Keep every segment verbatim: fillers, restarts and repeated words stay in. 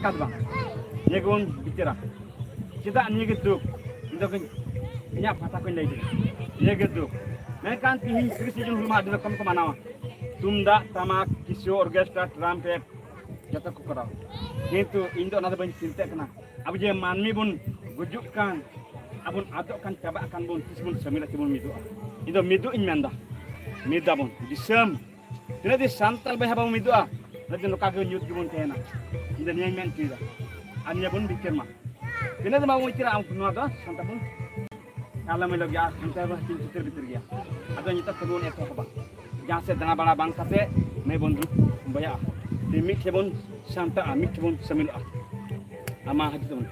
ᱠᱟᱫ ᱵᱟᱝ, ᱱᱤᱭᱟᱹ ᱜᱮᱵᱚᱱ ᱵᱤᱪᱟᱹᱨᱟ᱾ ᱪᱮᱫᱟᱜ ᱱᱤᱭᱟᱹ ᱜᱮ ᱫᱩᱠ? ᱤᱧ ᱫᱚ ᱤᱧᱟᱹᱜ ᱯᱟᱦᱴᱟ ᱠᱷᱚᱱ ᱞᱟᱹᱭ ᱫᱤᱧ, ᱱᱤᱭᱟᱹ ᱜᱮ ᱫᱩᱠ᱾ ᱢᱮᱱᱠᱷᱟᱱ ᱛᱤᱦᱤᱧ ᱛᱤᱨᱤᱥᱮ ᱡᱩᱱ ᱦᱩᱞ ᱢᱟᱦᱟ ᱟᱹᱰᱤ ᱨᱚᱠᱚᱢ ᱠᱚ ᱢᱟᱱᱟᱣᱟ, ᱛᱩᱢᱫᱟᱜ ᱴᱟᱢᱟᱠ, ᱠᱤᱥᱳ, ᱚᱨᱜᱮᱥᱴᱨᱟ, ᱴᱨᱟᱢᱯᱮᱴ, ᱡᱚᱛᱚ ᱠᱚ ᱠᱚᱨᱟᱣᱟ᱾ ᱠᱤᱱᱛᱩ ᱤᱧ ᱫᱚ ᱚᱱᱟ ᱫᱚ ᱵᱟᱹᱧ ᱪᱤᱱᱛᱟᱹᱜ ᱠᱟᱱᱟ᱾ ᱟᱵᱚ ᱡᱮ ᱢᱟᱹᱱᱢᱤ ᱵᱚᱱ ᱜᱩᱡᱩᱜ ᱠᱟᱱ, ᱟᱵᱚᱱ ᱟᱫᱚᱜ ᱠᱟᱱ, ᱪᱟᱵᱟᱜ ᱠᱟᱱ ᱵᱚᱱ, ᱛᱤᱥ ᱵᱚᱱ ᱥᱟᱹᱢᱤᱞᱟ, ᱛᱤᱥ ᱵᱚᱱ ᱢᱤᱫᱚᱜᱼᱟ? ᱤᱧ ᱫᱚ ᱢᱤᱫᱚᱜ ᱤᱧ ᱢᱮᱱᱫᱟ, ᱢᱤᱫ ᱟᱵᱚᱱ ᱫᱤᱥᱚᱢ᱾ ᱛᱤᱱᱟᱹᱜ ᱫᱤᱱ ᱥᱟᱱᱛᱟᱲ ᱵᱚᱭᱦᱟ ᱵᱟᱵᱚᱱ ᱢᱤᱫᱚᱜᱼᱟ, ᱩᱱᱟᱹᱜ ᱫᱤᱱ ᱱᱚᱝᱠᱟ ᱜᱮ ᱧᱩᱛ ᱜᱮᱵᱚᱱ ᱛᱟᱦᱮᱱᱟ᱾ ᱤᱧ ᱫᱚ ᱱᱤᱭᱟᱹᱧ ᱢᱮᱱ ᱦᱚᱪᱚᱭᱮᱫᱟ᱾ ᱟᱨ ᱱᱤᱭᱟᱹ ᱵᱚᱱ ᱵᱤᱪᱟᱹᱨ ᱢᱟ᱾ ᱛᱤᱱᱟᱹᱜ ᱫᱤᱱ ᱵᱟᱵᱚᱱ ᱵᱤᱪᱟᱹᱨᱟ, ᱟᱢ ᱱᱚᱣᱟ ᱫᱚ ᱥᱟᱱᱛᱟᱲ ᱵᱚᱱ ᱟᱞᱚᱢ ᱧᱮᱞᱚᱜ ᱜᱮᱭᱟ, ᱟᱨ ᱦᱟᱱᱛᱮ ᱵᱚᱱ ᱦᱟᱹᱴᱤᱧ ᱪᱷᱟᱹᱛᱟᱹᱨ ᱵᱷᱤᱛᱟᱹᱨ ᱜᱮᱭᱟ᱾ ᱟᱫᱚ ᱱᱤᱛᱚᱜ ᱠᱷᱚᱱ ᱵᱚᱱ ᱮᱛᱚᱦᱚᱵᱟ, ᱡᱟᱦᱟᱸ ᱥᱮᱫ ᱫᱟᱬᱟ ᱵᱟᱲᱟ ᱵᱟᱝ ᱠᱟᱛᱮ ᱢᱟᱹᱭ ᱵᱚᱱ ᱫᱩᱲᱩᱵ ᱵᱚᱭᱦᱟᱜᱼᱟ, ᱢᱤᱫ ᱴᱷᱮᱱ ᱵᱚᱱ ᱥᱟᱢᱴᱟᱜᱼᱟ, ᱢᱤᱫ ᱴᱷᱮᱱ ᱵᱚᱱ ᱥᱟᱹᱢᱤᱞᱚᱜᱼᱟ᱾ ᱟᱢᱟ ᱦᱤᱡᱩᱜ ᱛᱟᱵᱚᱱ᱾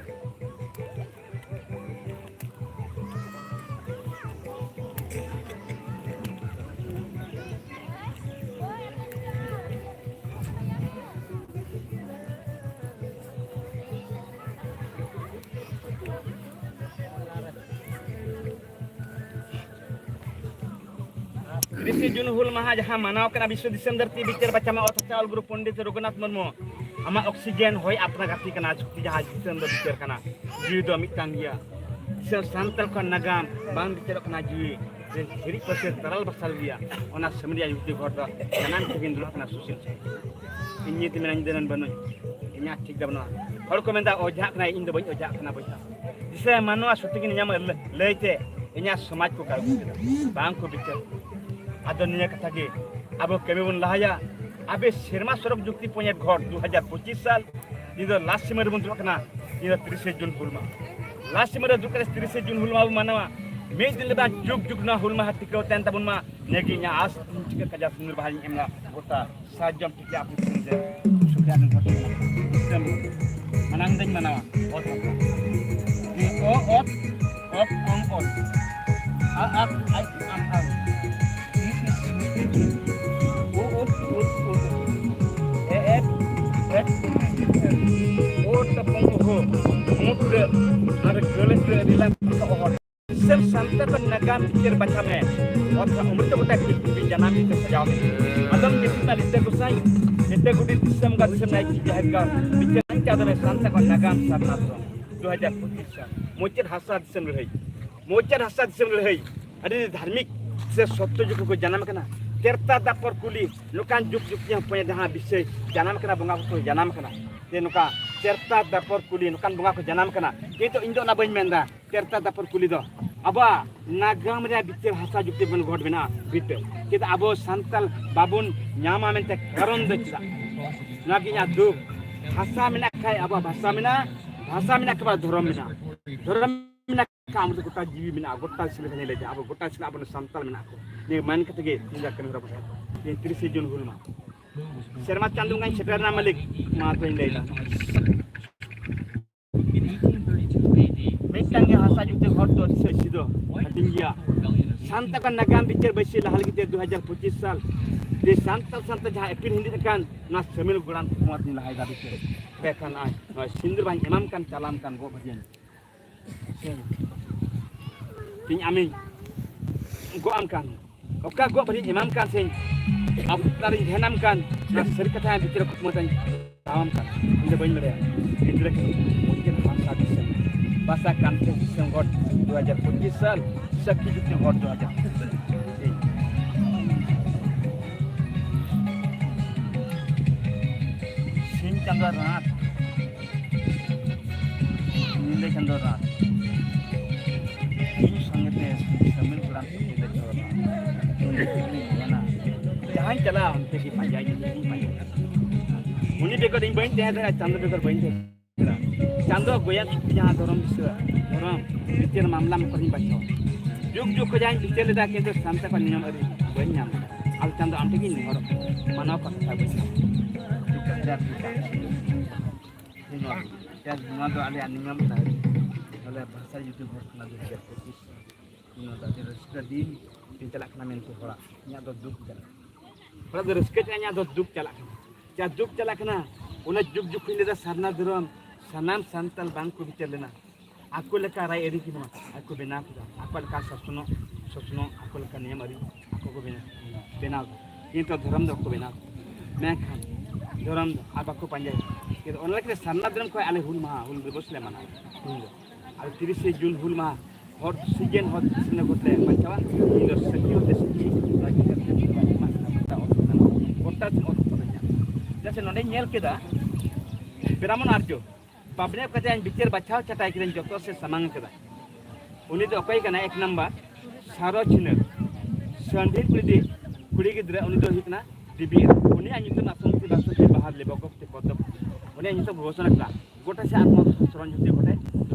ᱛᱤᱨᱤᱥᱮ ᱡᱩᱱ ᱦᱩᱞ ᱢᱟᱦᱟ ᱡᱟᱦᱟᱸ ᱢᱟᱱᱟᱣ ᱠᱟᱱᱟ ᱵᱤᱥᱥᱚ ᱫᱤᱥᱚᱢ ᱫᱷᱟᱹᱨᱛᱤ ᱵᱤᱪᱟᱹᱨ ᱵᱟᱪᱷᱟ ᱢᱟ ᱚᱛ ᱦᱟᱥᱟ ᱚᱞ ᱜᱩᱨᱩ ᱯᱚᱱᱰᱤᱛ ᱨᱚᱜᱷᱩᱱᱟᱛᱷ ᱢᱩᱨᱢᱩ, ᱟᱢᱟᱜ ᱚᱠᱥᱤᱡᱮᱱ ᱦᱚᱭ ᱟᱯᱱᱟ ᱜᱟᱛᱮ ᱠᱟᱱᱟ, ᱥᱚᱠᱛᱤ ᱡᱟᱦᱟᱸ ᱫᱤᱥᱚᱢ ᱫᱚ ᱵᱤᱪᱟᱹᱨ ᱠᱟᱱᱟ, ᱡᱤᱣᱤ ᱫᱚ ᱢᱤᱫᱴᱟᱝ ᱜᱮᱭᱟ᱾ ᱫᱤᱥᱚᱢ ᱥᱟᱱᱛᱟᱲ ᱠᱚᱣᱟᱜ ᱱᱟᱜᱟᱢ ᱵᱟᱝ ᱵᱤᱪᱟᱹᱨᱚᱜ ᱠᱟᱱᱟ, ᱡᱤᱣᱤ ᱨᱮ ᱦᱤᱨᱤᱡ ᱯᱟᱹᱥᱤᱨ ᱛᱟᱨᱟᱞ ᱵᱟᱥᱟᱞ ᱜᱮᱭᱟ᱾ ᱚᱱᱟ ᱥᱟᱹᱢᱤᱭᱟ ᱡᱩᱠᱛᱤ ᱜᱷᱚᱨ ᱫᱚ ᱥᱟᱱᱟᱢ ᱛᱮᱜᱮᱧ ᱫᱩᱲᱩᱵ ᱠᱟᱱᱟ ᱥᱩᱥᱤᱞ ᱥᱟᱹᱦᱤᱡ᱾ ᱤᱧ ᱱᱤᱛ ᱢᱮᱱᱟᱧ ᱫᱮᱱᱟᱱ ᱵᱟᱹᱱᱩᱧ, ᱤᱧᱟᱹᱜ ᱴᱷᱤᱠ ᱫᱚ ᱵᱟᱹᱱᱩᱜᱼᱟ᱾ ᱦᱚᱲ ᱠᱚ ᱢᱮᱱᱫᱟ ᱚᱡᱷᱟᱜ ᱠᱟᱱᱟᱭ, ᱤᱧ ᱫᱚ ᱵᱟᱹᱧ ᱚᱡᱷᱟᱜ ᱠᱟᱱᱟ ᱵᱚᱭᱦᱟ᱾ ᱫᱤᱥᱚᱢ ᱢᱟᱱᱣᱟ ᱥᱚᱛᱤ ᱠᱤᱱ ᱧᱟᱢᱟ ᱞᱟᱹ-, ᱞᱟᱹᱭᱛᱮ ᱤᱧᱟᱹᱜ ᱥᱚᱢᱟᱡᱽ ᱠᱚ ᱠᱟᱹᱲᱜᱩ ᱠᱮᱫᱟ, ᱵᱟᱝ ᱠᱚ ᱵᱤᱪᱟᱹᱨ᱾ ᱟᱫᱚ ᱱᱤᱭᱟᱹ ᱠᱟᱛᱷᱟ ᱜᱮ ᱟᱵᱚ ᱠᱟᱹᱢᱤ ᱵᱚᱱ ᱞᱟᱦᱟᱭᱟ᱾ ᱟᱵᱮ ᱥᱮᱨᱢᱟ ᱥᱚᱲᱚᱠ ᱡᱩᱠᱛᱤ ᱯᱚᱧᱪᱟᱭᱮᱛ ᱜᱷᱚᱨ ᱫᱩ ᱦᱟᱡᱟᱨ ᱯᱚᱸᱪᱤᱥ ᱥᱟᱞ, ᱱᱤᱭᱟᱹ ᱫᱚ ᱞᱟᱥ ᱥᱤᱢᱟᱹ ᱨᱮᱵᱚᱱ ᱫᱩᱲᱩᱵ ᱠᱟᱱᱟ᱾ ᱱᱤᱭᱟᱹ ᱫᱚ ᱛᱤᱨᱤᱥᱮ ᱡᱩᱱ ᱦᱩᱞ ᱢᱟᱦᱟ, ᱞᱟᱥ ᱥᱤᱢᱟᱹ ᱨᱮ ᱫᱩᱲᱩᱵ ᱠᱟᱛᱮ ᱛᱤᱨᱤᱥᱮ ᱡᱩᱱ ᱦᱩᱞ ᱢᱟᱦᱟ ᱵᱚᱱ ᱢᱟᱱᱟᱣᱟ᱾ ᱢᱤᱫ ᱫᱤᱱ ᱞᱮᱫᱟ ᱡᱩᱜᱽ ᱡᱩᱜᱽ ᱱᱚᱣᱟ ᱦᱩᱞ ᱢᱟᱦᱟ ᱴᱤᱠᱟᱹᱣ ᱛᱟᱦᱮᱱ ᱛᱟᱵᱚᱱ ᱢᱟ᱾ ᱱᱤᱭᱟᱹ ᱜᱮ ᱤᱧᱟᱹᱜ ᱟᱥ, ᱤᱧ ᱴᱷᱤᱠᱟᱹ ᱠᱟᱡᱟ ᱥᱤᱸᱫᱩᱨ ᱵᱟᱦᱟᱧ ᱮᱢ ᱞᱮᱫᱟ ᱜᱚᱴᱟ ᱥᱟᱨᱡᱚᱢ ᱴᱷᱤᱠ ᱜᱮᱭᱟ, ᱟᱯᱮ ᱥᱮᱱ ᱥᱮ ᱥᱩᱠᱨᱤ ᱟᱹᱰᱤ ᱦᱚᱲ ᱴᱷᱮᱱ ᱫᱤᱥᱚᱢ ᱢᱟᱱᱟᱝ ᱫᱚᱧ ᱢᱟᱱᱟᱣᱟ᱾ ᱚᱛ ᱦᱟᱥᱟ᱾ ᱤ, ᱚ, ᱚᱛ, ᱚᱛ, ᱚᱝ, ᱚᱛ᱾ ᱟ, ᱟᱛ, ᱟᱡ, ᱟᱢ, ᱟᱢ᱾ ᱤ, ᱤᱥ, ᱤᱥ, ᱩ, ᱩᱛ, ᱩᱛ, ᱩᱛ᱾ ᱮ, ᱮᱛ, ᱮᱛ, ᱳ, ᱴᱟᱯᱚᱝ, ᱳ, ᱦᱳ᱾ ᱢᱩ, ᱴᱩᱰᱟᱹᱜ᱾ ᱟᱨ ᱜᱟᱹᱞᱟᱹ, ᱴᱩᱰᱟᱹᱜ, ᱨᱤᱞᱟ, ᱚᱦᱚᱫ᱾ ᱫᱤᱥᱚᱢ ᱥᱟᱱᱛᱟᱲ ᱠᱚ ᱱᱟᱜᱟᱢ ᱵᱤᱪᱟᱹᱨ ᱵᱟᱪᱷᱟ ᱢᱮ᱾ ᱚᱛ ᱨᱮ ᱩᱢᱩᱞ ᱛᱮ ᱜᱚᱴᱟ ᱯᱤᱞᱪᱩ ᱡᱟᱱᱟᱢ ᱵᱤᱪᱟᱹᱨ ᱥᱟᱡᱟᱣ ᱢᱮ᱾ ᱟᱫᱚᱢ ᱡᱟᱹᱛᱤ ᱨᱮᱱᱟᱜ ᱞᱤᱴᱟᱹ ᱜᱚᱸᱥᱟᱭ, ᱞᱤᱴᱟᱹ ᱜᱚᱰᱮᱛ, ᱫᱤᱥᱚᱢ ᱜᱟᱲ, ᱫᱤᱥᱚᱢ ᱱᱟᱭᱠᱮ, ᱡᱟᱦᱮᱨ ᱜᱟᱲ, ᱵᱤᱪᱟᱹᱨ ᱪᱟᱸᱫᱚ ᱨᱮ ᱥᱟᱱᱛᱟᱲ ᱠᱚᱣᱟᱜ ᱱᱟᱜᱟᱢ ᱥᱟᱨᱱᱟ ᱫᱷᱚᱨᱚᱢ ᱫᱩ ᱦᱟᱡᱟᱨ ᱯᱚᱸᱪᱤᱥ ᱥᱟᱞ ᱢᱩᱪᱟᱹᱫ ᱦᱟᱥᱟ ᱫᱤᱥᱚᱢ ᱞᱟᱹᱲᱦᱟᱹᱭ, ᱢᱩᱪᱟᱹᱫ ᱦᱟᱥᱟ ᱫᱤᱥᱚᱢ ᱞᱟᱹᱲᱦᱟᱹᱭ ᱟᱹᱰᱤ ᱫᱷᱟᱨᱢᱤᱠ ᱥᱮ ᱥᱚᱛᱭᱚ ᱡᱩᱜᱽ ᱨᱮᱠᱚ ᱡᱟᱱᱟᱢ ᱟᱠᱟᱱᱟ᱾ ᱛᱨᱮᱛᱟ ᱫᱟᱯᱚᱨ ᱠᱚᱞᱤ ᱱᱚᱝᱠᱟᱱ ᱡᱩᱜᱽ ᱡᱩᱜᱽ ᱦᱚᱯᱚᱱ ᱡᱟᱦᱟᱸ ᱵᱤᱥᱚᱭ ᱡᱟᱱᱟᱢ ᱟᱠᱟᱱᱟ, ᱵᱚᱸᱜᱟ ᱠᱚᱠᱚ ᱡᱟᱱᱟᱢ ᱟᱠᱟᱱᱟ᱾ ᱡᱮ ᱱᱚᱝᱠᱟ ᱛᱨᱮᱛᱟ ᱫᱟᱯᱚᱨ ᱠᱚᱞᱤ ᱱᱚᱝᱠᱟᱱ ᱵᱚᱸᱜᱟ ᱠᱚ ᱡᱟᱱᱟᱢ ᱟᱠᱟᱱᱟ᱾ ᱠᱤᱱᱛᱩ ᱤᱧ ᱫᱚ ᱚᱱᱟ ᱵᱟᱹᱧ ᱢᱮᱱᱫᱟ᱾ ᱛᱨᱮᱛᱟ ᱫᱟᱯᱚᱨ ᱠᱚᱞᱤ ᱫᱚ ᱟᱵᱚᱣᱟᱜ ᱱᱟᱜᱟᱢ ᱨᱮᱭᱟᱜ ᱵᱤᱪᱟᱹᱨ ᱦᱟᱥᱟ ᱡᱩᱠᱛᱤ ᱵᱚᱱ ᱜᱚᱴ ᱢᱮᱱᱟᱜᱼᱟ, ᱵᱤᱪᱟᱹᱨ᱾ ᱪᱮᱫᱟᱜ ᱟᱵᱚ ᱥᱟᱱᱛᱟᱲ ᱵᱟᱵᱚᱱ ᱧᱟᱢᱟ ᱢᱮᱱᱛᱮ ᱠᱟᱨᱚᱱ ᱫᱚ ᱪᱮᱫᱟᱜ? ᱱᱚᱣᱟ ᱜᱮ ᱤᱧᱟᱹᱜ ᱫᱩᱠ᱾ ᱦᱟᱥᱟ ᱢᱮᱱᱟᱜ ᱠᱷᱟᱡ ᱟᱵᱚᱣᱟᱜ ᱵᱷᱟᱥᱟ ᱢᱮᱱᱟᱜᱼᱟ, ᱵᱷᱟᱥᱟ ᱢᱮᱱᱟᱜ ᱠᱷᱟᱡ ᱟᱵᱚᱣᱟᱜ ᱫᱷᱚᱨᱚᱢ ᱢᱮᱱᱟᱜᱼᱟ, ᱫᱷᱚᱨᱚᱢ ᱢᱮᱱᱟᱜ ᱠᱷᱟᱡ ᱟᱢ ᱫᱚ ᱜᱚᱴᱟ ᱡᱤᱣᱤ ᱢᱮᱱᱟᱜᱼᱟ, ᱜᱚᱴᱟ ᱥᱤᱞ ᱠᱷᱟᱱᱤ ᱞᱟᱹᱭ ᱟᱵᱚ ᱜᱚᱴᱟ ᱥᱤᱞ ᱟᱵᱚ ᱥᱟᱱᱛᱟᱲ ᱢᱮᱱᱟᱜ ᱠᱚ᱾ ᱱᱤᱭᱟᱹ ᱢᱮᱱ ᱠᱟᱛᱮ ᱜᱮ ᱤᱧᱟᱹᱜ ᱠᱟᱹᱢᱤ ᱦᱚᱨᱟ ᱵᱚᱱ ᱮᱦᱚᱵ᱾ ᱛᱮᱦᱮᱧ ᱛᱤᱨᱤᱥᱮ ᱡᱩᱱ ᱦᱩᱞ ᱢᱟᱦᱟ᱾ ᱥᱮᱨᱢᱟ ᱪᱟᱸᱫᱳ ᱵᱚᱸᱜᱟᱧ ᱥᱮᱴᱮᱨ ᱮᱱᱟ ᱢᱟᱹᱞᱤᱠ, ᱢᱟ ᱛᱚᱧ ᱞᱟᱹᱭ ᱮᱫᱟ᱾ ᱢᱤᱫᱴᱟᱝ ᱜᱮ ᱦᱟᱥᱟ ᱡᱩᱛᱮ ᱦᱚᱲ ᱫᱚ ᱥᱟᱹᱠᱷᱤ ᱫᱚ ᱦᱟᱹᱴᱤᱧ ᱜᱮᱭᱟ᱾ ᱥᱟᱱᱛᱟᱲ ᱠᱚ ᱱᱟᱜᱟᱢ ᱵᱤᱪᱟᱹᱨ ᱵᱟᱹᱭᱥᱤ ᱞᱟᱦᱟ ᱞᱟᱹᱜᱤᱫ ᱛᱮ ᱫᱩ ᱦᱟᱡᱟᱨ ᱯᱚᱸᱪᱤᱥ ᱥᱟᱞ ᱡᱮ ᱥᱟᱱᱛᱟᱲ ᱥᱟᱱᱛᱟᱲ ᱡᱟᱦᱟᱸ ᱮᱯᱤᱞ ᱦᱤᱸᱫᱤᱡ ᱟᱠᱟᱱ ᱚᱱᱟ ᱥᱟᱹᱢᱤᱞ ᱜᱚᱲᱟᱱ ᱦᱩᱠᱩᱢᱟᱛ ᱤᱧ ᱞᱟᱦᱟᱭᱮᱫᱟ ᱵᱤᱪᱟᱹᱨ᱾ ᱛᱚᱵᱮ ᱠᱷᱟᱱ ᱱᱚᱜᱼᱚᱭ ᱱᱚᱜᱼᱚᱭ ᱥᱤᱸᱫᱩᱨ ᱵᱟᱦᱟᱧ ᱮᱢᱟᱢ ᱠᱟᱱ ᱪᱟᱞᱟᱢ ᱠᱟᱱ ᱜᱚᱜ ᱵᱷᱟᱹᱜᱤᱭᱟᱹᱧ᱾ ᱤᱧ ᱟᱢᱤᱧ ᱜᱚᱜ ᱟᱢ ᱠᱟᱱ, ᱚᱠᱟ ᱜᱚᱜ ᱵᱷᱟᱹᱨᱤᱧ ᱮᱢᱟᱢ ᱠᱟᱱ ᱥᱮᱧ ᱟᱯᱱᱟᱨᱤᱧ ᱫᱷᱮᱱᱟᱢ ᱠᱟᱱ, ᱚᱱᱟ ᱥᱟᱹᱨᱤ ᱠᱟᱛᱷᱟ ᱵᱷᱤᱛᱨᱤ ᱨᱮ ᱠᱩᱠᱢᱩ ᱛᱟᱧ ᱫᱟᱣᱟᱢ ᱠᱟᱱ, ᱤᱧ ᱫᱚ ᱵᱟᱹᱧ ᱵᱟᱲᱟᱭᱟ᱾ ᱜᱤᱫᱽᱨᱟᱹ ᱠᱟᱹᱱᱟᱹᱧ, ᱢᱩᱪᱟᱹᱫ ᱦᱟᱥᱟ ᱫᱤᱥᱚᱢ ᱵᱷᱟᱥᱟ ᱠᱟᱱᱛᱮ ᱫᱤᱥᱚᱢ ᱜᱚᱴ ᱫᱩ ᱦᱟᱡᱟᱨ ᱯᱚᱸᱪᱤᱥ ᱥᱟᱞ ᱥᱟᱹᱠᱷᱤ ᱡᱩᱜᱽ ᱜᱚᱴ ᱫᱩ ᱦᱟᱡᱟᱨ ᱯᱚᱸᱪᱤᱥ᱾ ᱥᱤᱧ ᱪᱟᱸᱫᱳ ᱨᱟᱛ ᱧᱤᱫᱟᱹ ᱪᱟᱸᱫᱳ ᱨᱟᱛ ᱤᱧ ᱥᱚᱸᱜᱮ ᱛᱮ ᱥᱟᱹᱢᱤᱞ ᱠᱚᱲᱟ ᱠᱚ ᱧᱤᱫᱟᱹ ᱪᱟᱸᱫᱳ ᱨᱟᱛ᱾ ᱩᱱᱤ ᱠᱩᱞᱤ ᱢᱮᱱᱟ, ᱡᱟᱦᱟᱸᱧ ᱪᱟᱞᱟᱜᱼᱟ ᱚᱱᱛᱮ ᱜᱮ ᱯᱟᱸᱡᱟᱭ ᱧᱟᱢ, ᱤᱧ ᱯᱟᱸᱡᱟᱭ ᱧᱟᱢ᱾ ᱩᱱᱤ ᱵᱮᱜᱚᱨ ᱤᱧ ᱵᱟᱹᱧ ᱛᱟᱦᱮᱸ ᱫᱟᱲᱮᱭᱟᱜᱼᱟ, ᱪᱟᱸᱫᱳ ᱵᱮᱜᱚᱨ ᱵᱟᱹᱧ ᱛᱟᱦᱮᱸ ᱫᱟᱲᱮᱭᱟᱜᱼᱟ᱾ ᱪᱟᱸᱫᱳ ᱜᱚᱭᱟᱱ ᱡᱟᱦᱟᱸ ᱫᱷᱚᱨᱚᱢ ᱵᱤᱥᱟᱹ ᱫᱷᱚᱨᱚᱢ ᱵᱤᱪᱟᱹᱨ ᱢᱟᱢᱞᱟ ᱢᱚᱠᱚᱨᱤᱧ ᱵᱟᱪᱷᱟᱣᱟ᱾ ᱡᱩᱜᱽ ᱡᱩᱜᱽ ᱠᱷᱚᱱ ᱡᱟᱦᱟᱸᱧ ᱵᱤᱪᱟᱹᱨ ᱞᱮᱫᱟ, ᱠᱤᱱᱛᱩ ᱥᱟᱱᱛᱟᱲ ᱠᱚᱣᱟᱜ ᱱᱤᱭᱚᱢ ᱟᱹᱨᱤ ᱵᱟᱹᱧ ᱧᱟᱢ ᱞᱮᱫᱟ᱾ ᱟᱨ ᱪᱟᱸᱫᱳ ᱟᱢ ᱴᱷᱮᱱ ᱜᱤᱧ ᱱᱮᱦᱚᱨᱚᱜ ᱠᱟᱱᱟ, ᱢᱟᱱᱟᱣ ᱠᱟᱛᱷᱟ ᱵᱟᱹᱧ ᱧᱟᱢ ᱞᱮᱫᱟ᱾ ᱱᱚᱣᱟ ᱫᱚ ᱟᱞᱮᱭᱟᱜ ᱱᱤᱭᱚᱢ ᱛᱟᱦᱮᱸ ᱠᱟᱱᱟ᱾ ᱟᱞᱮ ᱵᱷᱟᱥᱟ ᱡᱩᱫᱤ ᱦᱚᱲ ᱠᱟᱱᱟ ᱫᱩ ᱦᱟᱡᱟᱨ ᱯᱚᱸᱪᱤᱥ ᱥᱟᱞ, ᱱᱚᱣᱟ ᱫᱚ ᱟᱹᱰᱤ ᱨᱟᱹᱥᱠᱟᱹ ᱫᱤᱱ ᱛᱤᱧ ᱪᱟᱞᱟᱜ ᱠᱟᱱᱟ ᱢᱮᱱᱛᱮ ᱦᱚᱲᱟᱜ, ᱤᱧᱟᱹᱜ ᱫᱚ ᱫᱩᱠ ᱪᱟᱞᱟᱜ ᱠᱟᱱᱟ᱾ ᱦᱚᱲᱟᱜ ᱫᱚ ᱨᱟᱹᱥᱠᱟᱹ ᱪᱟᱞᱟᱜ, ᱤᱧᱟᱹᱜ ᱫᱚ ᱫᱩᱠ ᱪᱟᱞᱟᱜ ᱠᱟᱱᱟ᱾ ᱪᱮᱫᱟᱜ ᱫᱩᱠ ᱪᱟᱞᱟᱜ ᱠᱟᱱᱟ? ᱚᱱᱟ ᱡᱩᱜᱽ ᱡᱩᱜᱽ ᱠᱷᱚᱱ ᱞᱟᱹᱭᱫᱟ ᱥᱟᱨᱱᱟ ᱫᱷᱚᱨᱚᱢ ᱥᱟᱱᱟᱢ ᱥᱟᱱᱛᱟᱲ ᱵᱟᱝ ᱠᱚ ᱵᱤᱪᱟᱹᱨ ᱞᱮᱱᱟ᱾ ᱟᱠᱚ ᱞᱮᱠᱟ ᱨᱟᱭ ᱟᱹᱨᱤ ᱠᱤᱱ ᱟᱠᱚ ᱵᱮᱱᱟᱣ ᱠᱮᱫᱟ, ᱟᱠᱚ ᱞᱮᱠᱟ ᱥᱟᱥᱚᱱᱚᱜ ᱥᱚᱥᱱᱚᱜ, ᱟᱠᱚ ᱞᱮᱠᱟ ᱱᱤᱭᱚᱢ ᱟᱹᱨᱤ ᱟᱠᱚ ᱠᱚ ᱵᱮᱱᱟᱣ ᱵᱮᱱᱟᱣ ᱠᱮᱫᱟ᱾ ᱠᱤᱱᱛᱩ ᱫᱷᱚᱨᱚᱢ ᱫᱚ ᱵᱟᱠᱚ ᱵᱮᱱᱟᱣ ᱠᱮᱫᱟ᱾ ᱢᱮᱱᱠᱷᱟᱱ ᱫᱷᱚᱨᱚᱢ ᱫᱚ ᱟᱨ ᱵᱟᱠᱚ ᱯᱟᱸᱡᱟᱭᱟ᱾ ᱪᱮᱫ ᱚᱱᱟ ᱞᱮᱠᱟᱛᱮ ᱥᱟᱨᱱᱟ ᱫᱷᱚᱨᱚᱢ ᱠᱷᱚᱱ ᱟᱞᱮ ᱦᱩᱞ ᱢᱟᱦᱟ, ᱦᱩᱞ ᱫᱤᱵᱚᱥ ᱞᱮ ᱢᱟᱱᱟᱣᱟ᱾ ᱦᱩᱞ ᱫᱚ ᱟᱨ ᱛᱤᱨᱤᱥᱮ ᱡᱩᱱ ᱦᱩᱞ ᱢᱟᱦᱟ ᱦᱚᱲ ᱥᱤᱡᱮᱱ ᱦᱚᱲ ᱥᱤᱱᱟᱹ ᱜᱚᱴ ᱞᱮ ᱵᱟᱧᱪᱟᱣᱟ᱾ ᱤᱧ ᱫᱚ ᱥᱟᱹᱠᱷᱤ ᱦᱚᱛᱮ ᱥᱟᱹᱠᱷᱤ ᱚᱱᱟ ᱪᱤᱠᱟᱹ ᱛᱮ ᱜᱚᱴᱟ ᱥᱮᱫ ᱚᱛ ᱠᱚ ᱧᱟᱢ᱾ ᱪᱮᱫᱟᱜ ᱥᱮ ᱱᱚᱰᱮᱧ ᱧᱮᱞ ᱠᱮᱫᱟ ᱵᱨᱟᱦᱢᱚᱱ ᱟᱨᱡᱚ ᱯᱟᱵᱽᱱᱮᱯ ᱠᱟᱛᱮ ᱤᱧ ᱵᱤᱪᱟᱹᱨ ᱵᱟᱪᱷᱟᱣ ᱪᱷᱟᱴᱟᱭ ᱠᱮᱫᱟᱹᱧ, ᱡᱚᱛᱚ ᱥᱮ ᱥᱟᱢᱟᱝ ᱠᱮᱫᱟ᱾ ᱩᱱᱤ ᱫᱚ ᱚᱠᱚᱭ ᱠᱟᱱᱟᱭ? ᱮᱠ ᱱᱟᱢᱵᱟᱨ ᱥᱟᱨᱚ ᱪᱷᱤᱱᱟᱹ ᱥᱟᱺᱰᱷᱤ ᱠᱩᱲᱤ, ᱠᱩᱲᱤ ᱜᱤᱫᱽᱨᱟᱹ, ᱩᱱᱤ ᱫᱚ ᱦᱩᱭᱩᱜ ᱠᱟᱱᱟ ᱰᱤᱵᱤ᱾ ᱩᱱᱤᱭᱟᱜ ᱧᱩᱛᱩᱢ ᱟᱥᱚᱱᱛᱤ ᱵᱟᱥᱚᱱᱛᱤ ᱵᱟᱦᱟᱨ ᱞᱮᱵᱚᱠᱚ ᱛᱮ ᱯᱚᱫᱚᱵ, ᱩᱱᱤᱭᱟᱜ ᱧᱩᱛᱩᱢ ᱜᱷᱳᱥᱚᱱᱟ ᱠᱮᱫᱟ᱾ ᱜᱚᱴᱟ ᱥᱮ ᱟᱛᱢᱟ ᱥᱚᱨᱚᱱ ᱡᱩᱛᱤ ᱜᱚᱴᱟ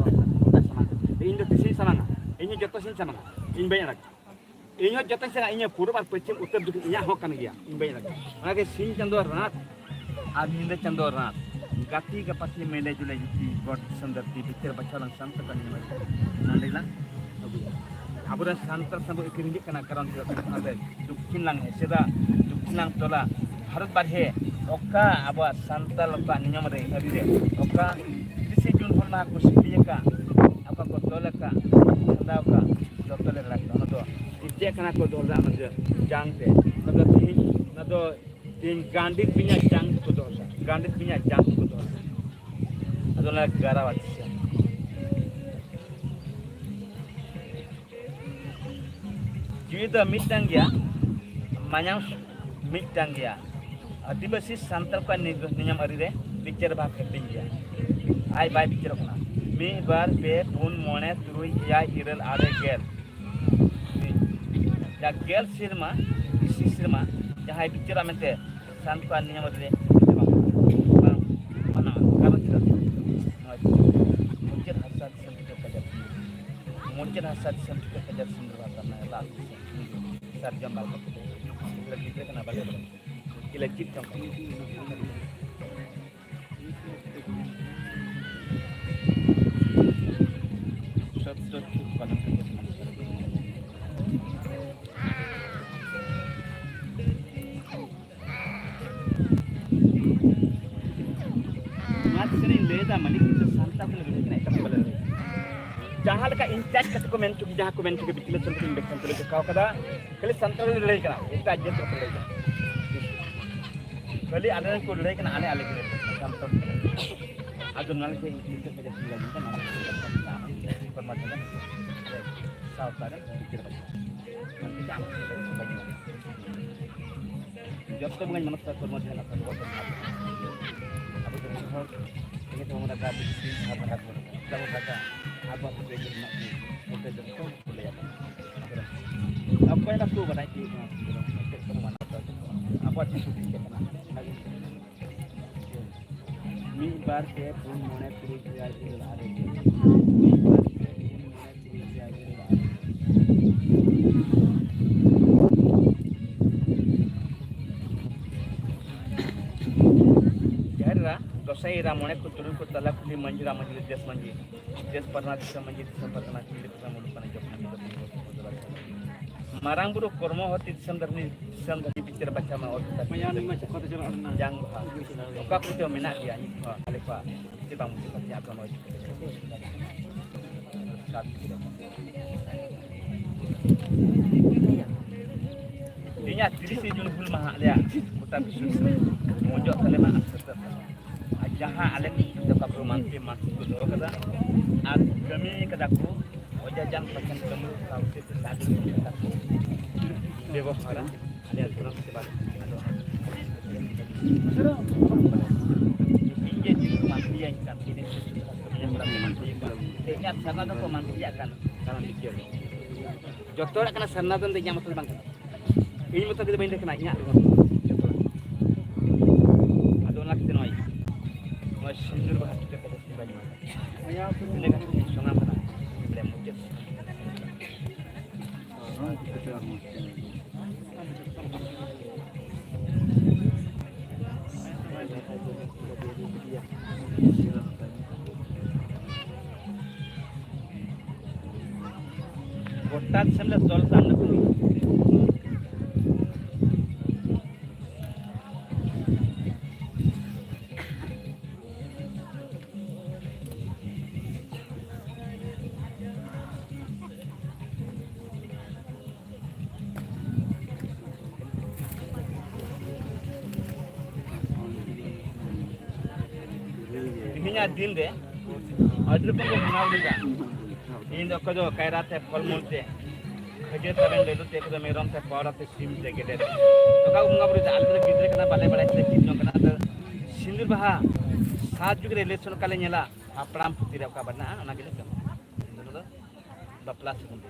ᱜᱚᱴᱟ ᱥᱟᱢᱟᱝ᱾ ᱤᱧ ᱫᱚ ᱛᱤᱥᱤᱧ ᱥᱟᱢᱟᱝᱟ? ᱤᱧ ᱦᱚᱸ ᱡᱚᱛᱚ ᱥᱮᱧ ᱥᱟᱢᱟᱝᱟ, ᱤᱧ ᱵᱟᱹᱧ ᱟᱲᱟᱜᱟ᱾ ᱤᱧ ᱦᱚᱸ ᱡᱚᱛᱚᱧ ᱥᱮᱬᱟ, ᱤᱧ ᱦᱚᱸ ᱯᱩᱨᱩᱵ ᱟᱨ ᱯᱚᱪᱷᱤᱢ ᱩᱛᱛᱚᱨ ᱫᱚᱠᱷᱤᱱ ᱤᱧᱟᱹᱜ ᱦᱚᱸ ᱠᱟᱱ ᱜᱮᱭᱟ, ᱤᱧ ᱵᱟᱹᱧ ᱨᱟᱜᱟ᱾ ᱚᱱᱟᱜᱮ ᱥᱤᱧ ᱪᱟᱸᱫᱳ ᱨᱟᱛ ᱟᱨ ᱧᱤᱫᱟᱹ ᱪᱟᱸᱫᱳ ᱨᱟᱛ, ᱜᱟᱛᱮ ᱜᱟᱯᱟᱛᱮ ᱢᱮᱞᱮ ᱡᱩᱞᱮ ᱡᱩᱴᱤ, ᱜᱚᱴ ᱫᱤᱥᱚᱢ ᱫᱷᱟᱹᱨᱛᱤ ᱵᱤᱪᱟᱹᱨ ᱵᱟᱪᱷᱟᱣ ᱞᱟᱝ ᱥᱟᱱᱛᱟᱲ ᱠᱚ ᱱᱤᱭᱟᱹ ᱱᱟᱰᱮ ᱞᱟᱝ ᱟᱹᱜᱩᱭᱟ᱾ ᱟᱵᱚᱨᱮᱱ ᱥᱟᱱᱛᱟᱲ ᱥᱟᱵᱚ ᱮᱠᱤ ᱨᱮᱸᱜᱮᱡ ᱠᱟᱱᱟ, ᱠᱟᱨᱚᱱ ᱪᱮᱫᱟᱜ ᱥᱮ ᱚᱱᱟᱛᱮ ᱫᱚᱠᱷᱤᱱ ᱞᱟᱝ ᱮᱥᱮᱫᱟ, ᱫᱚᱠᱷᱤᱱ ᱞᱟᱝ ᱛᱚᱞᱟ᱾ ᱵᱷᱟᱨᱚᱛ ᱵᱟᱨᱦᱮ ᱚᱠᱟ ᱟᱵᱚᱣᱟᱜ ᱥᱟᱱᱛᱟᱲ ᱠᱚᱣᱟᱜ ᱱᱤᱭᱚᱢ ᱨᱮ, ᱟᱹᱨᱤ ᱨᱮ ᱚᱠᱟ ᱛᱤᱨᱤᱥᱮ ᱡᱩᱱ ᱦᱩᱞ ᱢᱟᱦᱟ ᱠᱚ ᱥᱤᱠᱲᱤ ᱟᱠᱟᱫ, ᱚᱠᱟ ᱠᱚ ᱛᱚᱞ ᱟᱠᱟᱫ, ᱠᱷᱟᱸᱰᱟᱣ ᱟᱠᱟᱫ, ᱡᱚᱛᱚ ᱞᱮ ᱨᱟᱲᱟ ᱠᱮᱫᱟ᱾ ᱚᱱᱟ ᱫᱚ ᱪᱮᱫ ᱠᱟᱱᱟ ᱠᱚ ᱫᱚᱦᱚ ᱞᱮᱫᱟ? ᱚᱱᱟ ᱫᱚ ᱡᱟᱝ ᱛᱮ, ᱚᱱᱟ ᱫᱚ ᱛᱤᱦᱤᱧ, ᱚᱱᱟ ᱫᱚ ᱛᱤᱦᱤᱧ ᱜᱟᱱᱰᱤ ᱵᱤᱧᱟᱜ ᱡᱟᱝ ᱛᱮᱠᱚ ᱫᱚᱦᱚ ᱞᱮᱫᱟ, ᱜᱟᱱᱰᱤ ᱵᱤᱧᱟᱜ ᱡᱟᱝ ᱛᱮᱠᱚ ᱫᱚᱦᱚ ᱞᱮᱫᱟ᱾ ᱟᱫᱚ ᱚᱱᱟ ᱜᱟᱨᱟᱣ ᱟᱪᱪᱷᱟ᱾ ᱡᱤᱣᱤ ᱫᱚ ᱢᱤᱫᱴᱟᱝ ᱜᱮᱭᱟ, ᱢᱟᱭᱟᱢ ᱢᱤᱫᱴᱟᱝ ᱜᱮᱭᱟ᱾ ᱟᱹᱫᱤᱵᱟᱹᱥᱤ ᱥᱟᱱᱛᱟᱲ ᱠᱚᱣᱟᱜ ᱱᱤ-, ᱱᱤᱭᱚᱢ ᱟᱹᱨᱤ ᱨᱮ ᱵᱤᱪᱟᱹᱨ ᱵᱷᱟᱜᱽ ᱦᱟᱹᱴᱤᱧ ᱜᱮᱭᱟ᱾ ᱟᱡ ᱵᱟᱭ ᱵᱤᱪᱟᱹᱨᱚᱜ ᱠᱟᱱᱟ᱾ ᱢᱤᱫ, ᱵᱟᱨ, ᱯᱮ, ᱯᱩᱱ, ᱢᱚᱬᱮ, ᱛᱩᱨᱩᱭ, ᱮᱭᱟᱭ, ᱤᱨᱟᱹᱞ, ᱟᱨᱮ, ᱜᱮᱞ᱾ ᱡᱟ ᱜᱮᱞ ᱥᱮᱨᱢᱟ, ᱵᱮᱥᱤ ᱥᱮᱨᱢᱟ ᱡᱟᱦᱟᱸᱭ ᱵᱤᱪᱟᱹᱨᱟ ᱢᱮᱱᱛᱮ ᱥᱟᱱᱛᱟᱲ ᱱᱤᱭᱚᱢ ᱨᱮ ᱵᱟᱝ ᱢᱟᱱᱟᱣᱟ᱾ ᱠᱟᱨᱚᱱ ᱪᱮᱫᱟᱜ? ᱱᱚᱣᱟ ᱢᱩᱪᱟᱹᱫ ᱦᱟᱥᱟ ᱫᱤᱥᱚᱢ ᱴᱷᱤᱠᱟᱹ ᱠᱟᱡᱟᱠ ᱥᱤᱸᱫᱩᱨ᱾ ᱢᱩᱪᱟᱹᱫ ᱦᱟᱥᱟ ᱫᱤᱥᱚᱢ ᱴᱷᱤᱠᱟᱹ ᱠᱟᱡᱟᱠ ᱥᱤᱸᱫᱩᱨ ᱵᱟᱝ ᱠᱟᱱᱟ, ᱞᱟᱞ ᱫᱤᱥᱚᱢ᱾ ᱥᱟᱨᱡᱚᱢ ᱵᱟᱞ ᱠᱟᱛᱮ ᱜᱤᱫᱽᱨᱟᱹ ᱠᱟᱱᱟ, ᱵᱟᱞᱮ ᱵᱟᱲᱟᱭᱟ᱾ ᱪᱮᱫ ᱞᱮ ᱪᱮᱫ ᱪᱚᱝ ᱠᱟᱱᱟ? ᱥᱚᱛ ᱥᱚᱛ ᱪᱩᱯ ᱯᱟᱞᱚᱱ ᱠᱟᱛᱮ᱾ ᱱᱚᱣᱟ ᱛᱮ ᱥᱮᱨᱮᱧ ᱞᱟᱹᱭ ᱮᱫᱟ, ᱢᱟᱹᱞᱤᱠ ᱤᱧ ᱫᱚ ᱥᱟᱱᱛᱟᱲ ᱠᱚᱞᱮ ᱞᱟᱹᱲᱦᱟᱹᱭ ᱠᱟᱱᱟ, ᱮᱴᱟᱜ ᱠᱚ ᱵᱟᱞᱮ ᱞᱟᱹᱲᱦᱟᱹᱭ ᱠᱟᱱᱟ᱾ ᱡᱟᱦᱟᱸ ᱞᱮᱠᱟ ᱤᱱᱪᱟᱨᱡᱽ ᱠᱟᱛᱮ ᱠᱚ ᱢᱮᱱ ᱦᱚᱪᱚ ᱠᱮᱫᱟ, ᱡᱟᱦᱟᱸ ᱠᱚ ᱢᱮᱱ ᱦᱚᱪᱚ ᱠᱮᱫᱟ, ᱵᱤᱪᱞᱮᱥᱚᱱ ᱠᱟᱛᱮ ᱤᱧ ᱵᱮᱠᱷᱟᱱ ᱛᱩᱞᱟᱹ ᱫᱮᱠᱷᱟᱣ ᱠᱟᱫᱟ, ᱠᱷᱟᱹᱞᱤ ᱥᱟᱱᱛᱟᱲ ᱠᱚᱞᱮ ᱞᱟᱹᱲᱦᱟᱹᱭ ᱠᱟᱱᱟ, ᱮᱴᱟᱜ ᱡᱟᱹᱛ ᱵᱟᱠᱚ ᱞᱟᱹᱲᱦᱟᱹᱭ ᱠᱟᱱᱟ᱾ ᱠᱷᱟᱹᱞᱤ ᱟᱞᱮ ᱨᱮᱱ ᱠᱚ ᱞᱟᱹᱲᱦᱟᱹᱭ ᱠᱟᱱᱟ, ᱟᱞᱮ, ᱟᱞᱮ ᱜᱮ ᱞᱟᱹᱲᱦᱟᱹᱭ ᱠᱟᱱᱟ᱾ ᱟᱫᱚ ᱱᱚᱣᱟ ᱞᱟᱹᱜᱤᱫ ᱤᱧ ᱴᱷᱮᱱ ᱠᱷᱚᱱ ᱡᱟᱹᱥᱛᱤ ᱞᱟᱹᱜᱤᱫ ᱠᱟᱱᱟ, ᱚᱱᱟ ᱠᱷᱟᱹᱛᱤᱨ ᱛᱮ ᱥᱟᱶᱛᱟ ᱨᱮ ᱵᱤᱪᱟᱹᱨ ᱵᱟᱹᱱᱩᱜᱼᱟ᱾ ᱡᱚᱛᱚ ᱵᱚᱸᱜᱟᱧ ᱢᱟᱱᱚᱛ ᱠᱚᱣᱟ, ᱠᱚᱨᱢᱚ ᱫᱷᱮᱭᱟᱱ ᱟᱥᱟ ᱫᱚᱦᱚ ᱠᱟᱜ ᱢᱟ᱾ ᱟᱵᱚ ᱡᱮᱢᱚᱱ ᱦᱚᱲ ᱛᱮᱜᱮ ᱛᱮᱵᱚᱱ ᱨᱟᱠᱟᱵ, ᱵᱩᱫᱷᱤ ᱥᱤᱞ ᱡᱟᱦᱟᱸ ᱵᱚᱱ ᱨᱟᱠᱟᱵ, ᱡᱮᱢᱚᱱ ᱨᱟᱠᱟᱵ, ᱟᱵᱚᱣᱟᱜ ᱵᱩᱫᱷᱤ ᱨᱮ ᱢᱮᱱᱟᱜ ᱵᱚᱱᱟ, ᱚᱱᱛᱮ ᱡᱚᱛᱚ ᱠᱚ ᱞᱟᱹᱭᱟ ᱵᱚᱱᱟ᱾ ᱚᱠᱚᱭ ᱵᱟᱠᱚ ᱵᱟᱰᱟᱭ ᱛᱤᱭᱳᱜ ᱠᱟᱱᱟ, ᱪᱮᱫ ᱠᱚ ᱢᱟᱱᱟᱣ ᱵᱟᱛᱟᱣ ᱪᱮᱫ ᱠᱚ ᱵᱟᱝ᱾ ᱟᱵᱚᱣᱟᱜ ᱪᱮᱫ ᱠᱚ ᱴᱷᱤᱠ ᱠᱟᱱᱟ, ᱚᱱᱟᱜᱮ ᱢᱤᱫ, ᱵᱟᱨ, ᱯᱮ, ᱯᱩᱱ, ᱢᱚᱬᱮ, ᱛᱩᱨᱩᱭ, ᱮᱭᱟᱭ, ᱤᱨᱟᱹᱞ, ᱟᱨᱮ, ᱜᱮᱞ᱾ ᱢᱤᱫ, ᱵᱟᱨ, ᱯᱮ, ᱯᱩᱱ, ᱢᱚᱬᱮ, ᱛᱩᱨᱩᱭ, ᱮᱭᱟᱭ, ᱤᱨᱟᱹᱞ, ᱟᱨᱮ᱾ ᱡᱟᱦᱮᱨ ᱮᱨᱟ, ᱜᱚᱸᱥᱟᱭ ᱮᱨᱟ, ᱢᱚᱬᱮ ᱠᱚ, ᱛᱩᱨᱩᱭ ᱠᱚ, ᱛᱟᱞᱟ ᱠᱩᱞᱦᱤ ᱢᱟᱹᱡᱷᱤ ᱮᱨᱟ, ᱢᱟᱹᱡᱷᱤ ᱫᱮᱥ ᱢᱟᱹᱡᱷᱤ, ᱫᱮᱥ ᱯᱟᱨᱜᱟᱱᱟ, ᱫᱤᱥᱚᱢ ᱢᱟᱹᱡᱷᱤ, ᱫᱤᱥᱚᱢ ᱯᱟᱨᱜᱟᱱᱟ, ᱠᱩᱞᱦᱤ ᱯᱟᱨᱜᱟᱱᱟ, ᱢᱩᱞᱩᱠ ᱯᱟᱨᱜᱟᱱᱟ, ᱡᱚᱜᱽ ᱢᱟᱹᱡᱷᱤ, ᱡᱚᱜᱽ ᱢᱟᱹᱡᱷᱤ, ᱢᱟᱨᱟᱝ ᱵᱩᱨᱩ ᱠᱚᱨᱢᱚ ᱦᱚᱛᱤ ᱫᱤᱥᱚᱢ ᱫᱷᱚᱨᱢᱤ, ᱫᱤᱥᱚᱢ ᱫᱷᱚᱨᱢᱤ ᱵᱤᱪᱟᱹᱨ ᱵᱟᱪᱷᱟ ᱢᱟ ᱚᱞ ᱠᱟᱛᱮ᱾ ᱢᱟᱭᱟ ᱱᱤᱢᱟ ᱪᱮᱫ ᱠᱚᱛᱮ ᱪᱟᱞᱟᱜ ᱠᱟᱱᱟ? ᱡᱟᱝ ᱵᱟᱦᱟ᱾ ᱚᱠᱟ ᱠᱚᱨᱮ ᱪᱚ ᱢᱮᱱᱟᱜ ᱜᱮᱭᱟ ᱱᱤᱛ ᱦᱚᱸ ᱟᱞᱮ ᱠᱚᱣᱟᱜ᱾ ᱪᱮᱫ ᱵᱟᱝ ᱵᱩᱡᱷᱟᱹᱜ ᱠᱟᱱᱟ, ᱟᱯᱮ ᱱᱚᱜᱼᱚᱭ ᱤᱧᱟᱹᱜ ᱛᱤᱨᱤᱥᱮ ᱡᱩᱱ ᱦᱩᱞ ᱢᱟᱦᱟ ᱟᱞᱮᱭᱟᱜ ᱜᱚᱴᱟ ᱵᱤᱥᱥᱚ ᱢᱚᱡᱚᱜ ᱛᱟᱞᱮ ᱢᱟ ᱟᱨ ᱥᱟᱹᱛᱟᱹᱜ ᱛᱟᱞᱮ ᱢᱟ᱾ ᱟᱨ ᱡᱟᱦᱟᱸ ᱟᱞᱮ ᱢᱤᱫ ᱡᱚᱠᱷᱟ ᱯᱩᱨᱟᱹ ᱢᱟᱱᱛᱮ ᱢᱟᱱᱛᱮ ᱠᱚ ᱫᱚᱦᱚ ᱠᱟᱫᱟ ᱟᱨ ᱠᱟᱹᱢᱤ ᱠᱟᱫᱟ ᱠᱚ, ᱚᱡᱟ ᱡᱟᱝ ᱯᱟᱪᱷᱟᱱ ᱠᱟᱹᱢᱤ ᱥᱟᱶᱛᱮ ᱥᱟᱹᱨᱤ ᱠᱟᱛᱷᱟ ᱠᱚ ᱵᱮᱵᱚᱦᱟᱨᱟ᱾ ᱟᱞᱮᱭᱟᱜ ᱫᱷᱚᱨᱚᱢ ᱥᱮᱵᱟ ᱨᱮ᱾ ᱟᱫᱚ ᱤᱧ ᱡᱮ ᱡᱤᱣᱤ ᱠᱚ ᱢᱟᱱᱛᱤᱭᱟᱹᱧ ᱠᱟᱱ, ᱛᱤᱨᱤᱥ ᱠᱟᱹᱢᱤᱭᱟᱹ ᱠᱚᱲᱟ ᱠᱚ ᱢᱟᱱᱛᱤᱭᱟᱹᱧ ᱠᱟᱱ, ᱛᱮᱦᱮᱧᱟᱜ ᱥᱟᱨᱱᱟ ᱫᱚᱠᱚ ᱢᱟᱱᱛᱤᱭᱟᱜ ᱠᱟᱱ᱾ ᱠᱟᱨᱚᱱ ᱪᱮᱫ? ᱡᱚᱛᱚ ᱦᱚᱲᱟᱜ ᱠᱟᱱᱟ, ᱥᱟᱨᱱᱟ ᱫᱚ ᱤᱧᱟᱹᱜ ᱢᱚᱛᱚ ᱫᱚ ᱵᱟᱝ ᱠᱟᱱᱟ᱾ ᱤᱧ ᱢᱚᱛᱚ ᱜᱮ ᱵᱟᱹᱧ ᱞᱟᱹᱭ ᱠᱟᱱᱟ, ᱤᱧᱟᱹᱜ ᱫᱚ ᱡᱚᱛᱚ ᱦᱚᱲ᱾ ᱟᱫᱚ ᱚᱱᱟ ᱠᱷᱟᱹᱛᱤᱨ ᱱᱚᱜᱼᱚᱭ, ᱱᱚᱜᱼᱚᱭ ᱥᱤᱸᱫᱩᱨ ᱵᱟᱦᱟ ᱪᱤᱛᱟᱹᱨ ᱠᱟᱛᱮ ᱥᱤᱸᱫᱩᱨ ᱵᱟᱦᱟ᱾ ᱤᱱᱟᱹ ᱠᱷᱟᱱ ᱤᱧ ᱥᱚᱝᱜᱨᱟᱢ ᱠᱟᱱᱟ᱾ ᱢᱩᱪᱟᱹᱫ᱾ ᱜᱚᱴᱟ ᱫᱤᱥᱚᱢ ᱞᱮ ᱛᱚᱞ ᱠᱟᱜ ᱱᱩᱠᱩ᱾ ᱤᱧᱟᱹᱜ ᱫᱤᱱ ᱨᱮ ᱟᱹᱰᱤ ᱨᱚᱠᱚᱢ ᱠᱚ ᱵᱚᱸᱜᱟ ᱵᱩᱨᱩᱭᱮᱫᱟ᱾ ᱤᱧ ᱫᱚ ᱚᱠᱚᱭ ᱫᱚ ᱠᱟᱭᱨᱟ ᱛᱮ, ᱯᱷᱚᱞ ᱢᱩᱞ ᱛᱮ, ᱠᱷᱟᱹᱡᱟᱹᱲᱤ ᱛᱟᱵᱮᱱ, ᱞᱟᱹᱰᱩ ᱛᱮ, ᱚᱠᱚᱭ ᱫᱚ ᱢᱮᱨᱚᱢ ᱛᱮ, ᱯᱟᱣᱨᱟ ᱛᱮ, ᱥᱤᱢ ᱛᱮ, ᱜᱮᱰᱮ ᱛᱮ, ᱱᱚᱝᱠᱟ ᱠᱚ ᱵᱚᱸᱜᱟ ᱵᱩᱨᱩᱭᱮᱫᱟ᱾ ᱟᱞᱮ ᱫᱚ ᱜᱤᱫᱽᱨᱟᱹ ᱠᱟᱱᱟ, ᱵᱟᱞᱮ ᱵᱟᱲᱟᱭ ᱛᱮᱞᱮ ᱪᱮᱫ ᱡᱚᱝ ᱠᱟᱱᱟ᱾ ᱟᱫᱚ ᱥᱤᱸᱫᱩᱨ ᱵᱟᱦᱟ ᱥᱟᱛ ᱡᱩᱜᱽ ᱨᱮ ᱤᱞᱮᱠᱥᱚᱱ ᱚᱠᱟ ᱞᱮ ᱧᱮᱞᱟ, ᱦᱟᱯᱲᱟᱢ ᱯᱩᱛᱷᱤ ᱨᱮ ᱚᱠᱟ ᱢᱮᱱᱟᱜᱼᱟ, ᱚᱱᱟ ᱜᱮᱞᱮ ᱠᱟᱹᱢᱤᱭᱟ᱾ ᱥᱤᱸᱫᱩᱨ ᱫᱚ ᱵᱟᱯᱞᱟ ᱥᱟᱹᱜᱩᱱ᱾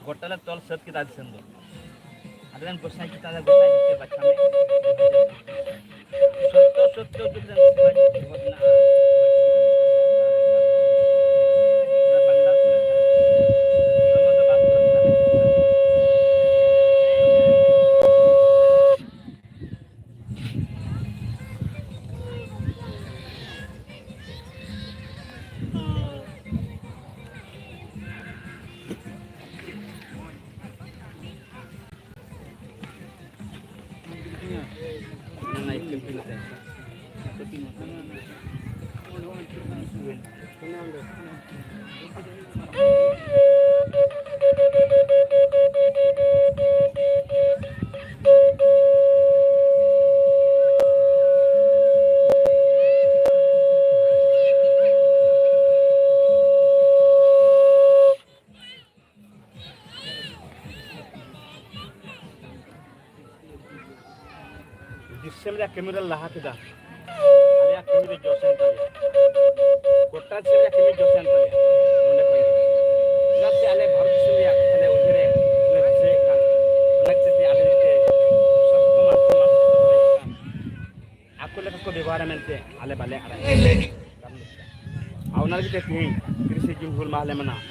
ᱜᱚᱴᱟ ᱞᱮ ᱛᱚᱞ ᱥᱟᱹᱛ ᱠᱮᱫᱟ ᱫᱤᱥᱚᱢ ᱫᱚ᱾ ᱟᱞᱮ ᱨᱮᱱ ᱜᱚᱸᱥᱟᱭ ᱪᱮᱛᱟᱱ ᱨᱮ ᱜᱚᱸᱥᱟᱭ ᱵᱤᱪᱟᱹᱨ ᱵᱟᱪᱷᱟᱣ ᱢᱮ᱾ ᱥᱚᱛᱭᱚ ᱥᱚᱛᱭᱚ ᱡᱩᱜᱽ ᱨᱮᱱ ᱥᱚᱢᱟᱡᱽ ᱠᱚ ᱢᱮᱱᱟᱜᱼᱟ᱾ ᱫᱤᱥᱚᱢ ᱨᱮᱭᱟᱜ ᱠᱟᱹᱢᱤ ᱨᱮ ᱞᱟᱦᱟ ᱠᱮᱫᱟ᱾ ᱟᱞᱮᱭᱟᱜ ᱠᱟᱹᱢᱤ ᱨᱮ ᱡᱚᱥ ᱮᱱ ᱛᱟᱞᱮᱭᱟ᱾ ᱜᱚᱴᱟ ᱫᱤᱥᱚᱢ ᱨᱮᱭᱟᱜ ᱠᱟᱹᱢᱤ ᱡᱚᱥ ᱮᱱ ᱛᱟᱞᱮᱭᱟ᱾ ᱱᱚᱰᱮ ᱠᱷᱚᱱ ᱜᱮ᱾ ᱪᱮᱫᱟᱜ ᱥᱮ ᱟᱞᱮ ᱵᱷᱟᱨᱚᱛ ᱫᱤᱥᱚᱢ ᱨᱮᱭᱟᱜ ᱠᱟᱛᱷᱟ ᱞᱮ ᱩᱭᱦᱟᱹᱨᱮᱫ, ᱞᱮ ᱫᱤᱥᱟᱹᱭᱮᱫ ᱠᱟᱱ᱾ ᱚᱱᱟ ᱠᱷᱟᱹᱛᱤᱨ ᱛᱮ ᱟᱞᱮ ᱢᱤᱫᱴᱮᱱ ᱥᱚᱛᱚ ᱢᱟᱱ ᱥᱚᱱᱢᱟᱱ ᱥᱚᱛᱚ ᱫᱟᱲᱮᱭᱟᱜ ᱠᱟᱱ᱾ ᱟᱠᱚ ᱞᱮᱠᱟ ᱠᱚ ᱵᱮᱵᱚᱦᱟᱨᱟ ᱢᱮᱱᱛᱮ ᱟᱞᱮ ᱵᱟᱞᱮ ᱟᱲᱟᱜᱟ᱾ ᱟᱨ ᱚᱱᱟ ᱞᱟᱹᱜᱤᱫ ᱛᱮ ᱛᱮᱦᱮᱧ ᱛᱤᱨᱤᱥᱮ ᱡᱩᱱ ᱦᱩᱞ ᱢᱟᱦᱟ ᱞᱮ ᱢᱟᱱᱟᱣᱟ᱾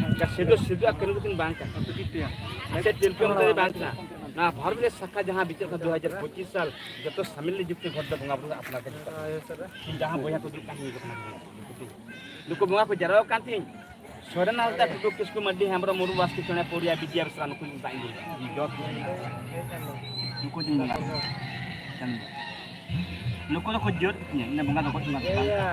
ᱮᱱᱠᱷᱟᱱ ᱥᱤᱫᱩ, ᱥᱤᱫᱩ ᱟᱨ ᱠᱟᱹᱱᱦᱩ ᱫᱚᱠᱤᱱ ᱵᱟᱝ ᱠᱟᱱᱟ᱾ ᱥᱮ ᱛᱤᱞᱠᱟᱹ ᱢᱟᱹᱡᱷᱤ ᱵᱟᱝ ᱠᱟᱱᱟ᱾ ᱱᱚᱣᱟ ᱵᱷᱟᱨᱚᱛ ᱨᱮ ᱥᱟᱠᱷᱟ ᱡᱟᱦᱟᱸ ᱵᱤᱪᱟᱹᱨ ᱠᱟᱱ ᱫᱩ ᱦᱟᱡᱟᱨ ᱯᱚᱸᱪᱤᱥ ᱥᱟᱞ, ᱡᱚᱛᱚ ᱥᱟᱢᱤᱞ ᱞᱮ ᱡᱩᱠᱛᱤ ᱵᱷᱳᱴ ᱫᱚ ᱵᱚᱸᱜᱟ ᱵᱩᱨᱩ ᱟᱯᱱᱟᱨ ᱜᱮ ᱡᱚᱛᱚ᱾ ᱤᱧ ᱡᱟᱦᱟᱸ ᱵᱚᱭᱦᱟ ᱠᱚ ᱫᱩᱲᱩᱵ ᱠᱟᱱ ᱛᱤᱧ ᱱᱩᱠᱩ ᱵᱚᱸᱜᱟ ᱠᱚ ᱡᱟᱨᱣᱟ ᱠᱟᱱ ᱛᱤᱧ, ᱥᱚᱨᱮᱱ ᱦᱟᱸᱥᱫᱟ, ᱴᱩᱰᱩ, ᱠᱤᱥᱠᱩ, ᱢᱟᱹᱨᱰᱤ, ᱦᱮᱢᱵᱨᱚᱢ, ᱢᱩᱨᱢᱩ, ᱵᱟᱥᱠᱮ, ᱪᱚᱬᱮ, ᱯᱚᱲᱤᱭᱟ, ᱵᱤᱫᱽᱭᱟ ᱵᱮᱥᱨᱟ, ᱱᱩᱠᱩ ᱫᱚ ᱫᱟᱜ ᱤᱧ ᱫᱩᱞ ᱠᱟᱜᱼᱟ᱾ ᱤᱧ ᱡᱚᱛ ᱱᱩᱠᱩ ᱫᱚᱧ ᱵᱚᱸᱜᱟ ᱠᱚᱣᱟ᱾ ᱱᱩᱠᱩ ᱫᱚᱠᱚ ᱡᱟᱹᱛ ᱛᱤᱧᱟ, ᱤᱧ ᱵᱚᱸᱜᱟ ᱫᱚ ᱜᱚᱡ ᱵᱚᱸᱜᱟ ᱫᱚ ᱵᱟᱝ ᱠᱟᱱᱟ᱾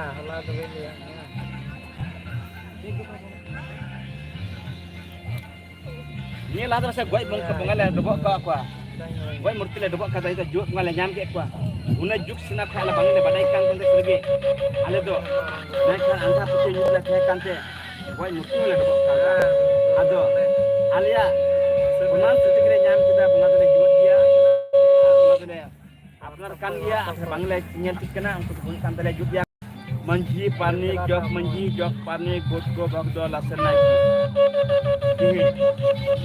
ᱱᱤᱭᱟᱹ ᱞᱟᱦᱟ ᱫᱚ ᱥᱮ ᱜᱚᱡ ᱵᱚᱸᱜᱟ, ᱵᱚᱸᱜᱟ ᱞᱮ ᱰᱚᱵᱚᱜ ᱟᱠᱟᱫ ᱠᱚᱣᱟ, ᱜᱚᱡ ᱢᱩᱨᱛᱤ ᱞᱮ ᱰᱚᱵᱚᱜ ᱠᱟᱫᱟ, ᱱᱤᱛᱚᱜ ᱡᱩᱣᱟᱹ ᱵᱚᱸᱜᱟ ᱞᱮ ᱧᱟᱢ ᱠᱮᱫ ᱠᱚᱣᱟ᱾ ᱩᱱᱟᱹᱜ ᱡᱩᱜᱽ ᱥᱮᱱᱟ ᱠᱷᱚᱱ ᱟᱞᱮ ᱵᱟᱝᱞᱮ ᱵᱟᱰᱟᱭ ᱠᱟᱱ ᱛᱟᱦᱮᱸ ᱥᱟᱹᱨᱤᱜᱮ᱾ ᱟᱞᱮ ᱫᱚ ᱢᱮᱱᱠᱷᱟᱱ ᱟᱸᱫᱷᱟ ᱯᱟᱹᱛᱭᱟᱹᱣ ᱧᱩᱛ ᱞᱮ ᱛᱟᱦᱮᱸ ᱠᱟᱱᱛᱮ ᱜᱚᱡ ᱢᱩᱨᱛᱤ ᱦᱚᱸᱞᱮ ᱰᱚᱵᱚᱜ ᱠᱟᱫᱟ᱾ ᱟᱫᱚ ᱟᱞᱮᱭᱟᱜ ᱯᱨᱚᱢᱟᱱ ᱥᱮ ᱛᱮᱜᱮ ᱞᱮ ᱧᱟᱢ ᱠᱮᱫᱟ, ᱵᱚᱸᱜᱟ ᱫᱚᱞᱮ ᱡᱩᱣᱟᱹ ᱜᱮᱭᱟ, ᱵᱚᱸᱜᱟ ᱫᱚᱞᱮ ᱟᱯᱱᱟᱨ ᱠᱟᱱ ᱜᱮᱭᱟ, ᱟᱨ ᱵᱟᱝᱞᱮ ᱧᱮᱞ ᱴᱷᱤᱠ ᱠᱟᱱᱟ, ᱩᱱᱠᱩ ᱫᱚᱠᱚ ᱦᱩᱭᱩᱜ ᱠᱟᱱ ᱛᱟᱞᱮᱭᱟ ᱡᱩᱜᱽ ᱜᱮᱭᱟ᱾ ᱢᱟᱹᱡᱷᱤ ᱯᱟᱨᱟᱱᱤᱠ, ᱡᱚᱜᱽ ᱢᱟᱹᱡᱷᱤ, ᱡᱚᱜᱽ ᱯᱟᱨᱟᱱᱤᱠ, ᱜᱚᱰ ᱜᱚ, ᱵᱷᱚᱜᱽ ᱫᱚ, ᱞᱟᱥᱮᱨ ᱱᱟᱭᱠᱮ᱾ ᱛᱮᱦᱮᱧ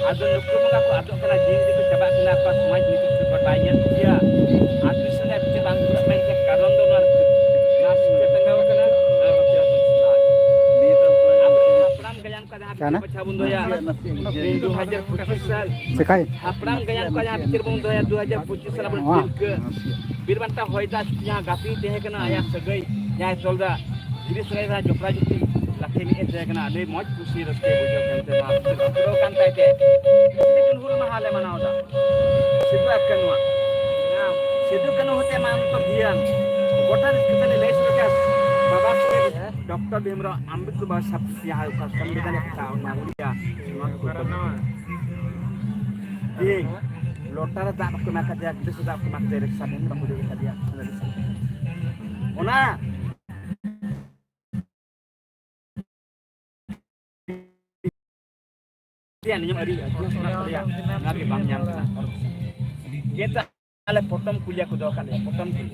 ᱟᱫᱚ ᱱᱩᱠᱩ ᱵᱚᱸᱜᱟ ᱠᱚ ᱟᱫᱚᱜ ᱠᱟᱱᱟ, ᱫᱤᱱ ᱜᱮᱠᱚ ᱪᱟᱵᱟᱜ ᱠᱟᱱᱟ, ᱟᱠᱚᱣᱟᱜ ᱥᱚᱢᱟᱡᱽ ᱱᱤᱛᱚᱜ ᱫᱚ ᱵᱟᱭ ᱧᱮᱞ ᱴᱷᱤᱠ ᱜᱮᱭᱟ᱾ ᱟᱨ ᱫᱤᱥᱚᱢ ᱨᱮ ᱪᱮᱫ ᱵᱟᱝ ᱪᱟᱞᱟᱜ ᱠᱟᱱᱟ, ᱠᱟᱨᱚᱱ ᱫᱚ ᱱᱚᱣᱟ ᱱᱟᱨᱥᱤᱝ ᱛᱮ ᱴᱟᱸᱜᱟᱣ ᱠᱟᱱᱟ᱾ ᱟᱨ ᱵᱟᱠᱤ ᱟᱹᱛᱩ ᱫᱤᱥᱚᱢ ᱞᱟᱦᱟ᱾ ᱟᱵᱚ ᱦᱟᱯᱲᱟᱢ ᱜᱟᱭᱟᱱ ᱠᱚ ᱡᱟᱦᱟᱸ ᱠᱟᱱᱟ? ᱵᱤᱪᱟᱹᱨ ᱵᱟᱪᱷᱟ ᱵᱚᱱ ᱫᱚᱦᱚᱭᱟ, ᱫᱩ ᱦᱟᱡᱟᱨ ᱯᱚᱸᱪᱤᱥ ᱥᱟᱞ ᱪᱮᱠᱟᱭ? ᱦᱟᱯᱲᱟᱢ ᱜᱟᱭᱟᱱ ᱠᱚ ᱡᱟᱦᱟᱸ ᱵᱤᱪᱟᱹᱨ ᱵᱚᱱ ᱫᱚᱦᱚᱭᱟ, ᱫᱩ ᱦᱟᱡᱟᱨ ᱯᱚᱸᱪᱤᱥ ᱥᱟᱞ ᱟᱵᱚ ᱱᱚᱣᱟ᱾ ᱛᱤᱞᱠᱟᱹ ᱵᱤᱨ ᱵᱟᱱᱴᱟ ᱦᱚᱭ ᱫᱟᱜ ᱡᱟᱦᱟᱸ ᱜᱟᱛᱮ ᱛᱟᱦᱮᱸ ᱠᱟᱱᱟ, ᱟᱭᱟᱜ ᱥᱟᱹᱜᱟᱹᱭ ᱡᱟᱦᱟᱸᱭ ᱛᱚᱞ ᱫᱟ, ᱫᱷᱤᱨᱤ ᱥᱚᱨᱟᱭ ᱨᱮ ᱡᱚᱯᱲᱟᱣ ᱡᱩᱴᱤ ᱞᱟᱹᱠᱛᱤ ᱢᱤᱫ ᱮ ᱛᱟᱦᱮᱸ ᱠᱟᱱᱟ᱾ ᱟᱹᱰᱤ ᱢᱚᱡᱽ ᱠᱩᱥᱤ ᱨᱟᱹᱥᱠᱟᱹ ᱵᱩᱡᱷᱟᱹᱣ ᱠᱟᱱ ᱛᱮ ᱱᱚᱣᱟ ᱠᱷᱩᱥᱤ ᱨᱟᱹᱥᱠᱟᱹ ᱠᱟᱱ ᱛᱟᱭ ᱛᱮ ᱛᱤᱨᱤᱥ ᱡᱩᱱ ᱦᱩᱞ ᱢᱟᱦᱟ ᱞᱮ ᱢᱟᱱᱟᱣ ᱮᱫᱟ᱾ ᱥᱤᱫᱩ ᱟᱨ ᱠᱟᱹᱱᱩᱣᱟᱜ, ᱥᱤᱫᱩ ᱠᱟᱹᱱᱩ ᱦᱚᱛᱮ ᱢᱟ ᱩᱱᱠᱩ ᱫᱷᱤᱭᱟᱱ ᱜᱚᱴᱟ ᱫᱤᱥᱚᱢ ᱞᱮ ᱞᱟᱹᱭ ᱥᱚᱫᱚᱨ ᱠᱮᱫᱟ᱾ ᱵᱟᱵᱟ ᱥᱟᱦᱮᱵᱽ ᱰᱚᱠᱴᱚᱨ ᱵᱷᱤᱢᱨᱟᱣ ᱟᱢᱵᱮᱫᱠᱚᱨ ᱵᱟᱵᱟ ᱥᱟᱦᱮᱵᱽ ᱡᱟᱦᱟᱸ ᱚᱠᱟ ᱥᱚᱝᱵᱤᱫᱷᱟᱱ ᱮ ᱠᱟᱛᱷᱟ ᱚᱱᱟ ᱩᱱᱤᱭᱟᱜ ᱱᱚᱣᱟ ᱠᱚ ᱛᱮᱦᱮᱧ ᱞᱚᱴᱟ ᱨᱮ ᱫᱟᱜ ᱵᱟᱠᱚ ᱮᱢᱟ ᱠᱟᱫᱮᱭᱟ, ᱜᱤᱫᱽᱨᱟᱹ ᱥᱮ ᱫᱟᱜ ᱵᱟᱠᱚ ᱮᱢᱟ ᱠᱟᱫᱮᱭᱟ, ᱨᱤᱠᱥᱟ ᱵᱚᱱᱫ ᱵᱟᱠᱚ ᱤᱫᱤ ᱠᱟᱫᱮᱭᱟ᱾ ᱚᱱᱟ ᱨᱮᱭᱟᱜ ᱱᱤᱭᱚᱢ ᱟᱹᱨᱤ ᱟᱹᱫᱤᱵᱟᱹᱥᱤ ᱨᱮᱭᱟᱜ ᱚᱱᱟ ᱜᱮ ᱵᱟᱝ ᱧᱟᱢ ᱠᱟᱱᱟ᱾ ᱠᱤᱱᱛᱩ ᱟᱞᱮ ᱯᱚᱴᱚᱢ ᱠᱩᱞᱤᱭᱟ ᱠᱚ ᱫᱚᱦᱚ ᱠᱟᱜ ᱞᱮᱭᱟ, ᱯᱚᱴᱚᱢ ᱠᱩᱞᱤ᱾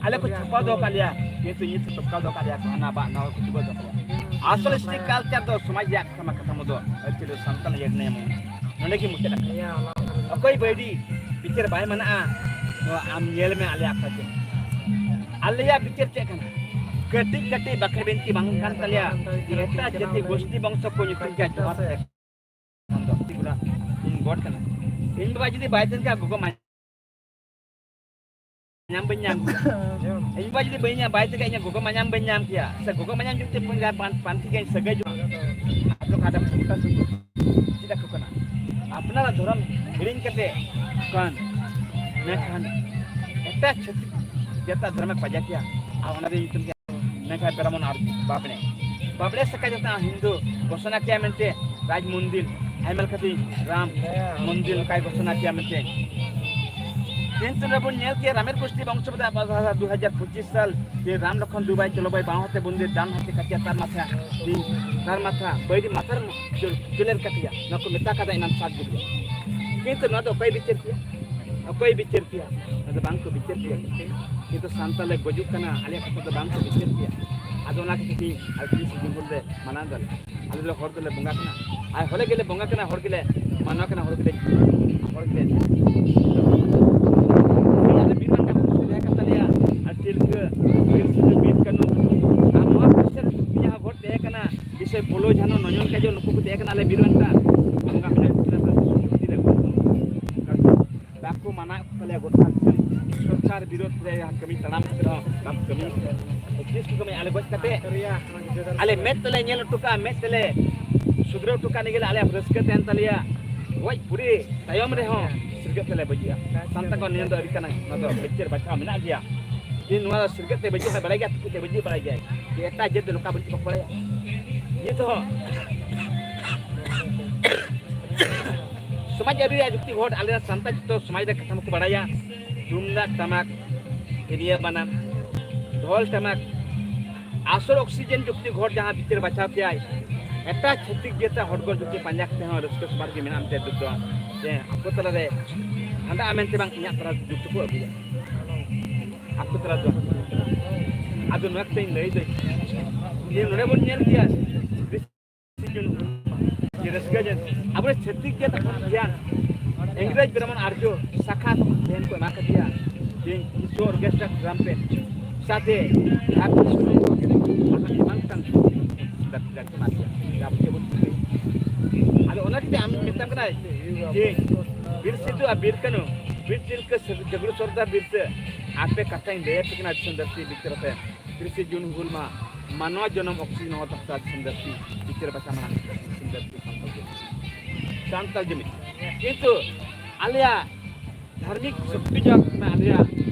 ᱟᱞᱮ ᱠᱚ ᱪᱷᱟᱯᱟ ᱫᱚᱦᱚ ᱠᱟᱜ ᱞᱮᱭᱟ, ᱠᱤᱱᱛᱩ ᱱᱤᱛ ᱛᱚᱯᱠᱟᱣ ᱫᱚᱦᱚ ᱠᱟᱜ ᱞᱮᱭᱟ ᱠᱚ, ᱦᱟᱱᱟ ᱵᱟ ᱱᱟᱣᱟ ᱠᱚ ᱪᱷᱟᱯᱟ ᱫᱚᱦᱚ ᱠᱟᱜ ᱞᱮᱭᱟ᱾ ᱟᱥᱚᱞ ᱥᱴᱤ ᱠᱟᱞᱪᱟᱨ ᱫᱚ ᱥᱚᱢᱟᱡᱽ ᱨᱮᱭᱟᱜ ᱠᱟᱛᱷᱟ ᱠᱟᱛᱷᱟ ᱫᱚ ᱟᱹᱨᱤᱪᱟᱹᱞᱤ ᱥᱟᱱᱛᱟᱲ ᱤᱭᱟᱹ ᱨᱮᱱᱟᱜ ᱮᱢ ᱱᱚᱰᱮ ᱜᱮ ᱢᱩᱪᱟᱹᱫ ᱟᱠᱟᱱᱟ᱾ ᱚᱠᱚᱭ ᱵᱟᱹᱭᱰᱤ ᱵᱤᱪᱟᱹᱨ ᱵᱟᱭ ᱢᱟᱱᱟᱜᱼᱟ, ᱱᱚᱣᱟ ᱟᱢ ᱧᱮᱞ ᱢᱮ ᱟᱞᱮᱭᱟᱜ ᱠᱟᱛᱷᱟ ᱪᱮᱫ᱾ ᱟᱞᱮᱭᱟᱜ ᱵᱤᱪᱟᱹᱨ ᱪᱮᱫ ᱠᱟᱱᱟ? ᱠᱟᱹᱴᱤᱡ ᱠᱟᱹᱴᱤᱡ ᱵᱟᱠᱷᱮᱲ ᱵᱤᱱᱛᱤ ᱵᱟᱝ ᱠᱟᱱ ᱛᱟᱞᱮᱭᱟ᱾ ᱮᱴᱟᱜ ᱡᱟᱹᱛᱤ ᱜᱳᱥᱴᱤ ᱵᱚᱝᱥᱚ ᱠᱚ ᱧᱩᱛᱩᱢ ᱠᱮᱭᱟ ᱡᱚᱦᱟᱨ ᱛᱮ᱾ ᱤᱧ ᱜᱚᱰ ᱠᱟᱱᱟ᱾ ᱤᱧ ᱵᱟᱵᱟ ᱡᱩᱫᱤ ᱵᱟᱭ ᱛᱟᱦᱮᱱ ᱠᱷᱟᱱ ᱜᱚᱜᱚ ᱢᱟ ᱧᱟᱢ ᱵᱟᱹᱧ ᱧᱟᱢ ᱠᱮᱭᱟ᱾ ᱤᱧ ᱵᱟ ᱡᱩᱫᱤ ᱵᱟᱹᱧ ᱧᱟᱢ, ᱵᱟᱭ ᱛᱮᱜᱮ ᱤᱧᱟᱹᱜ ᱜᱚᱜᱚ ᱢᱟᱧᱟᱢ ᱵᱟᱹᱧ ᱧᱟᱢ ᱠᱮᱭᱟ᱾ ᱥᱮ ᱜᱚᱜᱚ ᱢᱟᱧᱟᱢ ᱡᱩᱫᱤ ᱯᱟᱱ-, ᱯᱟᱱᱛᱷᱤ ᱜᱮ ᱥᱟᱹᱜᱟᱹᱭ ᱡᱚᱝ᱾ ᱟᱫᱚ ᱠᱟᱰᱟ ᱯᱷᱩᱴᱟ ᱥᱩᱫᱷᱩ ᱪᱮᱫ ᱟᱠᱚ ᱠᱟᱱᱟ? ᱟᱯᱱᱟᱨᱟᱜ ᱫᱷᱚᱨᱚᱢ ᱦᱤᱲᱤᱧ ᱠᱟᱛᱮ ᱠᱷᱟᱱ, ᱢᱮᱱᱠᱷᱟᱱ ᱮᱴᱟᱜ ᱪᱷᱟᱹᱛᱤᱠ ᱡᱟᱹᱛᱟᱜ ᱫᱷᱚᱨᱢᱮ ᱯᱟᱸᱡᱟ ᱠᱮᱭᱟ᱾ ᱟᱨ ᱚᱱᱟ ᱫᱚ ᱧᱩᱛᱩᱢ ᱠᱮᱭᱟ ᱢᱮᱱᱠᱷᱟᱱ ᱵᱨᱟᱦᱢᱚᱱ ᱟᱨ ᱵᱟᱵᱽᱲᱮ᱾ ᱵᱟᱵᱽᱲᱮ ᱥᱟᱠᱟ ᱡᱟᱹᱛᱟᱜ ᱦᱤᱱᱫᱩ ᱜᱷᱳᱥᱚᱱᱟ ᱠᱮᱭᱟ ᱢᱮᱱᱛᱮ ᱨᱟᱡᱽ ᱢᱚᱱᱫᱤᱨ ᱟᱭᱢᱟ ᱞᱮᱠᱟᱛᱮ ᱨᱟᱢ ᱢᱚᱱᱫᱤᱨ ᱱᱚᱝᱠᱟᱭ ᱜᱷᱳᱥᱚᱱᱟ ᱠᱮᱭᱟ ᱢᱮᱱᱛᱮ᱾ ᱠᱤᱱᱛᱩ ᱱᱚᱰᱮ ᱵᱚᱱ ᱧᱮᱞ ᱠᱮᱭᱟ ᱨᱟᱢᱮᱨ ᱜᱳᱥᱴᱤ ᱵᱚᱝᱥᱚ ᱵᱚᱫᱟ ᱟᱵᱚ ᱫᱩ ᱦᱟᱡᱟᱨ ᱯᱚᱸᱪᱤᱥ ᱥᱟᱞ ᱡᱮ ᱨᱟᱢ ᱞᱚᱠᱷᱚᱱ ᱫᱩᱵᱟᱭ ᱪᱚᱞᱚ ᱵᱟᱭ ᱵᱟᱸᱣ ᱦᱟᱛᱮ ᱵᱚᱱᱫᱤᱨ ᱰᱟᱱ ᱦᱟᱛᱮ ᱠᱟᱪᱟ ᱛᱟᱨ ᱢᱟᱛᱷᱟ ᱛᱟᱨ ᱢᱟᱛᱷᱟ ᱵᱟᱹᱭᱨᱤ ᱢᱟᱛᱟᱨ ᱪᱚᱞᱮᱨ ᱠᱟᱛᱮᱭᱟ ᱱᱚᱣᱟ ᱠᱚ ᱢᱮᱛᱟ ᱠᱟᱫᱟ ᱮᱱᱟᱱ ᱥᱟᱛ ᱡᱩᱜᱽ ᱨᱮ᱾ ᱠᱤᱱᱛᱩ ᱱᱚᱣᱟ ᱫᱚ ᱚᱠᱚᱭ ᱵᱤᱪᱟᱹᱨ ᱠᱮᱭᱟ? ᱚᱠᱚᱭ ᱵᱤᱪᱟᱹᱨ ᱠᱮᱭᱟ? ᱟᱫᱚ ᱵᱟᱝ ᱠᱚ ᱵᱤᱪᱟᱹᱨ ᱠᱮᱭᱟ᱾ ᱠᱤᱱᱛᱩ ᱥᱟᱱᱛᱟᱲ ᱞᱮ ᱜᱚᱡᱩᱜ ᱠᱟᱱᱟ, ᱟᱞᱮᱭᱟᱜ ᱠᱟᱛᱷᱟ ᱫᱚ ᱵᱟᱝ ᱠᱚ ᱵᱤᱪᱟᱹᱨ ᱠᱮᱭᱟ᱾ ᱟᱫᱚ ᱚᱱᱟ ᱠᱷᱟᱹᱛᱤᱨ ᱛᱮ ᱟᱞᱮ ᱛᱤᱨᱤᱥᱮ ᱡᱩᱱ ᱦᱩᱞ ᱞᱮ ᱢᱟᱱᱟᱣ ᱫᱟᱞᱮ᱾ ᱟᱞᱮ ᱫᱚ ᱦᱚᱲ ᱫᱚᱞᱮ ᱵᱚᱸᱜᱟ ᱠᱟᱱᱟ, ᱟᱨ ᱦᱚᱲ ᱜᱮᱞᱮ ᱵᱚᱸᱜᱟ ᱠᱟᱱᱟ, ᱦᱚᱲ ᱜᱮᱞᱮ ᱢᱟᱱᱟᱣ ᱠᱟᱱᱟ, ᱦᱚᱲ ᱜᱮᱞᱮ ᱦᱚᱲ ᱜᱮᱞᱮ ᱟᱞᱮ ᱵᱤᱨ ᱵᱟᱱᱴᱟ ᱠᱚ ᱛᱟᱦᱮᱸ ᱠᱟᱱ ᱛᱟᱞᱮᱭᱟ, ᱟᱨ ᱛᱤᱞᱠᱟᱹ, ᱵᱤᱨ ᱥᱤᱫᱩ, ᱵᱤᱨ ᱠᱟᱹᱱᱩ, ᱟᱨ ᱱᱚᱣᱟ ᱯᱟᱥᱮ ᱨᱮ ᱡᱟᱦᱟᱸ ᱵᱷᱳᱴ ᱛᱟᱦᱮᱸ ᱠᱟᱱᱟ, ᱵᱤᱥᱚᱭ ᱯᱷᱩᱞᱳ, ᱡᱷᱟᱱᱳ, ᱱᱚᱭᱚᱱ, ᱠᱟᱡᱚᱞ, ᱱᱩᱠᱩ ᱠᱚ ᱛᱟᱦᱮᱸ ᱠᱟᱱᱟ ᱟᱞᱮ ᱵᱤᱨ ᱵᱟᱱᱴᱟ᱾ ᱵᱚᱸᱜᱟ ᱢᱮᱱᱟᱜ ᱠᱚ ᱛᱟᱞᱮᱭᱟ, ᱵᱟᱠᱚ ᱢᱟᱱᱟᱣᱮᱫ ᱠᱚ ᱛᱟᱞᱮᱭᱟ ᱜᱚᱴᱟ᱾ ᱥᱚᱨᱠᱟᱨ ᱵᱤᱨᱳᱫᱷ ᱨᱮ ᱡᱟᱦᱟᱸ ᱠᱟᱹᱢᱤ ᱛᱟᱲᱟᱢ ᱠᱟᱛᱮ ᱨᱮᱦᱚᱸ ᱵᱟᱠᱚ ᱠᱟᱹᱢᱤ᱾ ᱚᱯᱷᱤᱥ ᱠᱚ ᱠᱟᱹᱢᱤ, ᱟᱞᱮ ᱜᱚᱡ ᱠᱟᱛᱮ ᱟᱞᱮ ᱢᱮᱫ ᱛᱮᱞᱮ ᱧᱮᱞ ᱦᱚᱴᱚ ᱠᱟᱜᱼᱟ, ᱢᱮᱫ ᱛᱮᱞᱮ ᱥᱩᱫᱷᱨᱟᱹᱣ ᱦᱚᱴᱚ ᱠᱟᱜ ᱱᱤᱭᱟᱹ ᱜᱮ ᱟᱞᱮᱭᱟᱜ ᱨᱟᱹᱥᱠᱟᱹ ᱛᱟᱦᱮᱱ ᱛᱟᱞᱮᱭᱟ᱾ ᱜᱚᱡ ᱯᱩᱨᱤ ᱛᱟᱭᱚᱢ ᱨᱮᱦᱚᱸ ᱥᱤᱨᱜᱟᱹᱫ ᱛᱮᱞᱮ ᱵᱟᱹᱡᱩᱜᱼᱟ᱾ ᱥᱟᱱᱛᱟᱲ ᱠᱚᱣᱟᱜ ᱱᱤᱭᱚᱢ ᱫᱚ ᱟᱹᱰᱤ ᱠᱟᱱᱟ, ᱱᱚᱣᱟ ᱫᱚ ᱵᱤᱪᱟᱹᱨ ᱵᱟᱪᱷᱟᱣ ᱢᱮᱱᱟᱜ ᱜᱮᱭᱟ᱾ ᱡᱮ ᱱᱚᱣᱟ ᱥᱤᱨᱜᱟᱹᱫ ᱛᱮ ᱵᱟᱹᱡᱩᱜ ᱦᱚᱸ ᱵᱟᱲᱟᱭ ᱜᱮᱭᱟ, ᱛᱩᱠᱩ ᱛᱮ ᱵᱟᱹᱡᱩᱜ ᱵᱟᱲᱟᱭ ᱜᱮᱭᱟ, ᱡᱮ ᱮᱴᱟᱜ ᱡᱟᱹᱛ ᱫᱚ ᱱᱚᱝᱠᱟ ᱵᱟᱹᱡᱩᱜ ᱵᱟᱠᱚ ᱵᱟᱲᱟᱭᱟ᱾ ᱱᱤᱛ ᱦᱚᱸ ᱥᱚᱢᱟᱡᱽ ᱟᱹᱨᱤ ᱨᱮᱭᱟᱜ ᱡᱩᱠᱛᱤ ᱜᱷᱚᱴ ᱟᱞᱮ ᱥᱟᱱᱛᱟᱲ ᱡᱚᱛᱚ ᱥᱚᱢᱟᱡᱽ ᱨᱮ ᱠᱟᱛᱷᱟ ᱢᱟᱠᱚ ᱵᱟᱲᱟᱭᱟ, ᱛᱩᱢᱫᱟᱜ ᱴᱟᱢᱟᱠ, ᱛᱤᱨᱭᱳ ᱵᱟᱱᱟᱢ, ᱰᱷᱚᱞ ᱴᱟᱢᱟᱠ, ᱟᱥᱚᱞ ᱚᱠᱥᱤᱡᱮᱱ ᱡᱩᱠᱛᱤ ᱜᱷᱚᱴ ᱡᱟᱦᱟᱸ ᱵᱤᱪᱟᱹᱨ ᱵᱟᱪᱷᱟᱣ ᱠᱮᱭᱟᱭ, ᱮᱴᱟᱜ ᱪᱷᱟᱹᱛᱤᱠ ᱡᱟᱹᱛᱟᱜ ᱦᱚᱲ ᱠᱚ ᱡᱩᱫᱤ ᱯᱟᱸᱡᱟ ᱠᱟᱛᱮ ᱦᱚᱸ ᱨᱟᱹᱥᱠᱟᱹ ᱥᱚᱵᱷᱟ ᱨᱮᱜᱮ ᱢᱮᱱᱟᱜ ᱢᱮᱛᱟᱭ ᱫᱩᱠ ᱫᱚ, ᱡᱮ ᱟᱠᱚ ᱛᱟᱞᱟᱨᱮ ᱠᱷᱟᱸᱰᱟᱜᱼᱟ ᱢᱮᱱᱛᱮ ᱵᱟᱝ ᱤᱧᱟᱹᱜ ᱛᱟᱞᱟ ᱫᱩᱠ ᱫᱚᱠᱚ ᱟᱹᱜᱩᱭᱟ᱾ ᱟᱠᱚ ᱛᱟᱞᱟ ᱫᱚ ᱟᱫᱚ ᱱᱚᱣᱟ ᱠᱟᱛᱷᱟᱧ ᱞᱟᱹᱭ ᱫᱟᱹᱧ ᱡᱮ ᱱᱚᱰᱮ ᱵᱚᱱ ᱧᱮᱞ ᱠᱮᱭᱟ ᱡᱮ ᱨᱟᱹᱥᱠᱟᱹ ᱡᱮ ᱟᱵᱚᱨᱮᱱ ᱪᱷᱟᱹᱛᱤᱠ ᱡᱟᱹᱛ ᱦᱚᱲ ᱜᱮᱭᱟᱱ ᱤᱝᱨᱮᱡᱽ ᱵᱨᱟᱦᱢᱚᱱ ᱟᱨᱡᱚ ᱥᱟᱠᱷᱟ ᱫᱷᱮᱭᱟᱱ ᱠᱚ ᱮᱢᱟ ᱠᱟᱫᱮᱭᱟ ᱡᱮ ᱠᱤᱪᱷᱩ ᱚᱨᱜᱮᱥᱴᱟᱨ ᱯᱨᱳᱜᱨᱟᱢ ᱯᱮ ᱥᱟᱛᱮ ᱟᱨ ᱠᱤᱪᱷᱩ ᱮᱢᱟᱱ ᱠᱟᱱ ᱟᱫᱚ ᱚᱱᱟ ᱠᱷᱟᱹᱛᱤᱨ ᱟᱢ ᱢᱮᱛᱟᱢ ᱠᱟᱱᱟ ᱡᱮ ᱵᱤᱨ ᱥᱤᱫᱷᱩ ᱟᱨ ᱵᱤᱨ ᱠᱟᱹᱱᱩ, ᱵᱤᱨ ᱛᱤᱞᱠᱟᱹ ᱡᱟᱹᱜᱽᱨᱩ ᱥᱚᱨᱫᱟᱨ ᱵᱤᱨ ᱥᱮ ᱟᱯᱮ ᱠᱟᱛᱷᱟᱧ ᱞᱟᱹᱭ ᱟᱯᱮ ᱠᱟᱱᱟ ᱫᱤᱥᱚᱢ ᱫᱷᱟᱹᱨᱛᱤ ᱵᱤᱪᱟᱹᱨ ᱟᱯᱮ᱾ ᱛᱤᱨᱤᱥᱮ ᱡᱩᱱ ᱦᱩᱞ ᱢᱟᱦᱟ ᱢᱟᱱᱣᱟ ᱡᱚᱱᱚᱢ ᱚᱠᱥᱤᱡᱮᱱ ᱦᱚᱸ ᱛᱟᱦᱛᱟ ᱫᱤᱥᱚᱢ ᱫᱷᱟᱹᱨᱛᱤ ᱵᱤᱪᱟᱹᱨ ᱵᱟᱪᱷᱟ ᱢᱟᱲᱟᱝ ᱫᱤᱥᱚᱢ ᱫᱷᱟᱹᱨᱛᱤ ᱥᱟᱱᱛᱟᱲ ᱡᱩᱢᱤ᱾ ᱥᱟᱱᱛᱟᱲ ᱡᱩᱢᱤ᱾ ᱠᱤᱱᱛᱩ ᱟᱞᱮᱭᱟᱜ ᱫᱷᱟᱨᱢᱤᱠ ᱥᱚᱠᱛᱤ ᱡᱚᱜ ᱠᱟᱱᱟ, ᱟᱞᱮᱭᱟᱜ,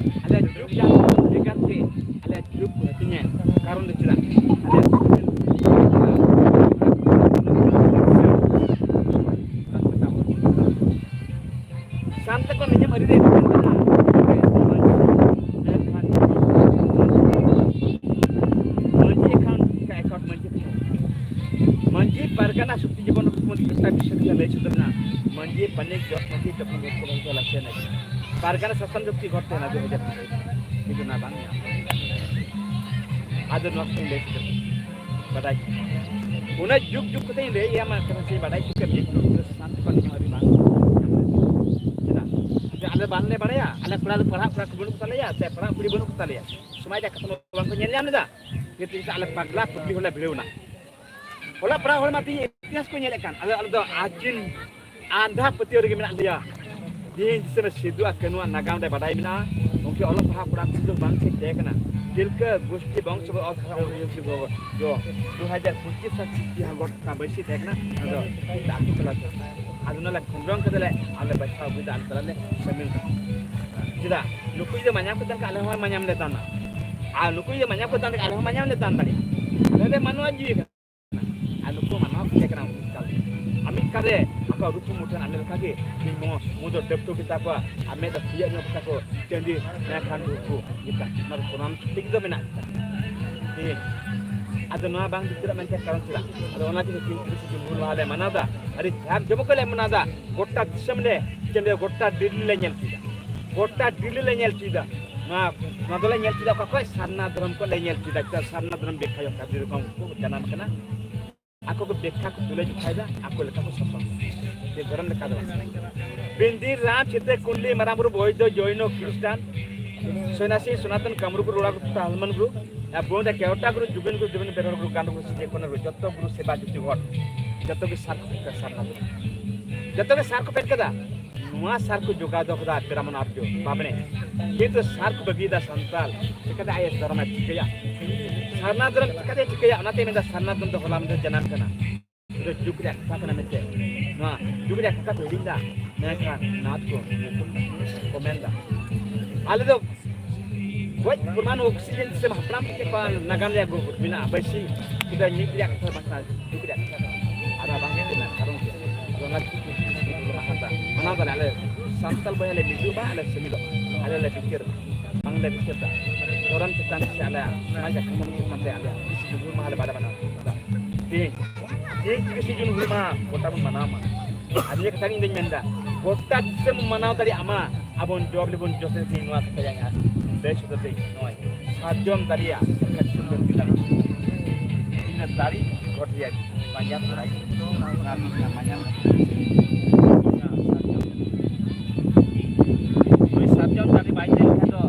ᱟᱞᱮᱭᱟᱜ ᱡᱩ ᱵᱷᱮᱜᱟᱨ ᱛᱮ ᱟᱞᱮᱭᱟᱜ ᱡᱩᱜᱽ ᱠᱚ ᱦᱟᱹᱴᱤᱧᱟ᱾ ᱠᱟᱨᱚᱱ ᱫᱚ ᱪᱮᱫᱟᱜ? ᱟᱞᱮᱭᱟᱜ ᱥᱚᱢᱟᱡᱽ ᱥᱟᱱᱛᱮ ᱠᱚ ᱱᱤᱡᱮᱢ ᱟᱹᱰᱤ ᱨᱮ ᱢᱟᱹᱡᱷᱤ ᱮᱠᱷᱚᱱ ᱮᱠᱟᱣᱩᱱᱴ ᱢᱟᱹᱡᱷᱤ ᱠᱟᱱᱟ᱾ ᱢᱟᱹᱡᱷᱤ ᱯᱟᱨᱜᱟᱱᱟ ᱥᱚᱠᱛᱤ ᱡᱤᱵᱚᱱ ᱢᱩᱠᱷᱭᱚᱢᱚᱱᱛᱨᱤ ᱠᱨᱤᱥᱱᱟ ᱵᱤᱥᱥᱚ ᱞᱟᱹᱭ ᱥᱚᱫᱚᱨ ᱮᱱᱟ, ᱢᱟᱹᱡᱷᱤ ᱯᱟᱱᱤᱠ ᱡᱚᱜ ᱢᱟᱹᱡᱷᱤ ᱡᱚᱜ ᱢᱟᱹᱡᱷᱤ ᱠᱚ ᱵᱟᱝ ᱪᱟᱞᱟᱜ ᱥᱮ ᱱᱟᱭ᱾ ᱯᱟᱨᱜᱟᱱᱟ ᱥᱟᱥᱚᱱ ᱡᱩᱠᱛᱤ ᱜᱷᱚᱴ ᱛᱟᱦᱮᱱᱟ ᱫᱩ ᱦᱟᱡᱟᱨ ᱠᱩᱲᱤ᱾ ᱠᱤᱱᱛᱩ ᱚᱱᱟ ᱵᱟᱝ ᱧᱟᱢ᱾ ᱟᱫᱚ ᱱᱚᱣᱟ ᱠᱚᱧ ᱞᱟᱹᱭ ᱥᱚᱫᱚᱨ ᱠᱮᱫᱟ᱾ ᱵᱟᱰᱟᱭ ᱠᱮᱫᱟ᱾ ᱚᱱᱟ ᱡᱩᱜᱽ ᱡᱩᱜᱽ ᱠᱟᱛᱮᱧ ᱞᱟᱹᱭ ᱟᱢᱟ ᱠᱟᱱᱟ ᱥᱮ ᱵᱟᱰᱟᱭ ᱠᱮᱫᱟ ᱡᱮ ᱥᱟᱱᱛᱤ ᱯᱟᱱᱤ ᱟᱹᱰᱤ ᱵᱟᱝ ᱧᱟᱢ ᱞᱮᱫᱟ᱾ ᱪᱮᱫᱟᱜ? ᱡᱮ ᱟᱞᱮ ᱵᱟᱝᱞᱮ ᱵᱟᱲᱟᱭᱟ, ᱟᱞᱮ ᱠᱚᱲᱟ ᱫᱚ ᱯᱟᱲᱦᱟᱜ ᱠᱚᱲᱟ ᱠᱚ ᱵᱟᱹᱱᱩᱜ ᱠᱚ ᱛᱟᱞᱮᱭᱟ ᱥᱮ ᱯᱟᱲᱦᱟᱜ ᱠᱩᱲᱤ ᱵᱟᱹᱱᱩᱜ ᱠᱚ ᱛᱟᱞᱮᱭᱟ᱾ ᱥᱚᱢᱟᱡᱽ ᱨᱮᱭᱟᱜ ᱠᱟᱛᱷᱟ ᱢᱟ ᱵᱟᱝ ᱠᱚ ᱧᱮᱞ ᱧᱟᱢ ᱞᱮᱫᱟ᱾ ᱡᱮ ᱛᱤᱥ ᱟᱞᱮ ᱯᱟᱜᱽᱞᱟ ᱯᱟᱹᱜᱽᱞᱤ ᱦᱚᱲᱞᱮ ᱵᱷᱤᱲᱟᱹᱣ ᱮᱱᱟ᱾ ᱚᱞᱚᱜ ᱯᱟᱲᱦᱟᱜ ᱦᱚᱲ ᱢᱟ ᱛᱮᱦᱮᱧ ᱤᱛᱤᱦᱟᱥ ᱠᱚ ᱧᱮᱞᱮᱫ ᱠᱟᱱ, ᱟᱞᱮ, ᱟᱞᱮ ᱫᱚ ᱟᱹᱠᱤᱱ ᱟᱸᱫᱷᱟ ᱯᱟᱹᱛᱭᱟᱹᱣ ᱨᱮᱜᱮ ᱢᱮᱱᱟᱜ ᱞᱮᱭᱟ᱾ ᱛᱮᱦᱮᱧ ᱫᱤᱥᱚᱢ ᱨᱮ ᱥᱤᱫᱩ ᱟᱨ ᱠᱟᱹᱱᱩᱣᱟᱜ ᱱᱟᱜᱟᱢ ᱨᱮ ᱵᱟᱰᱟᱭ ᱢᱮᱱᱟᱜᱼᱟ, ᱩᱱᱠᱤᱱ ᱚᱞᱚᱜ ᱯᱟᱲᱦᱟᱜ ᱠᱚᱲᱟ ᱠᱩᱲᱤ ᱫᱚ ᱵᱟᱝ ᱠᱤᱱ ᱛᱟᱦᱮᱸ ᱠᱟᱱᱟ᱾ ᱛᱤᱞᱠᱟᱹ ᱜᱳᱥᱴᱤ ᱵᱚᱝᱥᱚ ᱚᱛ ᱦᱟᱥᱟ ᱩᱱᱤ ᱫᱚ ᱫᱩ ᱦᱟᱡᱟᱨ ᱯᱚᱸᱪᱤᱥ ᱥᱟᱞ ᱪᱤᱠᱤ ᱦᱟᱸᱜ ᱜᱚᱴ ᱠᱟᱱᱟ, ᱵᱟᱹᱭᱥᱤ ᱛᱟᱦᱮᱸ ᱠᱟᱱᱟ, ᱟᱫᱚ ᱟᱹᱛᱩ ᱴᱚᱞᱟ ᱛᱮ᱾ ᱟᱫᱚ ᱱᱚᱣᱟ ᱞᱮ ᱠᱷᱚᱸᱫᱽᱨᱚᱝ ᱠᱟᱛᱮ ᱞᱮ ᱟᱞᱮ ᱵᱟᱪᱷᱟᱣ ᱟᱹᱜᱩᱭᱮᱫᱟ, ᱟᱞᱮ ᱛᱟᱞᱟ ᱞᱮ ᱥᱟᱹᱢᱤᱞ ᱠᱟᱱᱟ᱾ ᱪᱮᱫᱟᱜ? ᱱᱩᱠᱩ ᱡᱩᱫᱤ ᱢᱟᱧᱟ ᱠᱚ ᱛᱟᱦᱮᱱ ᱠᱷᱟᱱ ᱟᱞᱮ ᱦᱚᱸ ᱢᱟᱧᱟᱢ ᱞᱮ ᱫᱟᱱᱟ, ᱟᱨ ᱱᱩᱠᱩ ᱡᱩᱫᱤ ᱢᱟᱧᱟ ᱠᱚ ᱛᱟᱦᱮᱱ ᱠᱷᱟᱱ ᱟᱞᱮ ᱦᱚᱸ ᱢᱟᱧᱟᱢ ᱞᱮ ᱫᱟᱱ ᱫᱟᱲᱮᱭᱟᱜᱼᱟ᱾ ᱟᱞᱮ ᱫᱚ ᱢᱟᱱᱣᱟ ᱡᱤᱣᱤ ᱠᱟᱱᱟ᱾ ᱟᱨ ᱱᱩᱠᱩ ᱢᱟᱱᱣᱟ ᱠᱚ ᱛᱟᱦᱮᱸ ᱠᱟᱱᱟ ᱩᱱᱠᱩ ᱮᱠᱟᱞ᱾ ᱟᱨ ᱢᱤᱫ ᱠᱟᱛᱮ ᱟᱠᱚᱣᱟᱜ ᱨᱩᱯ ᱠᱚ ᱢᱩᱴᱷᱟᱹᱱ ᱟᱞᱮ ᱞᱮᱠᱟᱜᱮ ᱵᱤᱢᱚ ᱢᱩᱫᱚ ᱰᱟᱹᱵᱽᱴᱩ ᱜᱮᱛᱟ ᱠᱚᱣᱟ᱾ ᱟᱨ ᱢᱮᱫ ᱫᱚ ᱯᱷᱩᱭᱟᱹᱜ ᱧᱚᱜ ᱜᱮᱛᱟ ᱠᱚ, ᱪᱟᱹᱱᱫᱤ ᱢᱮᱱᱠᱷᱟᱱ ᱨᱩᱯ ᱠᱚ ᱜᱮᱛᱟ᱾ ᱚᱱᱟ ᱫᱚ ᱯᱨᱚᱢᱟᱱ ᱴᱷᱤᱠ ᱫᱚ ᱢᱮᱱᱟᱜ ᱜᱮᱛᱟ᱾ ᱴᱷᱤᱠ᱾ ᱟᱫᱚ ᱱᱚᱣᱟ ᱵᱟᱝ ᱵᱤᱪᱟᱹᱨᱟᱜ ᱢᱮᱱᱛᱮ ᱠᱟᱨᱚᱱ ᱪᱮᱫᱟᱜ? ᱟᱫᱚ ᱚᱱᱟ ᱛᱮᱜᱮ ᱛᱤᱱ ᱛᱤᱨᱤᱥᱮ ᱡᱩᱱ ᱦᱩᱞ ᱢᱟᱦᱟ ᱞᱮ ᱢᱟᱱᱟᱣ ᱮᱫᱟ᱾ ᱟᱹᱰᱤ ᱡᱟᱠ ᱡᱚᱢᱚᱠ ᱞᱮ ᱢᱟᱱᱟᱣ ᱮᱫᱟ᱾ ᱜᱚᱴᱟ ᱫᱤᱥᱚᱢ ᱞᱮ, ᱪᱮᱫ ᱞᱮ, ᱜᱚᱴᱟ ᱫᱤᱞᱞᱤ ᱞᱮ ᱧᱮᱞ ᱠᱮᱫᱟ᱾ ᱜᱚᱴᱟ ᱫᱤᱞᱞᱤ ᱞᱮ ᱧᱮᱞ ᱠᱮᱫᱟ᱾ ᱱᱚᱣᱟ, ᱱᱚᱣᱟ ᱫᱚᱞᱮ ᱧᱮᱞ ᱠᱮᱫᱟ ᱚᱠᱟ ᱠᱷᱚᱡ? ᱥᱟᱨᱱᱟ ᱫᱷᱚᱨᱚᱢ ᱠᱚ ᱞᱮ ᱧᱮᱞ ᱠᱮᱫᱟ᱾ ᱪᱮᱫᱟᱜ ᱥᱟᱨᱱᱟ ᱫᱷᱚᱨᱚᱢ ᱵᱮᱠᱷᱟᱭᱚᱜ ᱟᱹᱰᱤ ᱨᱚᱠᱚᱢ ᱠᱚ ᱡᱟᱱᱟᱢ ᱠᱟᱱᱟ᱾ ᱟᱠᱚ ᱠᱚ ᱵᱮᱠᱷᱟ ᱠᱚ ᱛᱩᱞᱟᱹ ᱡᱚᱠᱷᱟᱭᱮᱫᱟ, ᱟᱠᱚ ᱞᱮᱠᱟ ᱠᱚ ᱥᱟᱥᱚᱱ᱾ ᱡᱮ ᱫᱷᱚᱨᱚᱢ ᱞᱮᱠᱟ ᱫᱚ ᱵᱟᱝ᱾ ᱵᱤᱱᱫᱤᱨ ᱨᱟᱢ ᱪᱷᱤᱛᱟᱹ ᱠᱩᱱᱰᱞᱤ ᱢᱟᱨᱟᱝ ᱵᱩᱨᱩ ᱵᱳᱭᱫᱷᱚ ᱡᱚᱭᱱᱚ ᱠᱷᱨᱤᱥᱴᱟᱱ ᱥᱚᱱᱱᱟᱥᱤ ᱥᱚᱱᱟᱛᱚᱱ ᱠᱟᱢᱨᱩ ᱜᱩᱨᱩ ᱚᱲᱟᱜ ᱜᱩᱨᱩ ᱛᱟᱞᱢᱟᱱ ᱜᱩᱨᱩ ᱟᱨ ᱵᱳᱭᱫᱷᱚ ᱠᱮᱣᱴᱟ ᱜᱩᱨᱩ ᱡᱩᱜᱤᱱ ᱜᱩᱨᱩ ᱡᱩᱜᱤᱱ ᱵᱮᱨᱚᱲ ᱜᱩᱨᱩ ᱜᱟᱱᱰ ᱜᱩᱨᱩ ᱥᱤᱡᱮ ᱠᱚᱱᱚ ᱜᱩᱨᱩ ᱡᱚᱛᱚ ᱜᱩᱨᱩ ᱥᱮᱵᱟ ᱡᱩᱛᱤ ᱦᱚᱲ ᱡᱚᱛᱚ ᱜᱮ ᱥᱟᱨ ᱠᱚ ᱯᱷᱮᱰ ᱠᱟᱜ ᱥᱟᱨᱱᱟ ᱫᱷᱚᱨᱚᱢ᱾ ᱡᱚᱛᱚ ᱜᱮ ᱥᱟᱨ ᱠᱚ ᱯᱷᱮᱰ ᱠᱟᱫᱟ᱾ ᱱᱚᱣᱟ ᱥᱟᱨ ᱠᱚ ᱡᱚᱜᱟᱣ ᱫᱚᱦᱚ ᱠᱟᱫᱟ ᱵᱨᱟᱦᱢᱚᱱ ᱟᱨᱡᱚ ᱵᱟᱵᱽᱲᱮ᱾ ᱠᱤᱱᱛᱩ ᱥᱟᱨ ᱠᱚ ᱵᱟᱹᱜᱤᱭᱮᱫᱟ ᱥᱟᱱᱛᱟᱞ᱾ ᱪᱤᱠᱟᱹᱛᱮ ᱟᱭᱟᱜ ᱫᱷᱚᱨᱚᱢᱮ ᱴᱷᱤᱠᱟᱹᱭᱟ? ᱥᱟᱨᱱᱟ ᱫᱷᱚᱨᱚᱢ ᱪᱤᱠᱟᱹᱛᱮ ᱴᱷᱤᱠᱟᱹᱭᱟ? ᱚᱱᱟᱛᱮ ᱢᱮᱱᱫᱟ ᱥᱟᱨᱱᱟ ᱫᱷᱚᱨᱚᱢ ᱫᱚ ᱦᱚᱞᱟ ᱢᱟᱫᱷᱮᱨ ᱡᱟᱱᱟᱢ ᱠᱟᱱᱟ᱾ ᱱᱚᱣᱟ ᱫᱚ ᱡᱩᱜᱽ ᱨᱮᱭᱟᱜ ᱠᱟᱛᱷᱟ ᱠᱟᱱᱟ ᱢᱮᱱᱛᱮ, ᱱᱚᱣᱟ ᱡᱩᱜᱽ ᱨᱮᱭᱟᱜ ᱠᱟᱛᱷᱟ ᱠᱚ ᱦᱤᱲᱤᱧ ᱫᱟ᱾ ᱢᱮᱱᱠᱷᱟᱱ ᱱᱟᱛ ᱠᱚ ᱠᱚ ᱢᱮᱱ ᱫᱟ, ᱟᱞᱮ ᱫᱚ ᱜᱚᱡ ᱯᱨᱚᱢᱟᱱ ᱚᱠᱥᱤᱡᱮᱱ ᱥᱮ ᱦᱟᱯᱲᱟᱢ ᱠᱚ ᱪᱮᱫ ᱠᱚ ᱱᱟᱜᱟᱢ ᱨᱮᱭᱟᱜ ᱜᱩᱨᱩ ᱢᱮᱱᱟᱜᱼᱟ, ᱵᱟᱹᱭᱥᱤ ᱪᱮᱫᱟᱜ ᱢᱤᱫ ᱨᱮᱭᱟᱜ ᱠᱟᱛᱷᱟ ᱵᱟᱝ ᱠᱟᱱᱟ, ᱫᱩᱠ ᱨᱮᱭᱟᱜ ᱠᱟᱛᱷᱟ ᱠᱟᱱᱟ᱾ ᱟᱫᱚ ᱵᱟᱝ ᱦᱮᱡ ᱞᱮᱱᱟ, ᱠᱟᱨᱚᱱ ᱪᱮᱫ? ᱟᱫᱚ ᱚᱱᱟ ᱠᱷᱟᱹᱛᱤᱨ ᱛᱮ ᱢᱟᱱᱟᱣ ᱫᱟ, ᱢᱟᱱᱟᱣ ᱫᱟᱞᱮ ᱟᱞᱮ ᱥᱟᱱᱛᱟᱲ ᱵᱚᱭᱦᱟ ᱞᱮ ᱢᱤᱫᱚᱜ ᱢᱟ, ᱟᱞᱮ ᱥᱮ ᱢᱤᱫᱚᱜ ᱢᱟ, ᱟᱞᱮ ᱞᱮ ᱵᱤᱪᱟᱹᱨ ᱢᱟ, ᱵᱟᱝ ᱞᱮ ᱵᱤᱪᱟᱹᱨ ᱫᱟ᱾ ᱫᱷᱚᱨᱚᱢ ᱪᱮᱛᱟᱱ ᱥᱮ ᱟᱞᱮᱭᱟᱜ ᱥᱚᱢᱟᱡᱽ ᱟᱜ ᱠᱟᱹᱢᱤ ᱪᱮᱛᱟᱱ ᱛᱮ ᱟᱞᱮᱭᱟᱜ ᱵᱤᱥᱤ ᱫᱩᱜᱩᱨ ᱢᱟᱦᱟ ᱞᱮ ᱵᱟᱞᱮ ᱢᱟᱱᱟᱣ ᱫᱟ᱾ ᱛᱮᱦᱮᱧ, ᱛᱮᱦᱮᱧ ᱛᱤᱨᱤᱥᱮ ᱡᱩᱱ ᱦᱩᱞ ᱢᱟᱦᱟ ᱜᱚᱴᱟ ᱵᱚᱱ ᱢᱟᱱᱟᱣ ᱢᱟ᱾ ᱟᱨ ᱱᱤᱭᱟᱹ ᱠᱟᱛᱷᱟ ᱜᱤᱧ ᱢᱮᱱᱫᱟ, ᱜᱚᱴᱟ ᱫᱤᱥᱚᱢ ᱢᱟᱱᱟᱣ ᱫᱟᱲᱮᱭᱟᱜ ᱢᱟ, ᱟᱵᱚᱱ ᱡᱚᱵ ᱞᱮᱵᱚᱱ ᱡᱚᱥᱮ ᱥᱮ ᱱᱚᱣᱟ ᱠᱟᱛᱷᱟ ᱡᱟᱦᱟᱸ ᱵᱮᱥ ᱦᱩᱫᱟᱹᱨ ᱛᱮ ᱱᱚᱜᱼᱚᱭ ᱥᱟᱨᱡᱚᱢ ᱫᱟᱨᱮᱭᱟᱜ ᱥᱟᱨᱡᱚᱢ ᱫᱟᱨᱮ ᱤᱱᱟᱹ ᱫᱟᱨᱮ ᱜᱚᱴ ᱨᱮᱭᱟᱜ ᱯᱟᱸᱡᱟ ᱛᱚᱨᱟᱭ ᱚᱱᱟ ᱢᱤᱫᱴᱟᱝ ᱢᱟᱭᱟᱢ ᱱᱩᱭ ᱥᱟᱨᱡᱚᱢ ᱫᱟᱨᱮ ᱵᱟᱭ ᱛᱟᱦᱮᱸ ᱞᱮᱠᱷᱟᱱ ᱫᱚ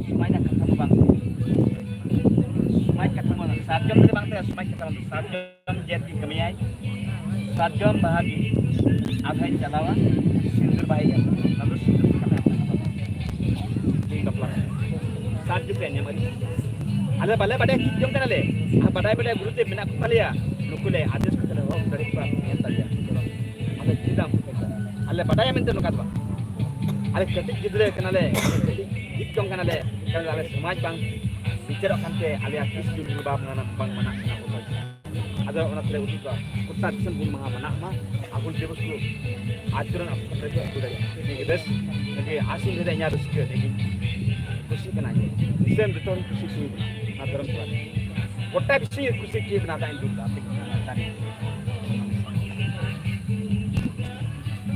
ᱥᱚᱢᱟᱡᱽ ᱨᱮᱱᱟᱜ ᱠᱟᱛᱷᱟ ᱫᱚ ᱵᱟᱝ ᱦᱩᱭᱩᱜᱼᱟ᱾ ᱥᱚᱢᱟᱡᱽ ᱠᱟᱛᱷᱟ ᱢᱟ ᱥᱟᱨᱡᱚᱢ ᱫᱟᱨᱮ ᱵᱟᱝ ᱛᱟᱦᱮᱸ ᱥᱚᱢᱟᱡᱽ ᱠᱟᱛᱷᱟ ᱵᱟᱝ ᱦᱩᱭᱩᱜᱼᱟ᱾ ᱥᱟᱨᱡᱚᱢ ᱡᱮ ᱠᱟᱹᱢᱤᱭᱟᱭ, ᱥᱟᱨᱡᱚᱢ ᱵᱟᱦᱟ ᱜᱮ ᱟᱫᱷᱟᱧ ᱪᱟᱞᱟᱣᱟ, ᱥᱤᱸᱫᱩᱨ ᱵᱟᱦᱟᱭ ᱮᱢ, ᱟᱫᱚ ᱥᱤᱸᱫᱩᱨ ᱠᱟᱛᱮ ᱟᱫᱷᱟᱧ ᱪᱟᱞᱟᱣᱟ᱾ ᱤᱧ ᱵᱟᱯᱞᱟ ᱠᱟᱱᱟ᱾ ᱥᱟᱨᱡᱚᱢ ᱯᱮ ᱧᱟᱢᱟ᱾ ᱟᱞᱮ ᱵᱟᱞᱮ ᱵᱟᱰᱟᱭ ᱪᱮᱫ ᱡᱚᱝ ᱠᱟᱱᱟᱞᱮ, ᱟᱨ ᱵᱟᱰᱟᱭ ᱵᱟᱰᱟᱭ ᱜᱩᱨᱩ ᱛᱮ ᱢᱮᱱᱟᱜ ᱠᱚ ᱛᱟᱞᱮᱭᱟ, ᱱᱩᱠᱩ ᱞᱮ ᱟᱫᱮᱥ ᱠᱟᱛᱮ ᱞᱮ ᱦᱚᱦᱚ ᱫᱟᱲᱮ ᱠᱚᱣᱟ, ᱧᱮᱞ ᱛᱟᱞᱮᱭᱟ᱾ ᱟᱫᱚ ᱪᱮᱫᱟᱜ ᱮᱢ ᱠᱷᱚᱡᱚᱜᱼᱟ? ᱟᱞᱮ ᱵᱟᱰᱟᱭᱟ ᱢᱮᱱᱛᱮ ᱱᱚᱝᱠᱟ ᱫᱚ ᱵᱟᱝ᱾ ᱟᱞᱮ ᱠᱟᱹᱴᱤᱡ ᱜᱤᱫᱽᱨᱟᱹ ᱠᱟᱱᱟᱞᱮ, ᱠᱟᱹᱴᱤᱡ ᱪᱮᱫ ᱡᱚᱝ ᱠᱟᱱᱟᱞᱮ, ᱠᱟᱨᱚᱱ ᱟᱞᱮ ᱥᱚᱢᱟᱡᱽ ᱵᱟᱝ ᱵᱤᱪᱟᱹᱨᱚᱜ ᱠᱟᱱᱛᱮ ᱟᱞᱮᱭᱟᱜ ᱛᱤᱥ ᱡᱩᱱ ᱵᱟᱝ ᱢᱟᱱᱟᱜ ᱠᱟᱱᱟ᱾ ᱟᱫᱚ ᱚᱱᱟ ᱛᱮᱞᱮ ᱩᱫᱩᱜᱟ, ᱜᱚᱴᱟ ᱫᱤᱥᱚᱢ ᱦᱩᱞ ᱢᱟᱦᱟ ᱢᱟᱱᱟᱜ ᱢᱟ, ᱟᱨ ᱦᱩᱞ ᱫᱤᱵᱚᱥ ᱠᱚ ᱟᱪᱚᱨᱚᱱ ᱟᱠᱚ ᱠᱷᱟᱹᱛᱤᱨ ᱠᱚ ᱟᱹᱜᱩ ᱫᱟᱲᱮᱭᱟᱜᱼᱟ᱾ ᱱᱤᱭᱟᱹ ᱜᱮ ᱵᱮᱥ, ᱱᱤᱭᱟᱹ ᱜᱮ ᱟᱥᱤᱱ ᱨᱮ ᱤᱧᱟᱹᱜ ᱨᱟᱹᱥᱠᱟᱹ, ᱱᱤᱭᱟᱹ ᱜᱮ ᱠᱩᱥᱤ ᱠᱟᱱᱟ᱾ ᱫᱤᱥᱚᱢ ᱡᱚᱛᱚ ᱦᱚᱲ ᱠᱩᱥᱤ ᱦᱚᱪᱚ ᱠᱟᱱᱟ ᱚᱱᱟ ᱫᱷᱚᱨᱚᱢ ᱠᱚᱲᱟ᱾ ᱜᱚᱴᱟ ᱵᱤᱥᱤ ᱠᱩᱥᱤ ᱦᱚᱪᱚ ᱠᱟᱱᱟ, ᱫᱟᱜ ᱤᱧ ᱫᱩᱞ ᱫᱟ, ᱟᱯᱮ ᱠᱚ ᱫᱟᱲᱮ᱾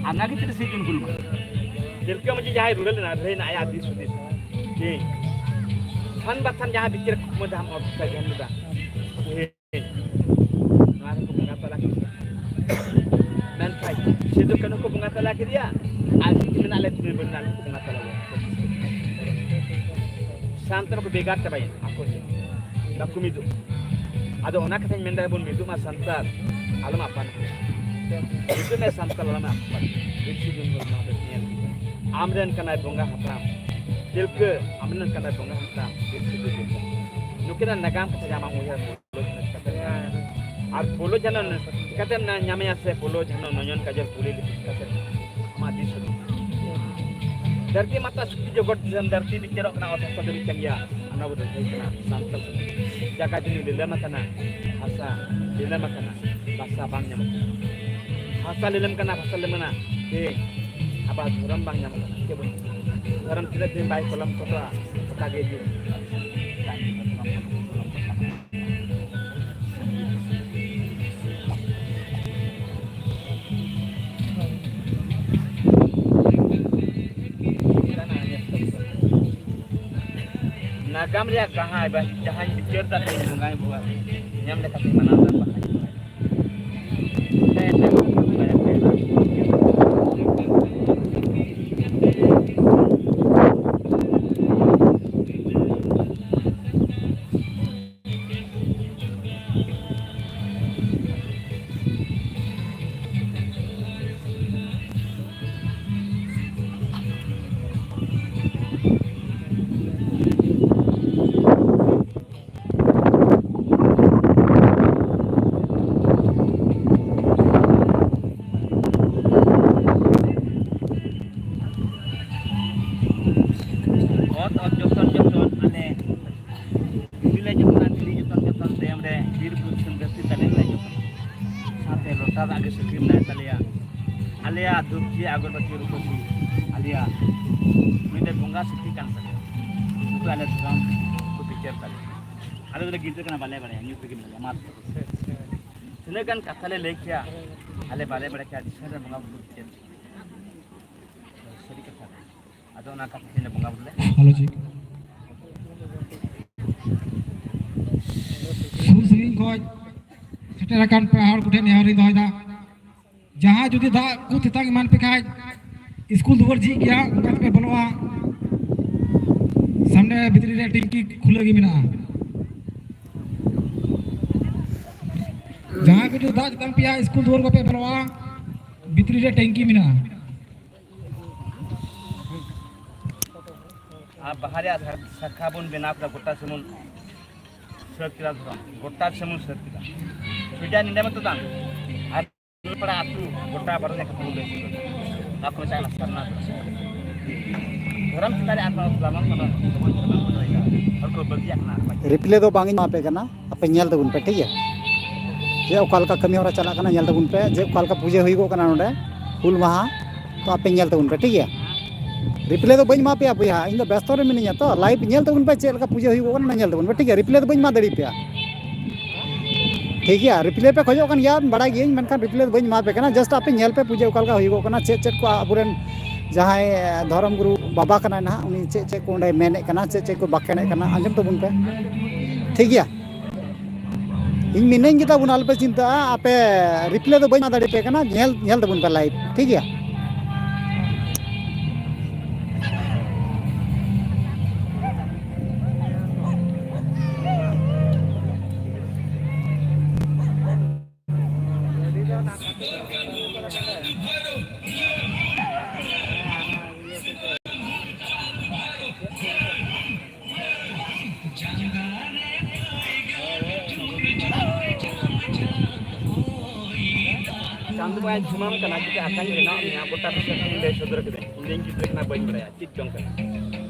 ᱟᱨ ᱚᱱᱟ ᱜᱮ ᱛᱤᱨᱤᱥᱮ ᱡᱩᱱ ᱦᱩᱞ ᱢᱟᱦᱟ᱾ ᱛᱤᱞᱠᱟᱹ ᱢᱟᱹᱡᱷᱤ ᱡᱟᱦᱟᱸᱭ ᱨᱩᱣᱟᱹᱲ ᱞᱮᱱᱟ, ᱞᱟᱹᱭ ᱱᱟ ᱟᱭᱟᱜ ᱫᱤᱥ ᱦᱩᱫᱤᱥ᱾ ᱴᱷᱤᱠ᱾ ᱛᱷᱟᱱ ᱵᱟᱛᱷᱟᱱ ᱡᱟᱦᱟᱸ ᱵᱤᱪᱟᱹᱨ ᱠᱚ ᱡᱟᱦᱟᱸ ᱚᱨᱛᱷᱚ ᱥᱟᱭ ᱜᱮᱢ ᱞᱮᱫᱟ᱾ ᱱᱚᱣᱟ ᱨᱮᱠᱚ ᱵᱚᱸᱜᱟ ᱛᱟᱞᱟ ᱠᱮᱫᱮᱭᱟ᱾ ᱢᱮᱱᱠᱷᱟᱱ ᱥᱤᱫᱩ ᱠᱟᱹᱱᱦᱩ ᱠᱚ ᱵᱚᱸᱜᱟ ᱛᱟᱞᱟ ᱠᱮᱫᱮᱭᱟ, ᱟᱨ ᱡᱩᱫᱤ ᱢᱮᱱᱟᱜ ᱞᱮ ᱛᱤᱨᱞᱟᱹ ᱵᱚᱱᱟ ᱠᱚ ᱵᱚᱸᱜᱟ ᱛᱟᱞᱟ ᱞᱮᱭᱟ᱾ ᱥᱟᱱᱛᱟᱲ ᱠᱚ ᱵᱷᱮᱜᱟᱨ ᱪᱟᱵᱟᱭᱮᱱᱟ ᱟᱠᱚ ᱛᱮ, ᱵᱟᱠᱚ ᱢᱤᱫᱚᱜ᱾ ᱟᱫᱚ ᱚᱱᱟ ᱠᱟᱛᱷᱟᱧ ᱢᱮᱱᱫᱟ, ᱵᱚᱱ ᱢᱤᱫᱚᱜ ᱢᱟ ᱥᱟᱱᱛᱟᱲ, ᱟᱞᱚᱢ ᱟᱯᱟᱱ ᱟᱹᱯᱤᱱ᱾ ᱢᱤᱫᱚᱜ ᱢᱮ ᱥᱟᱱᱛᱟᱲ, ᱟᱞᱚᱢ ᱟᱯᱟᱱ ᱟᱹᱯᱤᱱ᱾ ᱵᱤᱨᱥᱤ ᱡᱩᱱ ᱦᱩᱞ ᱢᱟᱦᱟ ᱫᱚ ᱧᱮᱞ ᱠᱮᱫᱟ᱾ ᱟᱢ ᱨᱮᱱ ᱠᱟᱱᱟᱭ ᱵᱚᱸᱜᱟ ᱦᱟᱯᱲᱟᱢ ᱛᱤᱞᱠᱟᱹ, ᱟᱢ ᱨᱮᱱ ᱠᱟᱱᱟᱭ ᱵᱚᱸᱜᱟ ᱦᱟᱯᱲᱟᱢ ᱵᱤᱨᱥᱤ ᱡᱩᱱ ᱦᱩᱞ ᱢᱟᱦᱟ᱾ ᱱᱩᱠᱤᱱᱟᱜ ᱱᱟᱜᱟᱢ ᱠᱟᱛᱷᱟ ᱡᱟᱦᱟᱸ ᱵᱟᱝ ᱩᱭᱦᱟᱹᱨ ᱯᱷᱚᱞᱚ ᱡᱷᱟᱱᱚ ᱪᱤᱠᱟᱹᱛᱮ ᱢᱮᱱᱟᱜᱼᱟ? ᱟᱨ ᱯᱷᱚᱞᱚ ᱡᱷᱟᱱᱚ ᱪᱤᱠᱟᱹᱛᱮᱢ ᱧᱟ-, ᱧᱟᱢᱮᱭᱟ ᱥᱮ ᱯᱷᱚᱞᱚ ᱡᱷᱟᱱᱚ ᱱᱚᱭᱚᱱ ᱠᱟᱡᱚᱞ ᱠᱩᱲᱤ ᱞᱮᱠᱟ ᱪᱤᱠᱟᱹᱛᱮ ᱟᱢᱟᱜ ᱫᱤᱥ ᱦᱩᱫᱤᱥ? ᱫᱷᱟᱹᱨᱛᱤ ᱢᱟᱛᱟ ᱥᱩᱠᱨᱤ ᱡᱚᱜᱚᱛ ᱫᱤᱥᱚᱢ ᱫᱷᱟᱹᱨᱛᱤ ᱵᱤᱪᱟᱹᱨᱚᱜ ᱠᱟᱱᱟ, ᱚᱛ ᱦᱟᱥᱟ ᱫᱷᱟᱹᱵᱤᱡ ᱠᱟᱱ ᱜᱮᱭᱟ᱾ ᱚᱱᱟ ᱵᱚ ᱫᱚ ᱦᱩᱭ ᱠᱟᱱᱟ ᱥᱟᱱᱛᱟᱲ ᱥᱚᱢᱟᱡᱽ᱾ ᱡᱟᱭᱜᱟ ᱡᱩᱢᱤ ᱞᱤᱞᱟᱹᱢ ᱟᱠᱟᱱᱟ, ᱵᱷᱟᱥᱟ ᱞᱤᱞᱟᱹᱢ ᱟᱠᱟᱱᱟ, ᱵᱷᱟᱥᱟ ᱵᱟᱝ ᱧᱟᱢᱚᱜ ᱠᱟᱱᱟ᱾ ᱵᱷᱟᱥᱟ ᱞᱤᱞᱟᱹᱢ ᱠᱟᱱᱟ, ᱵᱷᱟᱥᱟ ᱞᱤᱞᱟᱹᱢ ᱠᱟᱱᱟ᱾ ᱦᱮᱸ, ᱟᱵᱟᱨ ᱫᱷᱚᱨᱚᱢ ᱵᱟᱝ ᱧᱟᱢᱚᱜ ᱠᱟᱱᱟ᱾ ᱪᱮᱫ ᱵᱚᱱ ᱫᱷᱚᱨᱚᱢ ᱛᱤᱱᱟᱹᱜ ᱫᱤᱱ ᱵᱟᱭ ᱠᱚᱞᱚᱢ ᱠᱚᱫᱚᱜᱼᱟ, ᱚᱱᱠᱟ ᱜᱮ ᱦᱤᱡᱩᱜ᱾ ᱱᱟᱜᱟᱢ ᱨᱮᱭᱟᱜ ᱡᱟᱦᱟᱸ, ᱡᱟᱦᱟᱸᱧ ᱵᱤᱪᱟᱹᱨ ᱫᱟ, ᱛᱮᱦᱮᱧ ᱵᱚᱸᱜᱟᱭ ᱵᱩᱨᱩ ᱧᱟᱢ ᱞᱮᱠᱟᱛᱮ ᱢᱟᱱᱟᱣ ᱫᱟ ᱵᱟᱦᱟ᱾ ᱚᱛ ᱚᱛ ᱡᱚᱛᱚᱱ ᱡᱚᱛᱚᱱ ᱟᱞᱮ ᱫᱷᱤᱨᱤ ᱞᱮ ᱡᱚᱛᱚᱱᱟ, ᱫᱷᱤᱨᱤ ᱡᱚᱛᱚᱱ ᱡᱚᱛᱚᱱ ᱛᱟᱭᱚᱢ ᱨᱮ ᱵᱤᱨ ᱵᱩᱨᱩ ᱥᱮᱱ ᱡᱟᱹᱥᱛᱤ ᱫᱟᱨᱮ ᱞᱮ ᱡᱚᱛᱚᱱᱟ᱾ ᱥᱟᱶᱛᱮ ᱞᱚᱴᱟ ᱫᱟᱜ ᱜᱮ ᱥᱟᱹᱠᱷᱤ ᱢᱮᱱᱟᱭ ᱛᱟᱞᱮᱭᱟ᱾ ᱟᱞᱮᱭᱟᱜ ᱫᱷᱩᱯ ᱪᱮ ᱟᱜᱚᱨᱵᱟᱹᱛᱤ ᱨᱩᱯᱟᱹᱥᱤ ᱟᱞᱮᱭᱟᱜ ᱢᱤᱫᱴᱮᱱ ᱵᱚᱸᱜᱟ ᱥᱟᱹᱠᱷᱤ ᱠᱟᱱ ᱛᱟᱞᱮᱭᱟ᱾ ᱩᱱᱠᱩ ᱟᱞᱮ ᱫᱷᱚᱨᱚᱢ ᱠᱚ ᱵᱤᱪᱟᱹᱨ ᱛᱟᱞᱮᱭᱟ᱾ ᱟᱞᱮ ᱫᱚᱞᱮ ᱜᱤᱫᱽᱨᱟᱹ ᱠᱟᱱᱟ, ᱵᱟᱞᱮ ᱵᱟᱲᱟᱭᱟ, ᱧᱩᱛ ᱨᱮᱜᱮ ᱢᱮᱱᱟᱜ ᱞᱮᱭᱟ᱾ ᱢᱟ ᱛᱚᱵᱮ᱾ ᱛᱤᱱᱟᱹᱜ ᱜᱟᱱ ᱠᱟᱛᱷᱟ ᱞᱮ ᱞᱟᱹᱭ ᱠᱮᱭᱟ, ᱟᱞᱮ ᱵᱟᱞᱮ ᱵᱟᱲᱟᱭ ᱠᱮᱭᱟ, ᱫᱤᱥᱚᱢ ᱨᱮ ᱵᱚᱸᱜᱟ ᱵᱩᱨᱩ ᱪᱮᱫ? ᱥᱟᱹᱨᱤ ᱠᱟᱛᱷᱟ᱾ ᱟᱫᱚ ᱚᱱᱟ ᱠᱟᱛᱷᱟ ᱛᱮᱞᱮ ᱵᱚᱸᱜᱟ ᱵᱩᱨᱩ ᱞᱮ᱾ Hello check. ᱥᱩᱨ ᱥᱟᱺᱜᱤᱧ ᱠᱷᱚᱱ ᱥᱮᱴᱮᱨ ᱟᱠᱟᱱ ᱯᱮᱲᱟ ᱦᱚᱲ ᱠᱚᱴᱷᱮᱱ ᱱᱮᱦᱚᱨ ᱤᱧ ᱫᱚᱦᱚᱭᱮᱫᱟ, ᱡᱟᱦᱟᱸ ᱡᱩᱫᱤ ᱫᱟᱜ ᱠᱚ ᱛᱮᱛᱟᱝ ᱮᱢᱟᱱ ᱯᱮ ᱠᱷᱟᱡ, ᱥᱠᱩᱞ ᱫᱩᱣᱟᱹᱨ ᱡᱷᱤᱡ ᱜᱮᱭᱟ, ᱚᱱᱠᱟ ᱛᱮᱯᱮ ᱵᱚᱞᱚᱜᱼᱟ᱾ ᱥᱟᱢᱱᱮ ᱵᱷᱤᱛᱨᱤ ᱨᱮ ᱴᱮᱝᱠᱤ ᱠᱷᱩᱞᱟᱹ ᱜᱮ ᱢᱮᱱᱟᱜᱼᱟ᱾ ᱡᱟᱦᱟᱸ ᱠᱚ ᱡᱩᱫᱤ ᱫᱟᱜ ᱛᱮᱛᱟᱝ ᱯᱮᱭᱟ, ᱥᱠᱩᱞ ᱫᱩᱣᱟᱹᱨ ᱵᱟᱯᱮ ᱵᱚᱞᱚᱜᱼᱟ, ᱵᱷᱤᱛᱨᱤ ᱨᱮ ᱴᱮᱝᱠᱤ ᱢᱮᱱᱟᱜᱼᱟ᱾ ᱟᱨ ᱵᱟᱦᱟ ᱨᱮᱭᱟᱜ ᱥᱟ-, ᱥᱟᱠᱷᱟ ᱵᱚᱱ ᱵᱮᱱᱟᱣ ᱠᱮᱫᱟ, ᱜᱚᱴᱟ ᱥᱮᱫ ᱵᱚᱱ ᱥᱟᱹᱛ ᱠᱮᱫᱟ, ᱫᱷᱚᱨᱚᱢ ᱜᱚᱴᱟ ᱥᱮᱫ ᱵᱚᱱ ᱥᱟᱹᱛ ᱠᱮᱫᱟ᱾ ᱥᱩᱡᱟ ᱱᱤᱰᱮ ᱢᱟᱛᱚ ᱫᱟᱢ ᱟᱨ ᱯᱟᱲᱟ ᱟᱹᱛᱩ ᱜᱚᱴᱟ ᱵᱟᱨᱚ ᱡᱟᱭᱜᱟ ᱠᱷᱚᱱ ᱵᱚᱱ ᱞᱟᱹᱭ ᱠᱮᱫᱟ᱾ ᱚᱱᱟ ᱠᱚ ᱢᱮᱛᱟᱜ ᱠᱟᱱᱟ ᱥᱟᱨᱱᱟ ᱫᱷᱚᱨᱚᱢ᱾ ᱫᱷᱚᱨᱚᱢ ᱪᱮᱛᱟᱱ ᱨᱮ ᱟᱨ ᱠᱚ ᱵᱟᱝ ᱠᱚ ᱦᱚᱲ ᱠᱚ ᱵᱟᱹᱜᱤᱭᱟᱜ ᱠᱟᱱᱟ᱾ ᱨᱤᱯᱞᱟᱭ ᱫᱚ ᱵᱟᱝ ᱤᱧ ᱮᱢᱟ ᱯᱮ ᱠᱟᱱᱟ, ᱟᱯᱮ ᱧᱮᱞ ᱛᱟᱵᱚᱱ ᱯᱮ, ᱴᱷᱤᱠ ᱜᱮᱭᱟ? ᱡᱮ ᱚᱠᱟ ᱞᱮᱠᱟ ᱠᱟᱹᱢᱤ ᱦᱚᱨᱟ ᱪᱟᱞᱟᱜ ᱠᱟᱱᱟ, ᱧᱮᱞ ᱛᱟᱵᱚᱱ ᱯᱮ ᱡᱮ ᱚᱠᱟ ᱞᱮᱠᱟ ᱯᱩᱡᱟᱹ ᱦᱩᱭᱩᱜᱚᱜ ᱠᱟᱱᱟ ᱱᱚᱰᱮ ᱦᱩᱞ ᱢᱟᱦᱟ᱾ ᱛᱚ ᱟᱯᱮ ᱧᱮᱞ ᱛᱟᱵᱚᱱ ᱯᱮ, ᱴᱷᱤᱠ ᱜᱮᱭᱟ? ᱨᱤᱯᱞᱟᱭ ᱫᱚ ᱵᱟᱹᱧ ᱮᱢᱟ ᱯᱮᱭᱟ ᱵᱚᱭᱦᱟ, ᱤᱧ ᱫᱚ ᱵᱮᱥᱛᱚ ᱨᱮ ᱢᱤᱱᱟᱹᱧᱟ᱾ ᱛᱚ ᱞᱟᱭᱤᱵᱷ ᱧᱮᱞ ᱛᱟᱵᱚᱱ ᱯᱮ, ᱪᱮᱫ ᱞᱮᱠᱟ ᱯᱩᱡᱟᱹ ᱦᱩᱭᱩᱜᱚᱜ ᱠᱟᱱᱟ ᱚᱱᱟ ᱧᱮᱞ ᱛᱟᱵᱚᱱ ᱯᱮ, ᱴᱷᱤᱠ ᱜᱮᱭᱟ? ᱨᱤᱯᱞᱟᱭ ᱫᱚ ᱵᱟᱹᱧ ᱮᱢᱟ ᱫᱟᱲᱮᱭᱟᱯᱮᱭᱟ, ᱴᱷᱤᱠ ᱜᱮᱭᱟ? ᱨᱤᱯᱞᱟᱭ ᱯᱮ ᱠᱷᱚᱡᱚᱜ ᱠᱟᱱ ᱜᱮᱭᱟ, ᱵᱟᱲᱟᱭ ᱜᱤᱭᱟᱹᱧ, ᱢᱮᱱᱠᱷᱟᱱ ᱨᱤᱯᱞᱟᱭ ᱫᱚ ᱵᱟᱹᱧ ᱮᱢᱟ ᱯᱮ ᱠᱟᱱᱟ᱾ ᱡᱟᱥᱴ ᱟᱯᱮ ᱧᱮᱞ ᱯᱮ ᱯᱩᱡᱟᱹ ᱚᱠᱟ ᱞᱮᱠᱟ ᱦᱩᱭᱩᱜᱚᱜ ᱠᱟᱱᱟ, ᱪᱮᱫ ᱪᱮᱫ ᱠᱚ ᱟᱵᱚᱨᱮᱱ ᱡᱟᱦᱟᱸᱭ ᱫᱷᱚᱨᱚᱢ ᱜᱩᱨᱩ ᱵᱟᱵᱟ ᱠᱟᱱᱟᱭ ᱱᱟᱦᱟᱜ, ᱩᱱᱤ ᱪᱮᱫ ᱪᱮᱫ ᱠᱚ ᱚᱸᱰᱮ ᱢᱮᱱᱮᱫ ᱠᱟᱱᱟ, ᱪᱮᱫ ᱪᱮᱫ ᱠᱚ ᱵᱟᱠᱚ ᱮᱱᱮᱡ ᱠᱟᱱᱟ, ᱟᱸᱡᱚᱢ ᱛᱟᱵᱚᱱ ᱯᱮ, ᱴᱷᱤᱠ ᱜᱮᱭᱟ? ᱤᱧ ᱢᱤᱱᱟᱹᱧ ᱜᱮᱛᱟ ᱵᱚᱱᱟ, ᱟᱞᱚᱯᱮ ᱪᱤᱱᱛᱟᱹᱜᱼᱟ᱾ ᱟᱯᱮ ᱨᱤᱯᱞᱟᱭ ᱫᱚ ᱵᱟᱹᱧ ᱮᱢᱟ ᱫᱟᱲᱮ ᱯᱮ ᱠᱟᱱᱟ, ᱧᱮᱞ ᱧᱮᱞ ᱛᱟᱵᱚᱱ ᱯᱮ ᱞᱟᱭᱤᱵᱷ, ᱴᱷᱤᱠ ᱜᱮᱭᱟ? ᱪᱟᱸᱫᱚ ᱵᱚᱸᱜᱟᱧ ᱛᱷᱩᱢᱟᱢ ᱠᱟᱱᱟ, ᱡᱩᱫᱤ ᱟᱠᱟᱧ ᱵᱮᱱᱟᱣ ᱢᱮᱭᱟ, ᱜᱚᱴᱟ ᱫᱤᱥᱚᱢ ᱤᱧ ᱞᱟᱹᱭ ᱥᱚᱫᱚᱨ ᱠᱮᱫᱟᱹᱧ᱾ ᱤᱧ ᱫᱚᱧ ᱜᱤᱫᱽᱨᱟᱹ ᱠᱟᱱᱟ, ᱵᱟᱹᱧ ᱵᱟᱲᱟᱭᱟ, ᱪᱮᱫ ᱡᱚᱝ ᱠᱟᱱᱟ᱾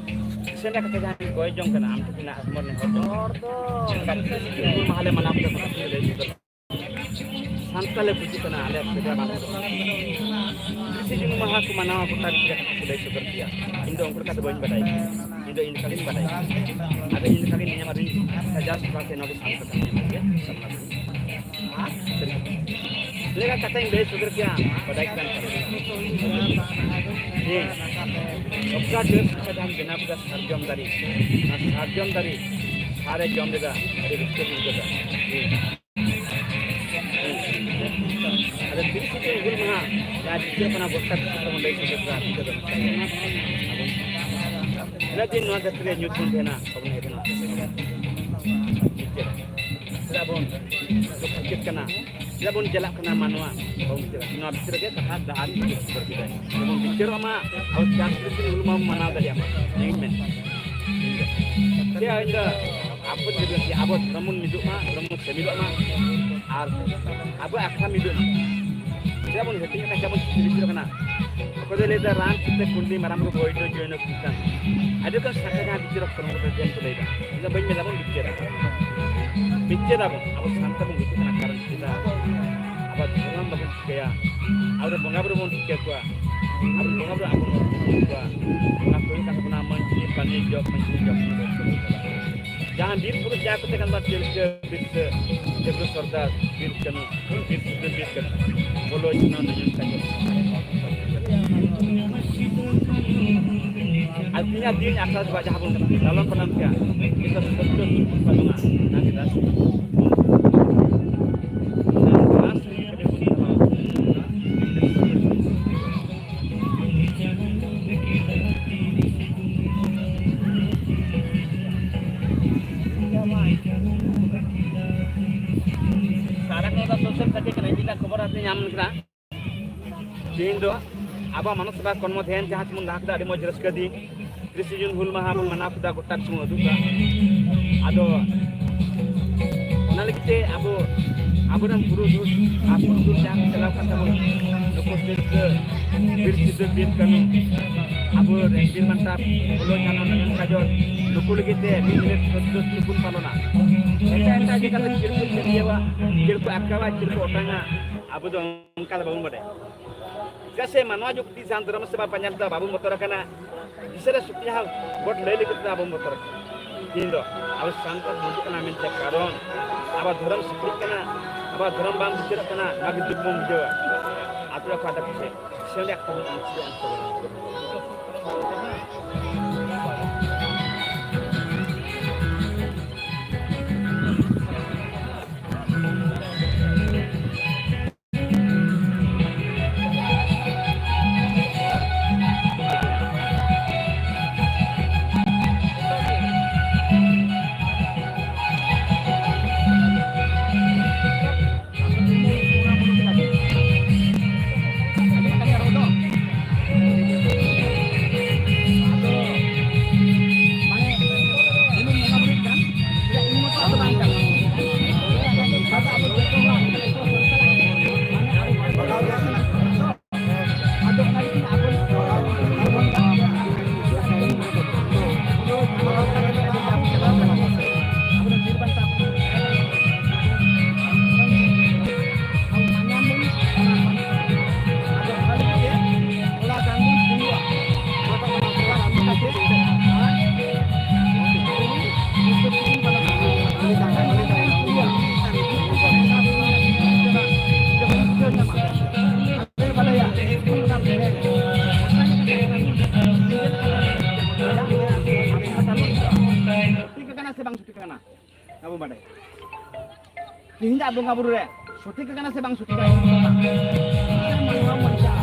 ᱥᱮᱸᱫᱽᱨᱟ ᱠᱟᱛᱮ ᱡᱟᱦᱟᱸᱭ ᱜᱚᱡ ᱡᱚᱝ ᱠᱟᱱᱟ, ᱟᱢ ᱴᱷᱮᱱ ᱠᱷᱚᱱᱟᱜ ᱟᱥᱢᱚᱨ ᱱᱮᱦᱚᱨ ᱡᱚᱝ᱾ ᱦᱚᱲ ᱫᱚ ᱦᱩᱞ ᱢᱟᱦᱟ ᱞᱮ ᱢᱟᱱᱟᱣ ᱠᱮᱫᱟ, ᱚᱱᱟ ᱠᱚ ᱞᱟᱹᱭ ᱥᱚᱫᱚᱨ᱾ ᱥᱟᱱᱛᱟᱲ ᱞᱮ ᱵᱩᱡᱷᱟᱹᱜ ᱠᱟᱱᱟ, ᱟᱞᱮᱭᱟᱜ ᱥᱮᱸᱫᱽᱨᱟ ᱵᱟᱝ ᱦᱩᱭᱩᱜ ᱠᱟᱱᱟ᱾ ᱛᱤᱨᱤᱥᱮ ᱡᱩᱱ ᱢᱟᱦᱟ ᱠᱚ ᱢᱟᱱᱟᱣᱟ, ᱜᱚᱴᱟ ᱜᱤᱫᱽᱨᱟᱹ ᱠᱚ ᱞᱟᱹᱭ ᱥᱚᱫᱚᱨ ᱠᱮᱭᱟ᱾ ᱤᱧ ᱫᱚ ᱩᱱᱠᱩ ᱞᱮᱠᱟ ᱫᱚ ᱵᱟᱹᱧ ᱵᱟᱰᱟᱭ ᱠᱮᱭᱟ᱾ ᱤᱧ ᱫᱚ ᱤᱧ ᱞᱮᱠᱟ ᱜᱤᱧ ᱵᱟᱰᱟᱭ ᱠᱮᱭᱟ᱾ ᱟᱫᱚ ᱤᱧ ᱞᱮᱠᱟ ᱜᱤᱧ ᱧᱮᱧᱟᱢᱟ, ᱟᱫᱚᱧ ᱯᱚᱧᱪᱟᱥ ᱴᱟᱠᱟ ᱥᱮ ᱱᱚᱣᱟ ᱫᱚ ᱥᱟᱱᱛᱟᱲ ᱠᱟᱱᱟ, ᱧᱮᱞ ᱢᱮ, ᱥᱟᱨᱱᱟ ᱫᱷᱚᱨᱚᱢ᱾ ᱪᱮᱫ ᱞᱮᱠᱟ ᱠᱟᱛᱷᱟᱧ ᱞᱟᱹᱭ ᱥᱚᱫᱚᱨ ᱠᱮᱭᱟ, ᱵᱟᱰᱟᱭ ᱠᱮᱫᱟᱢ ᱛᱚ? ᱦᱮᱸ᱾ ᱚᱠᱟ ᱰᱟᱹᱨ ᱥᱟᱠᱟᱢ ᱵᱮᱱᱟᱣ ᱠᱮᱫᱟ ᱥᱟᱨᱡᱚᱢ ᱫᱟᱨᱮ, ᱚᱱᱟ ᱥᱟᱨᱡᱚᱢ ᱫᱟᱨᱮ ᱥᱟᱨᱮ ᱡᱚᱢ ᱞᱮᱫᱟ, ᱟᱹᱰᱤ ᱨᱟᱹᱥᱠᱟᱹ ᱵᱩᱡᱷᱟᱹᱣ ᱠᱮᱫᱟ᱾ ᱦᱮᱸ᱾ ᱟᱫᱚ ᱛᱤᱨᱤᱥᱮ ᱡᱩᱱ ᱦᱩᱞ ᱢᱟᱦᱟ ᱡᱟᱦᱟᱸ ᱪᱤᱛᱟᱹᱨ ᱠᱟᱱᱟ, ᱜᱚᱴᱟ ᱫᱤᱥᱚᱢ ᱛᱮᱵᱚᱱ ᱞᱟᱹᱭ ᱥᱚᱫᱚᱨ ᱠᱮᱫᱟ, ᱪᱤᱛᱟᱹᱨ ᱫᱚ ᱱᱚᱝᱠᱟ ᱜᱮ᱾ ᱟᱵᱚ ᱛᱤᱱᱟᱹᱜ ᱫᱤᱱ ᱱᱚᱣᱟ ᱫᱷᱟᱹᱨᱛᱤ ᱨᱮ ᱧᱩᱛ ᱵᱚᱱ ᱛᱟᱦᱮᱱᱟ, ᱵᱟᱵᱚᱱ ᱦᱮᱡ ᱠᱟᱱᱟ᱾ ᱪᱮᱫᱟᱜ ᱵᱚᱱ ᱫᱩᱠ ᱦᱟᱨᱠᱮᱛ ᱠᱟᱱᱟ? ᱪᱮᱫᱟᱜ ᱵᱚᱱ ᱪᱟᱞᱟᱜ ᱠᱟᱱᱟ ᱢᱟᱱᱣᱟ? ᱵᱟᱵᱚᱱ ᱵᱤᱪᱟᱹᱨᱟ᱾ ᱱᱚᱣᱟ ᱵᱷᱤᱛᱨᱤ ᱨᱮᱜᱮ ᱠᱟᱛᱷᱟ ᱰᱟᱦᱟᱨ ᱤᱧ ᱩᱫᱩᱜ ᱥᱚᱫᱚᱨ ᱠᱮᱫᱟ᱾ ᱡᱮᱢᱚᱱ ᱵᱤᱪᱟᱹᱨᱚᱜ ᱢᱟ, ᱟᱵᱚ ᱪᱟᱥ ᱠᱷᱟᱹᱛᱤᱨ ᱦᱩᱞ ᱢᱟᱵᱚᱱ ᱢᱟᱱᱟᱣ ᱫᱟᱲᱮᱭᱟᱜ ᱢᱟ, ᱤᱧ ᱢᱮᱱ᱾ ᱪᱮᱫ ᱤᱧ ᱫᱚ ᱟᱵᱚ ᱡᱩᱫᱤ ᱟᱵᱚ ᱫᱷᱚᱨᱚᱢ ᱵᱚᱱ ᱢᱤᱫᱚᱜ ᱢᱟ, ᱫᱷᱚᱨᱚᱢ ᱵᱚᱱ ᱥᱮᱢᱤᱫᱚᱜ ᱢᱟ, ᱟᱨ ᱟᱵᱚ ᱟᱠᱷᱲᱟ ᱢᱤᱫᱚᱜ ᱢᱟ᱾ ᱪᱮᱫᱟᱜ ᱵᱚᱱ ᱦᱟᱹᱴᱤᱧ ᱟᱠᱟᱱᱟ, ᱪᱮᱫᱟᱜ ᱵᱚᱱ ᱪᱷᱤᱛᱤᱨ ᱵᱤᱪᱷᱤᱨ ᱟᱠᱟᱱᱟ? ᱚᱠᱚᱭ ᱫᱚᱭ ᱞᱟᱹᱭᱫᱟ ᱨᱟᱢ ᱥᱤᱛᱟᱹ ᱠᱩᱸᱰᱞᱤ ᱢᱟᱨᱟᱝ ᱵᱩᱨᱩ ᱵᱳᱭᱫᱚ ᱡᱚᱭᱱᱚ ᱠᱤᱨᱛᱟᱱ᱾ ᱟᱹᱰᱤ ᱨᱚᱠᱚᱢ ᱥᱟᱠᱷᱟ ᱡᱟᱦᱟᱸ ᱵᱤᱪᱟᱹᱨᱚᱠ ᱠᱚ ᱱᱚᱣᱟ ᱠᱚᱫᱚ ᱡᱮᱢ ᱠᱚ ᱞᱟᱹᱭᱫᱟ᱾ ᱤᱧ ᱫᱚ ᱵᱟᱹᱧ ᱢᱮᱱᱫᱟ ᱵᱚᱱ ᱵᱤᱪᱟᱹᱨᱟ᱾ ᱵᱤᱪᱟᱹᱨᱟᱵᱚᱱ, ᱟᱵᱚ ᱥᱟᱱᱛᱟᱲ ᱵᱚᱱ ᱵᱩᱡᱷᱟᱹᱜ ᱠᱟᱱᱟ, ᱠᱟᱨᱚᱱ ᱪᱮᱫᱟᱜ ᱟᱵᱚ ᱫᱷᱚᱨᱚᱢ ᱵᱟᱵᱚᱱ ᱴᱷᱤᱠᱟᱹᱭᱟ, ᱟᱵᱚ ᱵᱚᱸᱜᱟ ᱵᱩᱨᱩ ᱵᱚᱱ ᱴᱷᱤᱠᱟᱹ ᱠᱚᱣᱟ, ᱟᱵᱚ ᱵᱚᱸᱜᱟ ᱵᱩᱨᱩ ᱟᱵᱚ ᱵᱚᱱ ᱴᱷᱤᱠᱟᱹ ᱠᱚᱣᱟ᱾ ᱚᱱᱟ ᱠᱚ ᱦᱩᱭᱩᱜ ᱠᱟᱱ ᱛᱟᱵᱚᱱᱟ ᱢᱟᱹᱡᱷᱤ ᱯᱟᱨᱟᱱᱤᱠ ᱡᱚᱜᱽ ᱢᱟᱹᱡᱷᱤ ᱡᱚᱜᱽ ᱢᱟᱹᱡᱷᱤ᱾ ᱡᱟᱦᱟᱸ ᱵᱤᱨ ᱵᱩᱨᱩ ᱡᱟᱦᱟᱸ ᱠᱚ ᱛᱟᱦᱮᱸ ᱠᱟᱱ ᱛᱟᱵᱚᱱᱟ, ᱛᱤᱞᱠᱟᱹ ᱵᱤᱨᱥᱟᱹ, ᱪᱟᱸᱫᱽ ᱥᱚᱨᱫᱟᱨ, ᱵᱤᱨ ᱠᱟᱹᱱᱩ, ᱵᱤᱨ ᱥᱤᱫᱩ, ᱵᱤᱨ ᱠᱟᱹᱱᱩ, ᱯᱷᱩᱞᱳ ᱡᱷᱟᱱᱚ ᱱᱚᱭᱚᱱ ᱠᱟᱡᱚᱞ᱾ ᱟᱨ ᱛᱤᱱᱟᱹᱜ ᱫᱤᱱ ᱟᱥᱲᱟ ᱫᱚ ᱡᱟᱦᱟᱸ ᱵᱚᱱ ᱞᱟᱞᱚᱱ ᱯᱟᱞᱚᱱ ᱠᱮᱭᱟ, ᱱᱤᱛᱚᱜ ᱥᱚᱛᱭᱚ ᱡᱩᱜᱽ ᱵᱚᱱ ᱯᱟᱞᱚᱱᱟ, ᱚᱱᱟ ᱜᱮ ᱫᱟᱥ᱾ ᱥᱟᱨᱟ ᱠᱚ ᱫᱚ ᱥᱳᱥᱟᱞ ᱢᱤᱰᱤᱭᱟ ᱠᱟᱱᱟ, ᱤᱧ ᱫᱚ ᱠᱷᱚᱵᱚᱨ ᱦᱟᱛᱮ ᱧᱟᱢ ᱠᱮᱫᱟ᱾ ᱛᱮᱦᱮᱧ ᱫᱚ ᱟᱵᱚᱣᱟᱜ ᱢᱟᱱᱚᱥ ᱥᱮᱵᱟ ᱠᱚᱨᱢᱚ ᱫᱷᱮᱭᱟᱱ ᱡᱟᱦᱟᱸ ᱛᱮᱵᱚᱱ ᱞᱟᱦᱟ ᱠᱮᱫᱟ, ᱟᱹᱰᱤ ᱢᱚᱡᱽ ᱨᱟᱹᱥᱠᱟᱹ ᱫᱤᱱ᱾ ᱛᱤᱨᱤᱥᱮ ᱡᱩᱱ ᱦᱩᱞ ᱢᱟᱦᱟ ᱵᱚᱱ ᱢᱟᱱᱟᱣ ᱠᱮᱫᱟ, ᱜᱚᱴᱟ ᱫᱤᱥᱚᱢ ᱩᱫᱩᱜ ᱮᱫᱟ᱾ ᱟᱫᱚ ᱚᱱᱟ ᱞᱟᱹᱜᱤᱫ ᱛᱮ ᱟᱵᱚ, ᱟᱵᱚᱨᱮᱱ ᱯᱩᱨᱩᱫᱷᱩᱞ ᱟᱨ ᱯᱩᱨᱩᱫᱷᱩᱞ ᱡᱟᱦᱟᱸ ᱠᱚ ᱪᱟᱞᱟᱣ ᱠᱟᱱ ᱛᱟᱵᱚᱱ, ᱱᱩᱠᱩ ᱛᱤᱞᱠᱟᱹ, ᱵᱤᱨ ᱥᱤᱫᱩ, ᱵᱤᱨ ᱠᱟᱹᱱᱩ, ᱟᱵᱚ ᱨᱮᱱ ᱵᱤᱨ ᱵᱟᱱᱴᱟ, ᱯᱷᱩᱞᱳ ᱡᱷᱟᱱᱚ, ᱱᱚᱭᱚᱱ ᱠᱟᱡᱚᱞ, ᱱᱩᱠᱩ ᱞᱟᱹᱜᱤᱫ ᱛᱮ ᱢᱤᱫ ᱢᱤᱱᱤᱴ ᱥᱚᱛᱭᱚ ᱡᱩᱜᱽ ᱵᱚᱱ ᱯᱟᱞᱚᱱᱟ᱾ ᱮᱴᱟᱜ ᱮᱴᱟᱜ ᱡᱟᱭᱜᱟ ᱫᱚ ᱪᱮᱫ ᱠᱚ ᱪᱟᱹᱰᱤᱭᱟᱹᱣᱟ, ᱪᱮᱫ ᱠᱚ ᱟᱴᱠᱟᱣᱟ, ᱪᱮᱫ ᱠᱚ ᱚᱴᱟᱝᱟ, ᱟᱵᱚ ᱫᱚ ᱚᱱᱠᱟ ᱫᱚ ᱵᱟᱵᱚᱱ ᱵᱟᱰᱟᱭᱟ᱾ ᱪᱮᱫᱟᱜ ᱥᱮ ᱢᱟᱱᱣᱟ ᱡᱩᱠᱛᱤ ᱥᱟᱱ ᱫᱷᱚᱨᱚᱢ ᱥᱮᱵᱟ ᱯᱟᱸᱡᱟ ᱞᱮᱫᱟ, ᱵᱟᱵᱚᱱ ᱵᱚᱛᱚᱨ ᱟᱠᱟᱱᱟ᱾ ᱤᱥᱟᱹᱨᱟ ᱥᱩᱠᱨᱤ ᱦᱟᱸᱜ ᱜᱚᱴ ᱞᱟᱹᱭ ᱞᱟᱹᱜᱤᱫ ᱛᱮ ᱟᱵᱚᱱ ᱵᱚᱛᱚᱨ ᱟᱠᱟᱱᱟ᱾ ᱛᱮᱦᱮᱧ ᱫᱚ ᱟᱵᱚ ᱥᱟᱱᱛᱟᱲ ᱵᱚᱱ ᱦᱤᱡᱩᱜ ᱠᱟᱱᱟ ᱢᱮᱱᱛᱮ, ᱠᱟᱨᱚᱱ ᱟᱵᱚ ᱫᱷᱚᱨᱚᱢ ᱥᱤᱠᱲᱤᱜ ᱠᱟᱱᱟ, ᱟᱵᱚ ᱫᱷᱚᱨᱚᱢ ᱵᱟᱝ ᱵᱤᱪᱟᱹᱨᱚᱜ ᱠᱟᱱᱟ, ᱱᱚᱣᱟ ᱜᱮ ᱫᱩᱠ ᱵᱚᱱ ᱵᱩᱡᱷᱟᱹᱣᱟ᱾ ᱟᱛᱳ ᱚᱠᱟ ᱫᱟᱠᱚ ᱥᱮ, ᱥᱮ ᱚᱸᱰᱮ ᱟᱠᱚ ᱵᱚᱱ ᱟᱱᱥᱤ ᱟᱱᱥᱤ ᱵᱚᱱ ᱠᱟᱱᱟ, ᱵᱟᱵᱚ ᱵᱟᱰᱟᱭᱟ᱾ ᱛᱮᱦᱮᱧᱟᱜ ᱵᱚᱸᱜᱟ ᱵᱩᱨᱩ ᱨᱮ ᱥᱚᱴᱷᱤᱠ ᱠᱟᱱᱟ ᱥᱮ ᱵᱟᱝ ᱥᱚᱴᱷᱤᱠ ᱠᱟᱱᱟ? ᱢᱟᱱᱣᱟ ᱵᱟᱧᱪᱟᱜᱼᱟ᱾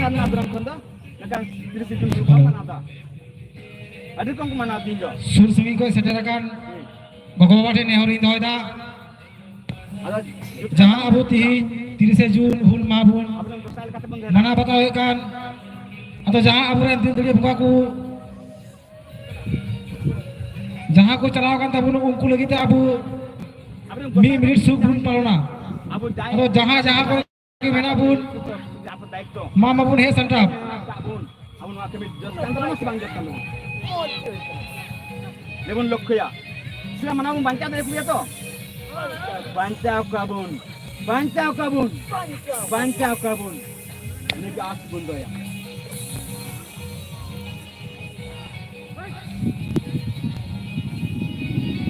ᱥᱟᱨᱱᱟ ᱫᱷᱚᱨᱚᱢ ᱠᱷᱚᱱ ᱫᱚ ᱢᱤᱫᱴᱟᱝ ᱛᱤᱨᱤᱥᱮ ᱡᱩᱱ ᱠᱚ ᱢᱟᱱᱟᱣ ᱮᱫᱟ᱾ ᱟᱹᱰᱤ ᱨᱚᱠᱚᱢ ᱠᱚ ᱢᱟᱱᱟᱣ ᱫᱤᱱ ᱫᱚ᱾ ᱥᱩᱨ ᱥᱟᱺᱜᱤᱧ ᱠᱷᱚᱱ ᱥᱮᱴᱮᱨ ᱟᱠᱟᱱ ᱜᱚᱜᱚ ᱵᱟᱵᱟ ᱴᱷᱮᱱ ᱱᱮᱦᱚᱨ ᱤᱧ ᱫᱚᱦᱚᱭᱮᱫᱟ, ᱟᱫᱚ ᱡᱟᱦᱟᱸ ᱟᱵᱚ ᱛᱤᱦᱤᱧ ᱛᱤᱨᱤᱥᱮ ᱡᱩᱱ ᱦᱩᱞ ᱢᱟᱦᱟ ᱵᱚᱱ ᱟᱵᱚ ᱫᱚ ᱜᱚᱸᱥᱟᱭ ᱞᱮᱠᱟᱛᱮ ᱵᱚᱱ ᱫᱷᱚᱨᱮ ᱢᱟᱱᱟᱣ ᱵᱟᱛᱟᱣ ᱦᱩᱭᱩᱜ ᱠᱟᱱ, ᱟᱫᱚ ᱡᱟᱦᱟᱸ ᱟᱵᱚᱨᱮᱱ ᱫᱤᱞ ᱫᱟᱲᱮ ᱵᱚᱸᱜᱟ ᱠᱚ ᱡᱟᱦᱟᱸ ᱠᱚ ᱪᱟᱞᱟᱣ ᱟᱠᱟᱱ ᱛᱟᱵᱚᱱᱟ, ᱩᱱᱠᱩ ᱞᱟᱹᱜᱤᱫ ᱛᱮ ᱟᱵᱚ ᱟᱵᱚ ᱫᱚ ᱢᱤᱫ ᱜᱚᱸᱥᱟᱭ ᱢᱤᱱᱤᱴ ᱥᱩᱠ ᱵᱚᱱ ᱯᱟᱞᱚᱱᱟ᱾ ᱟᱵᱚ ᱡᱟᱭ ᱟᱫᱚ ᱡᱟᱦᱟᱸ ᱡᱟᱦᱟᱸ ᱠᱚᱨᱮ ᱢᱮᱱᱟᱜ ᱵᱚᱱ, ᱟᱵᱚ ᱫᱟᱭᱤᱛᱛᱚ ᱢᱟ ᱢᱟᱵᱚᱱ ᱦᱮᱡ ᱥᱟᱢᱴᱟᱣ᱾ ᱢᱮᱱᱟᱜ ᱟᱠᱟᱫ ᱵᱚᱱ, ᱟᱵᱚ ᱱᱚᱣᱟ ᱠᱟᱹᱢᱤ ᱡᱚᱥ ᱠᱟᱱ ᱛᱟᱵᱚᱱᱟ ᱥᱮ ᱵᱟᱝ ᱡᱚᱥ ᱠᱟᱱ ᱛᱟᱵᱚᱱᱟ? ᱡᱮᱵᱚᱱ ᱞᱚᱠᱠᱷᱚᱭᱟ, ᱥᱮ ᱢᱟᱱᱟᱣ ᱵᱚᱱ ᱵᱟᱧᱪᱟᱣ ᱫᱟᱲᱮ ᱠᱚᱜᱮᱭᱟ ᱛᱚ? ᱵᱟᱧᱪᱟᱣ ᱠᱚᱣᱟ ᱵᱚᱱ, ᱵᱟᱧᱪᱟᱣ ᱠᱚᱣᱟ ᱵᱚᱱ, ᱵᱟᱧᱪᱟᱣ ᱠᱚᱣᱟ ᱵᱚᱱ᱾ ᱤᱱᱟᱹᱜᱮ ᱟᱸᱥ ᱵᱚᱱ ᱫᱚᱦᱚᱭᱟ᱾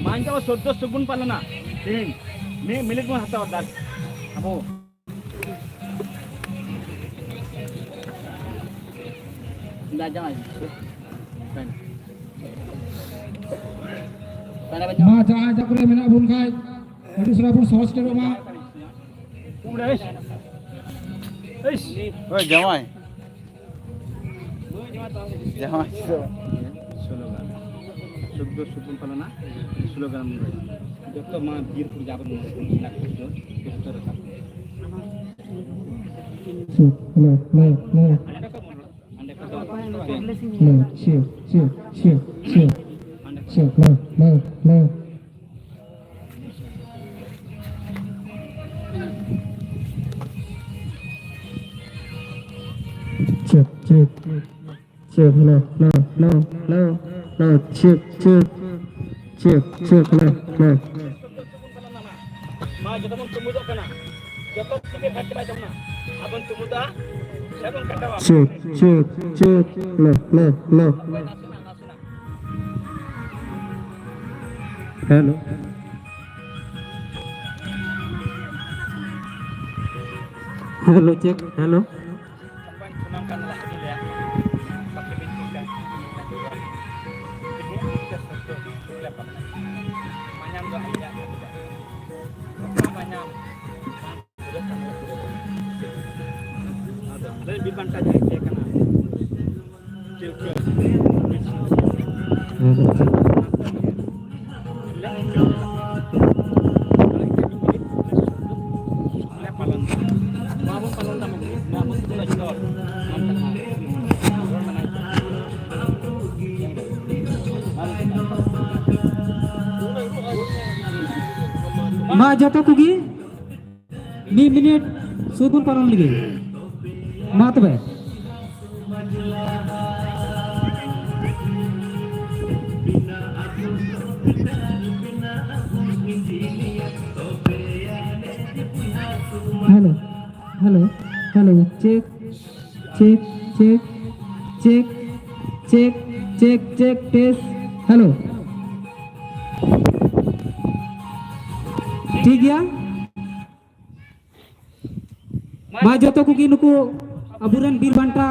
ᱵᱟᱧᱪᱟᱣ ᱥᱚᱫᱽᱫᱚ ᱥᱩᱠ ᱵᱚᱱ ᱯᱟᱞᱚᱱᱟ᱾ ᱛᱮᱦᱮᱧ ᱢᱤᱫ ᱢᱤᱱᱤᱴ ᱵᱚᱱ ᱦᱟᱛᱟᱣᱟ ᱫᱟᱨ ᱟᱵᱚ᱾ ᱫᱟ ᱡᱟᱶᱟᱭ᱾ ᱢᱟ ᱡᱟᱦᱟᱸ ᱡᱟᱦᱟᱸ ᱠᱚᱨᱮ ᱢᱮᱱᱟᱜ ᱵᱚᱱ ᱠᱷᱟᱡ, ᱟᱹᱰᱤ ᱩᱥᱟᱹᱨᱟ ᱵᱚᱱ ᱥᱚᱦᱚᱨ ᱥᱮᱴᱮᱨᱚᱜ ᱢᱟ᱾ ᱳᱭ ᱡᱟᱶᱟᱭ᱾ ᱡᱟᱶᱟᱭ ᱫᱚ ᱥᱳᱞᱳᱜᱟᱱ᱾ ᱥᱩᱫᱽᱫᱷᱚ ᱥᱩᱠᱩᱱ ᱯᱟᱞᱚᱱᱟ, ᱥᱳᱞᱳᱜᱟᱱ ᱵᱚᱱ ᱨᱚᱲᱟ᱾ ᱡᱚᱛᱚ ᱢᱟ ᱵᱤᱨ ᱠᱚ ᱡᱟᱵᱚᱱ ᱢᱮᱱᱟᱜ ᱠᱚ ᱡᱚᱛᱚ ᱨᱟᱠᱟᱵ᱾ Hello, hello, hello. Hello, check, check, check, check. Hello, hello, hello. Check, check, check, hello, hello, hello, hello, hello, check, check, check, check, hello, hello. ᱢᱟ ᱡᱚᱛᱚ ᱵᱚᱱ ᱛᱩᱢᱩᱫᱚᱜ ᱠᱟᱱᱟ, ᱡᱚᱛᱚ ᱛᱮᱜᱮ ᱵᱷᱟᱜᱽ ᱪᱟᱵᱟᱭ ᱛᱟᱵᱚᱱᱟ᱾ ᱟᱵᱚᱱ ᱛᱩᱢᱩᱫᱟ, ᱥᱮᱵᱚᱱ ᱠᱟᱴᱟᱣᱟ᱾ Check, check, check, hello, hello, hello. ᱚᱠᱚᱭ ᱱᱟᱥᱮᱱᱟᱜ, ᱱᱟᱥᱮᱱᱟᱜ᱾ Hello. Hello, check. Hello. ᱢᱟ ᱡᱚᱛᱚ ᱠᱚᱜᱮ ᱢᱤᱫ ᱢᱤᱱᱤᱴ ᱥᱩᱫ ᱵᱚᱱ ᱯᱟᱞᱚᱱ ᱞᱟᱹᱜᱤᱫ᱾ ᱢᱟ ᱛᱚᱵᱮ᱾ Hello, hello, hello, check, check, check, check, check, check, check, test. Hello. ᱴᱷᱤᱠ ᱜᱮᱭᱟ᱾ ᱢᱟ ᱡᱚᱛᱚ ᱠᱚᱜᱮ ᱱᱩᱠᱩ ᱟᱵᱚᱨᱮᱱ ᱵᱤᱨ ᱵᱟᱱᱴᱟ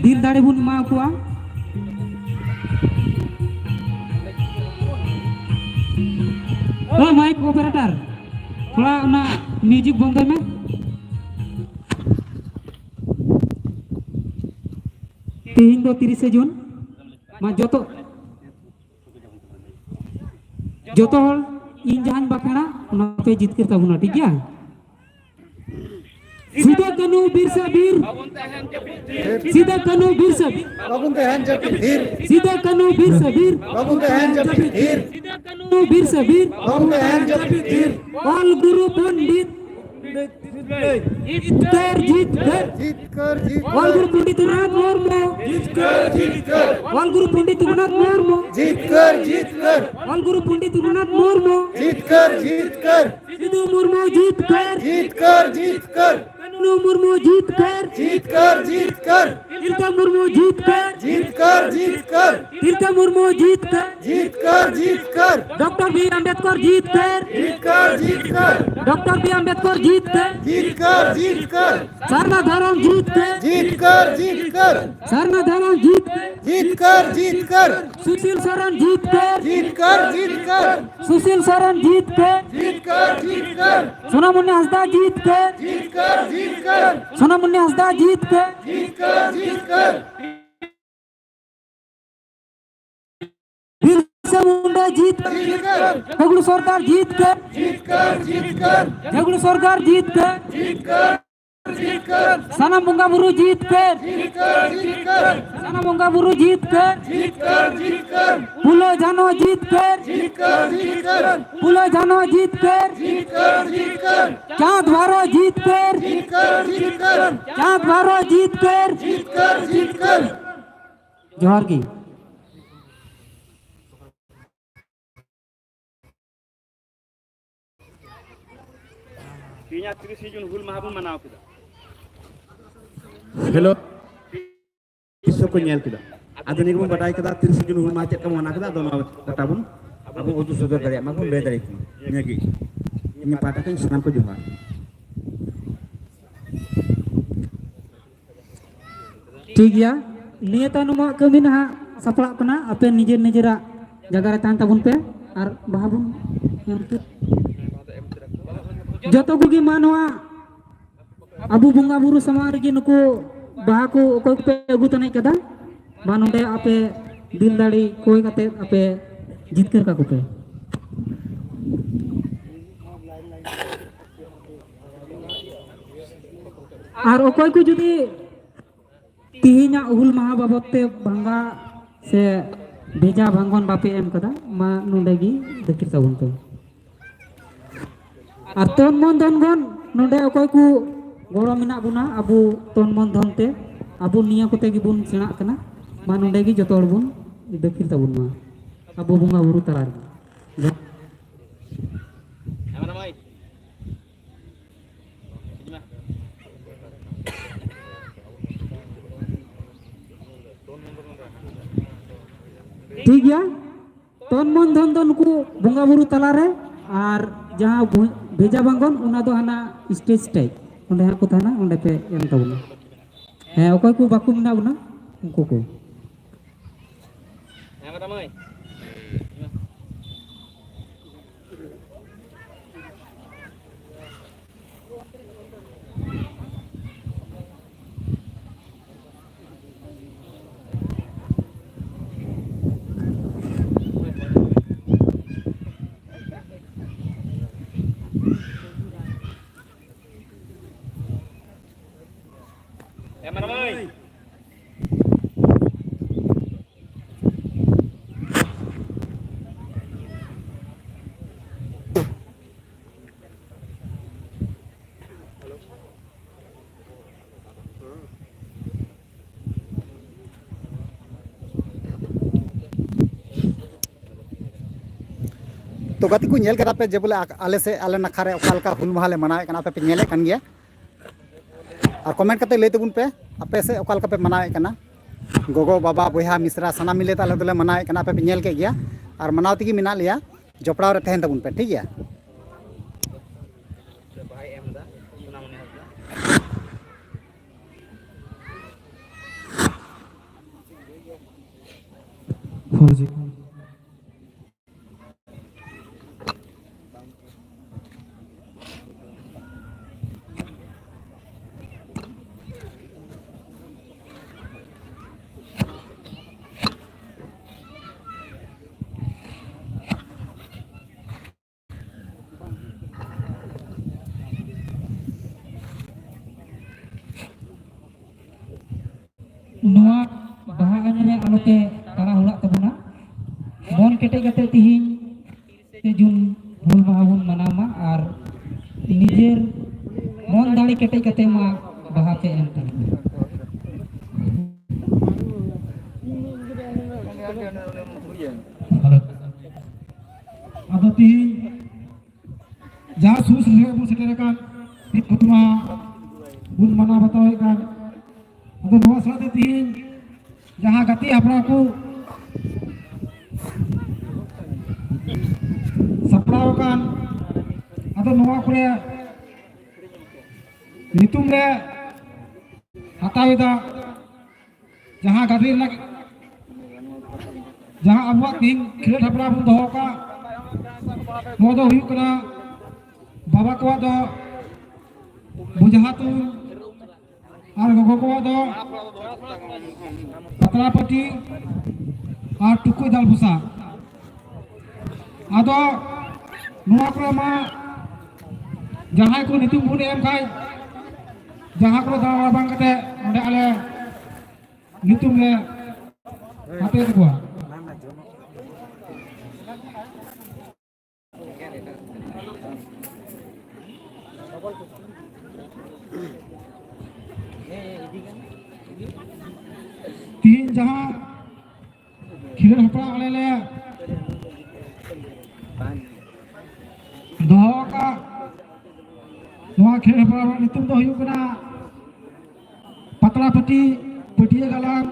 ᱫᱤᱞ ᱫᱟᱲᱮ ᱵᱚᱱ ᱮᱢᱟ ᱠᱚᱣᱟ᱾ ᱳ ᱢᱟᱭᱤᱠ ᱚᱯᱟᱨᱮᱴᱟᱨ, ᱛᱷᱚᱲᱟ ᱚᱱᱟ ᱢᱤᱣᱡᱤᱠ ᱵᱚᱱᱫᱚᱭ ᱢᱮ᱾ ᱛᱮᱦᱮᱧ ᱫᱚ ᱛᱤᱨᱤᱥᱮ ᱡᱩᱱ, ᱢᱟ ᱡᱚᱛᱚ ᱡᱚᱛᱚ ᱦᱚᱲ ᱤᱧ ᱡᱟᱦᱟᱸᱧ ᱵᱟᱠᱷᱮᱲᱟ ᱚᱱᱟ ᱯᱮ ᱡᱤᱛᱠᱟᱹᱨ ᱛᱟᱵᱚᱱᱟ, ᱴᱷᱤᱠ ᱜᱮᱭᱟ? ᱥᱤᱫᱩ ᱠᱟᱹᱱᱦᱩ ᱵᱤᱨᱥᱟ ᱵᱤᱨ, ᱥᱤᱫᱩ ᱠᱟᱹᱱᱦᱩ ᱵᱤᱨᱥᱟ ᱵᱤᱨ, ᱵᱟᱵᱚᱱ ᱛᱟᱦᱮᱱ ᱡᱟᱹᱯᱤᱫ ᱛᱷᱤᱨ᱾ ᱥᱤᱫᱩ ᱠᱟᱹᱱᱦᱩ ᱵᱤᱨᱥᱟ ᱵᱤᱨ, ᱵᱟᱵᱚᱱ ᱛᱟᱦᱮᱱ ᱡᱟᱹᱯᱤᱫ ᱛᱷᱤᱨ᱾ ᱥᱤᱫᱩ ᱠᱟᱹᱱᱦᱩ ᱵᱤᱨᱥᱟ ᱵᱤᱨ, ᱵᱟᱵᱚᱱ ᱛᱟᱦᱮᱱ ᱡᱟᱹᱯᱤᱫ ᱛᱷᱤᱨ᱾ ᱚᱞ ᱜᱩᱨᱩ ᱯᱚᱱᱰᱤᱛ ᱡᱤᱛᱠᱟᱹᱨ, ᱡᱤᱛᱠᱟᱹᱨ᱾ ᱡᱤᱛᱠᱟᱹᱨ, ᱡᱤᱛᱠᱟᱹᱨ᱾ ᱚᱞ ᱜᱩᱨᱩ ᱯᱚᱱᱰᱤᱛ ᱨᱚᱜᱷᱩᱱᱟᱛᱷ ᱢᱩᱨᱢᱩ᱾ ᱡᱤᱛᱠᱟᱹᱨ, ᱡᱤᱛᱠᱟᱹᱨ᱾ ᱚᱞ ᱜᱩᱨᱩ ᱯᱚᱱᱰᱤᱛ ᱨᱚᱜᱷᱩᱱᱟᱛᱷ ᱢᱩᱨᱢᱩ᱾ ᱡᱤᱛᱠᱟᱹᱨ, ᱡᱤᱛᱠᱟᱹᱨ᱾ ᱚᱞ ᱜᱩᱨᱩ ᱯᱚᱱᱰᱤᱛ ᱨᱚᱜᱷᱩᱱᱟᱛᱷ ᱢᱩᱨᱢᱩ᱾ ᱡᱤᱛᱠᱟᱹᱨ, ᱡᱤᱛᱠᱟᱹᱨ᱾ ᱥᱤᱫᱩ ᱢᱩᱨᱢᱩ ᱡᱤᱛᱠᱟᱹᱨ᱾ ᱡᱤᱛᱠᱟᱹᱨ, ᱡᱤᱛᱠᱟᱹᱨ᱾ ᱠᱟᱹᱱᱦᱩ ᱢᱩᱨᱢᱩ ᱡᱤᱛᱠᱟᱹᱨ᱾ ᱡᱤᱛᱠᱟᱹᱨ, ᱡᱤᱛᱠᱟᱹᱨ᱾ ᱛᱤᱞᱠᱟᱹ ᱢᱩᱨᱢᱩ ᱡᱤᱛᱠᱟᱹᱨ, ᱡᱤᱛᱠᱟᱹᱨ, ᱡᱤᱛᱠᱟᱹᱨ᱾ ᱛᱤᱞᱠᱟᱹ ᱢᱩᱨᱢᱩ ᱡᱤᱛᱠᱟᱹᱨ, ᱡᱤᱛᱠᱟᱹᱨ, ᱡᱤᱛᱠᱟᱹᱨ᱾ ᱰᱚᱠᱴᱚᱨ ᱵᱤ ᱟᱢᱵᱮᱫᱠᱚᱨ ᱡᱤᱛᱠᱟᱹᱨ, ᱡᱤᱛᱠᱟᱹᱨ, ᱡᱤᱛᱠᱟᱹᱨ᱾ ᱰᱚᱠᱴᱚᱨ ᱵᱤ ᱟᱢᱵᱮᱫᱠᱚᱨ ᱡᱤᱛᱠᱟᱹᱨ, ᱡᱤᱛᱠᱟᱹᱨ, ᱡᱤᱛᱠᱟᱹᱨ᱾ ᱥᱟᱨᱱᱟ ᱫᱷᱚᱨᱚᱢ ᱡᱤᱛᱠᱟᱹᱨ, ᱡᱤᱛᱠᱟᱹᱨ, ᱡᱤᱛᱠᱟᱹᱨ᱾ ᱥᱟᱨᱱᱟ ᱫᱷᱚᱨᱚᱢ ᱡᱤᱛᱠᱟᱹᱨ, ᱡᱤᱛᱠᱟᱹᱨ, ᱡᱤᱛᱠᱟᱹᱨ᱾ ᱥᱩᱥᱤᱞ ᱥᱚᱨᱮᱱ ᱡᱤᱛᱠᱟᱹᱨ, ᱡᱤᱛᱠᱟᱹᱨ, ᱡᱤᱛᱠᱟᱹᱨ᱾ ᱥᱩᱥᱤᱞ ᱥᱚᱨᱮᱱ ᱡᱤᱛᱠᱟᱹᱨ, ᱡᱤᱛᱠᱟᱹᱨ, ᱡᱤᱛᱠᱟᱹᱨ᱾ ᱥᱳᱱᱟᱢᱩᱱᱤ ᱦᱟᱸᱥᱫᱟ ᱡᱤᱛᱠᱟᱹᱨ, ᱡᱤᱛᱠᱟᱹᱨ, ᱡᱤᱛᱠᱟᱹᱨ᱾ ᱥᱳᱱᱟᱢᱩᱱᱤ ᱦᱟᱸᱥᱫᱟ ᱡᱤᱛᱠᱟᱹᱨ, ᱡᱤᱛᱠᱟᱹᱨ, ᱡᱤᱛᱠᱟᱹᱨ᱾ ᱵᱤᱨᱥᱟ ᱢᱩᱱᱰᱟ ᱡᱤᱛᱠᱟᱹᱨ, ᱡᱤᱛᱠᱟᱹᱨ᱾ ᱡᱷᱟᱹᱜᱩᱲᱩ ᱥᱚᱨᱫᱟᱨ ᱡᱤᱛᱠᱟᱹᱨ, ᱡᱤᱛᱠᱟᱹᱨ, ᱡᱤᱛᱠᱟᱹᱨ᱾ ᱡᱷᱟᱹᱜᱩᱲᱩ ᱥᱚᱨᱫᱟᱨ ᱡᱤᱛᱠᱟᱹᱨ, ᱡᱤᱛᱠᱟᱹᱨ, ᱡᱤᱛᱠᱟᱹᱨ᱾ ᱥᱟᱱᱟᱢ ᱵᱚᱸᱜᱟ ᱵᱩᱨᱩ ᱡᱤᱛᱠᱟᱹᱨ, ᱡᱤᱛᱠᱟᱹᱨ, ᱡᱤᱛᱠᱟᱹᱨ᱾ ᱥᱟᱱᱟᱢ ᱵᱚᱸᱜᱟ ᱵᱩᱨᱩ ᱡᱤᱛᱠᱟᱹᱨ, ᱡᱤᱛᱠᱟᱹᱨ, ᱡᱤᱛᱠᱟᱹᱨ᱾ ᱯᱷᱩᱞᱳ ᱡᱷᱟᱱᱚ ᱡᱤᱛᱠᱟᱹᱨ, ᱡᱤᱛᱠᱟᱹᱨ, ᱡᱤᱛᱠᱟᱹᱨ᱾ ᱯᱷᱩᱞᱳ ᱡᱷᱟᱱᱚ ᱡᱤᱛᱠᱟᱹᱨ, ᱡᱤᱛᱠᱟᱹᱨ, ᱡᱤᱛᱠᱟᱹᱨ᱾ ᱪᱟᱸᱫ ᱵᱷᱟᱭᱨᱚ ᱡᱤᱛᱠᱟᱹᱨ, ᱡᱤᱛᱠᱟᱹᱨ, ᱡᱤᱛᱠᱟᱹᱨ᱾ ᱪᱟᱸᱫ ᱵᱷᱟᱭᱨᱚ ᱡᱤᱛᱠᱟᱹᱨ, ᱡᱤᱛᱠᱟᱹᱨ, ᱡᱤᱛᱠᱟᱹᱨ᱾ ᱡᱚᱦᱟᱨ ᱜᱮ᱾ ᱛᱮᱦᱮᱧᱟᱜ ᱛᱤᱨᱤᱥᱮ ᱡᱩᱱ ᱦᱩᱞ ᱢᱟᱦᱟ ᱵᱚᱱ ᱢᱟᱱᱟᱣ ᱠᱮᱫᱟ᱾ ᱦᱮᱞᱳ᱾ ᱛᱤᱥ ᱠᱚ ᱧᱮᱞ ᱠᱮᱫᱟ᱾ ᱟᱫᱚ ᱱᱤᱭᱟᱹ ᱜᱮᱵᱚᱱ ᱵᱟᱰᱟᱭ ᱠᱮᱫᱟ ᱛᱤᱨᱤᱥᱮ ᱡᱩᱱ ᱦᱩᱞ ᱢᱟᱦᱟ ᱪᱮᱫ ᱞᱮᱠᱟ ᱵᱚᱱ ᱢᱟᱱᱟᱣ ᱠᱮᱫᱟ, ᱟᱫᱚ ᱱᱚᱣᱟ ᱰᱟᱴᱟ ᱵᱚᱱ ᱟᱵᱚ ᱩᱫᱩᱜ ᱥᱚᱫᱚᱨ ᱫᱟᱲᱮᱭᱟᱜ ᱢᱟ ᱵᱚᱱ ᱞᱟᱹᱭ ᱫᱟᱲᱮᱭᱟᱜ ᱢᱟ᱾ ᱱᱤᱭᱟᱹ ᱜᱮ ᱤᱧ ᱯᱟᱦᱴᱟ ᱠᱷᱚᱱ ᱥᱟᱱᱟᱢ ᱠᱚ ᱡᱚᱦᱟᱨ᱾ ᱴᱷᱤᱠ ᱜᱮᱭᱟ, ᱱᱤᱭᱟᱹ ᱛᱟᱭᱱᱚᱢᱟᱜ ᱠᱟᱹᱢᱤ ᱱᱟᱦᱟᱜ ᱥᱟᱯᱲᱟᱜ ᱠᱟᱱᱟ᱾ ᱟᱯᱮ ᱱᱤᱡᱮᱨ ᱱᱤᱡᱮᱨᱟᱜ ᱡᱟᱭᱜᱟ ᱨᱮ ᱛᱟᱦᱮᱱ ᱛᱟᱵᱚᱱ ᱯᱮ ᱟᱨ ᱵᱟᱦᱟ ᱵᱚᱱ ᱮᱢ ᱩᱛᱟᱹᱨ᱾ ᱡᱚᱛᱚ ᱠᱚᱜᱮ ᱢᱟ ᱱᱚᱣᱟ ᱟᱵᱚ ᱵᱚᱸᱜᱟ ᱵᱩᱨᱩ ᱥᱟᱢᱟᱝ ᱨᱮᱜᱮ ᱱᱩᱠᱩ ᱵᱟᱦᱟ ᱠᱚ ᱚᱠᱚᱭ ᱠᱚᱯᱮ ᱟᱹᱜᱩ ᱛᱟᱱᱤᱡ ᱠᱟᱫᱟ, ᱢᱟ ᱱᱚᱰᱮ ᱟᱯᱮ ᱫᱤᱞ ᱫᱟᱲᱮ ᱠᱚᱭ ᱠᱟᱛᱮ ᱟᱯᱮ ᱡᱤᱛᱠᱟᱹᱨ ᱠᱟᱠᱚ ᱯᱮ᱾ ᱟᱨ ᱚᱠᱚᱭ ᱠᱚ ᱡᱩᱫᱤ ᱛᱤᱦᱤᱧᱟᱜ ᱦᱩᱞ ᱢᱟᱦᱟ ᱵᱟᱵᱚᱫ ᱛᱮ ᱵᱷᱟᱸᱜᱟ ᱥᱮ ᱵᱷᱮᱡᱟ ᱵᱷᱟᱸᱜᱚᱱ ᱵᱟᱯᱮ ᱮᱢ ᱠᱟᱫᱟ, ᱢᱟ ᱱᱚᱰᱮ ᱜᱮ ᱫᱟᱹᱠᱷᱤᱞ ᱛᱟᱵᱚᱱ ᱯᱮ᱾ ᱟᱨ ᱛᱚᱱ ᱢᱚᱱ ᱫᱷᱚᱱ ᱜᱚᱱ ᱱᱚᱰᱮ ᱚᱠᱚᱭ ᱠᱚ ᱜᱚᱲᱚ ᱢᱮᱱᱟᱜ ᱵᱚᱱᱟ, ᱟᱵᱚ ᱛᱚᱱ ᱢᱚᱱ ᱫᱷᱚᱱ ᱛᱮ ᱟᱵᱚ ᱱᱤᱭᱟᱹ ᱠᱚᱛᱮ ᱜᱮᱵᱚᱱ ᱥᱮᱬᱟᱜ ᱠᱟᱱᱟ᱾ ᱢᱟ ᱱᱚᱰᱮ ᱜᱮ ᱡᱚᱛᱚ ᱦᱚᱲ ᱵᱚᱱ ᱫᱟᱹᱠᱷᱤᱞ ᱛᱟᱵᱚᱱ ᱢᱟ ᱟᱵᱚ ᱵᱚᱸᱜᱟ ᱵᱩᱨᱩ ᱛᱟᱞᱟ ᱨᱮᱜᱮ᱾ ᱡᱚᱦᱟᱨ᱾ ᱦᱮᱸ, ᱢᱟᱱᱮ ᱢᱟᱹᱭ᱾ ᱦᱤᱡᱩᱜ ᱢᱮ᱾ ᱴᱷᱤᱠ ᱜᱮᱭᱟ᱾ ᱛᱚᱱ ᱢᱚᱱ ᱫᱷᱚᱱ ᱫᱚ ᱱᱩᱠᱩ ᱵᱚᱸᱜᱟ ᱵᱩᱨᱩ ᱛᱟᱞᱟᱨᱮ, ᱟᱨ ᱡᱟᱦᱟᱸ ᱵᱷᱩ-, ᱵᱷᱮᱡᱟ ᱵᱟᱝᱜᱚᱱ, ᱚᱱᱟ ᱫᱚ ᱦᱟᱱᱟ stage ᱴᱟᱭᱤᱯ, ᱚᱸᱰᱮ ᱦᱟᱸᱜ ᱠᱚ ᱛᱟᱦᱮᱱᱟ, ᱚᱸᱰᱮ ᱯᱮ ᱮᱢ ᱛᱟᱵᱚᱱᱟ᱾ ᱦᱮᱸ, ᱚᱠᱚᱭ ᱠᱚ ᱵᱟᱠᱚ ᱢᱮᱱᱟᱜ ᱵᱚᱱᱟ, ᱩᱱᱠᱩ ᱠᱚ᱾ ᱛᱚ ᱜᱟᱛᱮ ᱠᱚ, ᱧᱮᱞ ᱠᱮᱫᱟ ᱯᱮ ᱡᱮ ᱵᱚᱞᱮ ᱟ-, ᱟᱞᱮ ᱥᱮᱫ, ᱟᱞᱮ ᱱᱟᱠᱷᱟ ᱨᱮ ᱚᱠᱟ ᱞᱮᱠᱟ ᱦᱩᱞ ᱢᱟᱦᱟ ᱞᱮ ᱢᱟᱱᱟᱣᱮᱫ ᱠᱟᱱᱟ, ᱟᱯᱮ ᱯᱮ ᱧᱮᱞᱮᱫ ᱠᱟᱱ ᱜᱮᱭᱟ᱾ ᱟᱨ comment ᱠᱟᱛᱮ ᱞᱟᱹᱭ ᱛᱟᱵᱚᱱ ᱯᱮ, ᱟᱯᱮ ᱥᱮᱫ ᱚᱠᱟ ᱞᱮᱠᱟ ᱯᱮ ᱢᱟᱱᱟᱣᱮᱫ ᱠᱟᱱᱟ᱾ ᱜᱚᱜᱚ, ᱵᱟᱵᱟ, ᱵᱚᱭᱦᱟ, ᱢᱤᱥᱨᱟ ᱥᱟᱱᱟᱢ ᱢᱤᱞᱮ ᱛᱮ ᱟᱞᱮ ᱫᱚᱞᱮ ᱢᱟᱱᱟᱣᱮᱫ ᱠᱟᱱᱟ, ᱟᱯᱮ ᱯᱮ ᱧᱮᱞ ᱠᱮᱫ ᱜᱮᱭᱟ᱾ ᱟᱨ ᱢᱟᱱᱟᱣ ᱛᱮᱜᱮ ᱢᱮᱱᱟᱜ ᱞᱮᱭᱟ, ᱡᱚᱯᱲᱟᱣ ᱨᱮ ᱛᱟᱦᱮᱱ ᱛᱟᱵᱚᱱ ᱯᱮ, ᱴᱷᱤᱠ ᱜᱮᱭᱟ? ᱱᱚᱣᱟ ᱵᱟᱦᱟ ᱮᱱᱮᱡ ᱨᱮ ᱟᱞᱚᱯᱮ ᱛᱟᱲᱟ ᱦᱩᱲᱟᱜ ᱛᱟᱵᱚᱱᱟ᱾ ᱢᱚᱱ ᱠᱮᱴᱮᱡ ᱠᱟᱛᱮ ᱛᱤᱦᱤᱧ ᱛᱤᱨᱤᱥᱮ ᱡᱩᱱ ᱦᱩᱞ ᱢᱟᱦᱟ ᱵᱚᱱ ᱢᱟᱱᱟᱣ ᱢᱟ ᱟᱨ ᱱᱤᱡᱮᱨ ᱢᱚᱱ ᱫᱟᱲᱮ ᱠᱮᱴᱮᱡ ᱠᱟᱛᱮ ᱢᱟ ᱵᱟᱦᱟ ᱯᱮ ᱮᱢ ᱛᱟᱵᱚᱱᱟ᱾ ᱦᱮᱞᱳ᱾ ᱟᱫᱚ ᱛᱤᱦᱤᱧ ᱡᱟᱦᱟᱸ ᱥᱩᱨ ᱥᱮᱴᱮᱨ ᱵᱚᱱ ᱥᱮᱴᱮᱨ ᱟᱠᱟᱱ, ᱢᱤᱫ ᱦᱩᱞ ᱢᱟᱦᱟ ᱵᱚᱱ ᱢᱟᱱᱟᱣ ᱵᱟᱛᱟᱣᱮᱫ ᱠᱟᱱ, ᱟᱫᱚ ᱱᱚᱣᱟ ᱥᱟᱶᱛᱮ ᱛᱤᱦᱤᱧ ᱡᱟᱦᱟᱸ ᱜᱟᱛᱮ ᱦᱮᱯᱨᱟᱣ ᱠᱚ ᱥᱟᱯᱲᱟᱣ ᱟᱠᱟᱱ, ᱟᱫᱚ ᱱᱚᱣᱟ ᱠᱚᱨᱮ ᱧᱩᱛᱩᱢ ᱞᱮ ᱦᱟᱛᱟᱣ ᱮᱫᱟ᱾ ᱡᱟᱦᱟᱸ ᱜᱟᱛᱮ ᱨᱮᱱᱟᱜ, ᱡᱟᱦᱟᱸ ᱟᱵᱚᱣᱟᱜ ᱛᱤᱦᱤᱧ ᱠᱷᱮᱞᱳᱰ ᱦᱮᱯᱨᱟᱣ ᱵᱚᱱ ᱫᱚᱦᱚ ᱟᱠᱟᱫ, ᱱᱚᱣᱟ ᱫᱚ ᱦᱩᱭᱩᱜ ᱠᱟᱱᱟ ᱵᱟᱵᱟ ᱠᱚᱣᱟᱜ ᱫᱚ ᱵᱚᱡᱷᱟ ᱛᱩᱧ, ᱟᱨ ᱜᱚᱜᱚ ᱠᱚᱣᱟᱜ ᱫᱚ ᱯᱟᱛᱲᱟ ᱯᱟᱹᱴᱤ ᱟᱨ ᱴᱩᱠᱩᱡ ᱫᱟᱞ ᱵᱚᱥᱟ᱾ ᱟᱫᱚ ᱱᱚᱣᱟ ᱠᱚᱨᱮ ᱢᱟ ᱡᱟᱦᱟᱸᱭ ᱠᱚ ᱧᱩᱛᱩᱢ ᱵᱚᱱ ᱮᱢ ᱠᱷᱟᱡ, ᱡᱟᱦᱟᱸ ᱠᱚᱨᱮ ᱫᱟᱬᱟ ᱵᱟᱲᱟ ᱵᱟᱝ ᱠᱟᱛᱮ ᱚᱸᱰᱮ ᱟᱞᱮ ᱧᱩᱛᱩᱢ ᱞᱮ ᱦᱟᱛᱟᱣ ᱛᱟᱠᱚᱣᱟ᱾ ᱛᱤᱦᱤᱧ ᱡᱟᱦᱟᱸ ᱠᱷᱮᱞᱳᱰ ᱦᱮᱯᱨᱟᱣ ᱟᱞᱮ ᱞᱮ ᱫᱚᱦᱚ ᱟᱠᱟᱫ, ᱱᱚᱣᱟ ᱠᱷᱮᱞᱳᱰ ᱦᱮᱯᱨᱟᱣ ᱨᱮᱱᱟᱜ ᱧᱩᱛᱩᱢ ᱫᱚ ᱦᱩᱭᱩᱜ ᱠᱟᱱᱟ ᱯᱟᱛᱲᱟ ᱯᱟᱹᱴᱤ, ᱯᱟᱹᱴᱭᱟᱹ ᱜᱟᱞᱟᱝ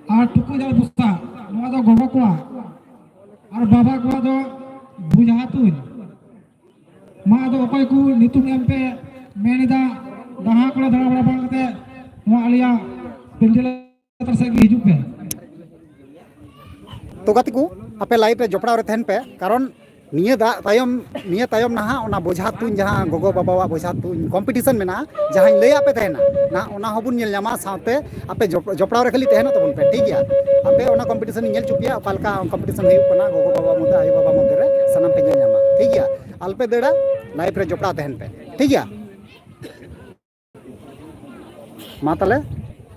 ᱟᱨ ᱴᱩᱠᱩᱡ ᱟᱨ ᱵᱚᱥᱛᱟ᱾ ᱱᱚᱣᱟ ᱫᱚ ᱜᱚᱜᱚ ᱠᱚᱣᱟᱜ, ᱟᱨ ᱵᱟᱵᱟ ᱠᱚᱣᱟᱜ ᱫᱚ ᱵᱩᱡᱷᱟ ᱛᱩᱧ᱾ ᱢᱟ ᱟᱫᱚ ᱚᱠᱚᱭ ᱠᱚ ᱧᱩᱛᱩᱢ ᱮᱢ ᱯᱮ ᱢᱮᱱ ᱮᱫᱟ, ᱰᱟᱦᱟᱨ ᱠᱚᱨᱮ ᱫᱟᱬᱟ ᱵᱟᱲᱟ ᱵᱟᱝ ᱠᱟᱛᱮ ᱱᱚᱣᱟ ᱟᱞᱮᱭᱟᱜ ᱯᱮᱱᱰᱮᱞ ᱞᱟᱛᱟᱨ ᱥᱮᱫ ᱜᱮ ᱦᱤᱡᱩᱜ ᱯᱮ᱾ ᱛᱚ ᱜᱟᱛᱮ ᱠᱚ, ᱟᱯᱮ ᱞᱟᱭᱤᱵᱷ ᱨᱮ ᱡᱚᱯᱲᱟᱣ ᱨᱮ ᱛᱟᱦᱮᱱ ᱯᱮ, ᱠᱟᱨᱚᱱ ᱱᱤᱭᱟᱹ ᱫᱟᱜ ᱛᱟᱭᱚᱢ, ᱱᱤᱭᱟᱹ ᱛᱟᱭᱚᱢ ᱱᱟᱦᱟᱜ ᱚᱱᱟ ᱵᱚᱡᱷᱟ ᱛᱩᱧ, ᱡᱟᱦᱟᱸ ᱜᱚᱜᱚ ᱵᱟᱵᱟᱣᱟᱜ ᱵᱚᱡᱷᱟ ᱛᱩᱧ ᱠᱚᱢᱯᱤᱴᱤᱥᱚᱱ ᱢᱮᱱᱟᱜᱼᱟ, ᱡᱟᱦᱟᱸᱧ ᱞᱟᱹᱭᱟᱫ ᱯᱮ ᱛᱟᱦᱮᱱᱟ ᱱᱟᱦᱟᱜ, ᱚᱱᱟ ᱦᱚᱸᱵᱚᱱ ᱧᱮᱞ ᱧᱟᱢᱟ᱾ ᱥᱟᱶᱛᱮ ᱟᱯᱮ ᱡᱚᱯ-, ᱡᱚᱯᱲᱟᱣ ᱨᱮ ᱠᱷᱟᱹᱞᱤ ᱛᱟᱦᱮᱱᱚᱜ ᱛᱟᱵᱚᱱ ᱯᱮ, ᱴᱷᱤᱠ ᱜᱮᱭᱟ? ᱟᱯᱮ ᱚᱱᱟ ᱠᱚᱢᱯᱤᱴᱤᱥᱚᱱ ᱤᱧ ᱧᱮᱞ ᱦᱚᱪᱚ ᱯᱮᱭᱟ, ᱚᱠᱟ ᱞᱮᱠᱟ ᱠᱚᱢᱯᱤᱴᱤᱥᱚᱱ ᱦᱩᱭᱩᱜ ᱠᱟᱱᱟ ᱜᱚᱜᱚ ᱵᱟᱵᱟ ᱢᱚᱫᱽᱫᱷᱮ, ᱟᱭᱳ ᱵᱟᱵᱟ ᱢᱚᱫᱽᱫᱷᱮ ᱨᱮ, ᱥᱟᱱᱟᱢ ᱯᱮ ᱧᱮᱞ ᱧᱟᱢᱟ, ᱴᱷᱤᱠ ᱜᱮᱭᱟ? ᱟᱞᱚᱯᱮ ᱫᱟᱹᱲᱟ, ᱞᱟᱭᱤᱵᱷ ᱨᱮ ᱡᱚᱯᱲᱟᱣ ᱛᱟᱦᱮᱱ ᱯᱮ, ᱴᱷᱤᱠ ᱜᱮᱭᱟ? ᱢᱟ ᱛᱟᱦᱞᱮ,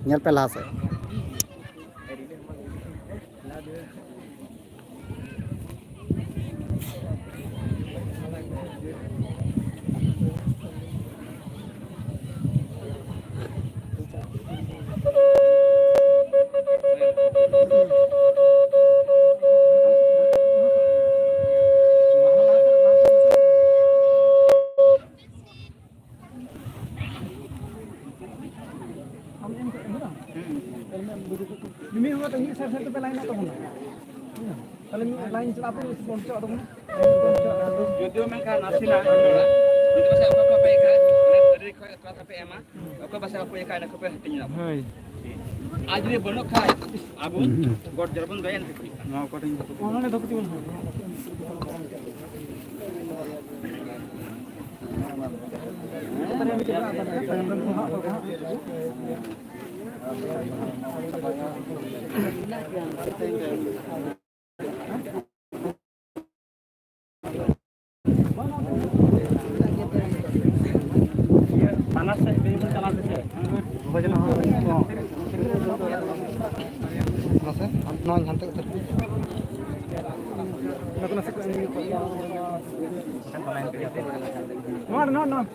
ᱧᱮᱞ ᱯᱮ ᱞᱟᱦᱟ ᱥᱮᱫ᱾ ᱢᱤᱢᱤᱫ ᱦᱚᱲ ᱛᱮ ᱢᱤᱫ ᱥᱟᱭᱤᱰ ᱥᱟᱭᱤᱰ ᱛᱮᱯᱮ ᱞᱟᱭᱤᱱᱚᱜ ᱛᱟᱵᱚᱱᱟ᱾ ᱛᱟᱦᱞᱮ ᱢᱤᱫ ᱞᱟᱭᱤᱱ ᱪᱟᱞᱟᱜ ᱟᱯᱮ, ᱵᱚᱱ ᱪᱟᱞᱟᱜ ᱛᱟᱵᱚᱱᱟ᱾ ᱡᱩᱫᱤᱭᱳ ᱢᱮᱱᱠᱷᱟᱱ ᱱᱟᱥᱮᱱᱟᱜ ᱡᱩᱫᱤ ᱯᱟᱥᱮᱡ ᱚᱠᱚᱭ ᱠᱚ ᱟᱯᱮ ᱮᱠᱷᱟᱱ ᱚᱱᱟ ᱨᱮᱰᱤ ᱠᱷᱚᱡ ᱛᱷᱚᱲᱟ ᱛᱷᱚᱲᱟ ᱯᱮ ᱮᱢᱟ, ᱚᱠᱚᱭ ᱯᱟᱥᱮᱡ ᱚᱠᱚᱭ ᱮᱠᱷᱟᱱ ᱚᱱᱟ ᱠᱚᱯᱮ ᱦᱟᱹᱴᱤᱧ ᱧᱚᱜ᱾ ᱦᱳᱭ᱾ ᱟᱨ ᱡᱩᱫᱤ ᱵᱟᱹᱱᱩᱜ ᱠᱷᱟᱡ ᱟᱵᱚ ᱜᱚᱴ ᱡᱚᱲ ᱵᱚᱱ ᱫᱚᱦᱚᱭᱟ, ᱱᱚᱰᱮ ᱫᱚᱦᱚ ᱠᱟᱛᱮ ᱵᱚᱱ ᱢᱟᱥᱮ, ᱱᱚᱣᱟ ᱦᱟᱱᱛᱮ ᱩᱛᱟᱹᱨ ᱯᱮ᱾ ᱱᱚᱣᱟ, ᱱᱚᱣᱟ, ᱱᱚᱣᱟ᱾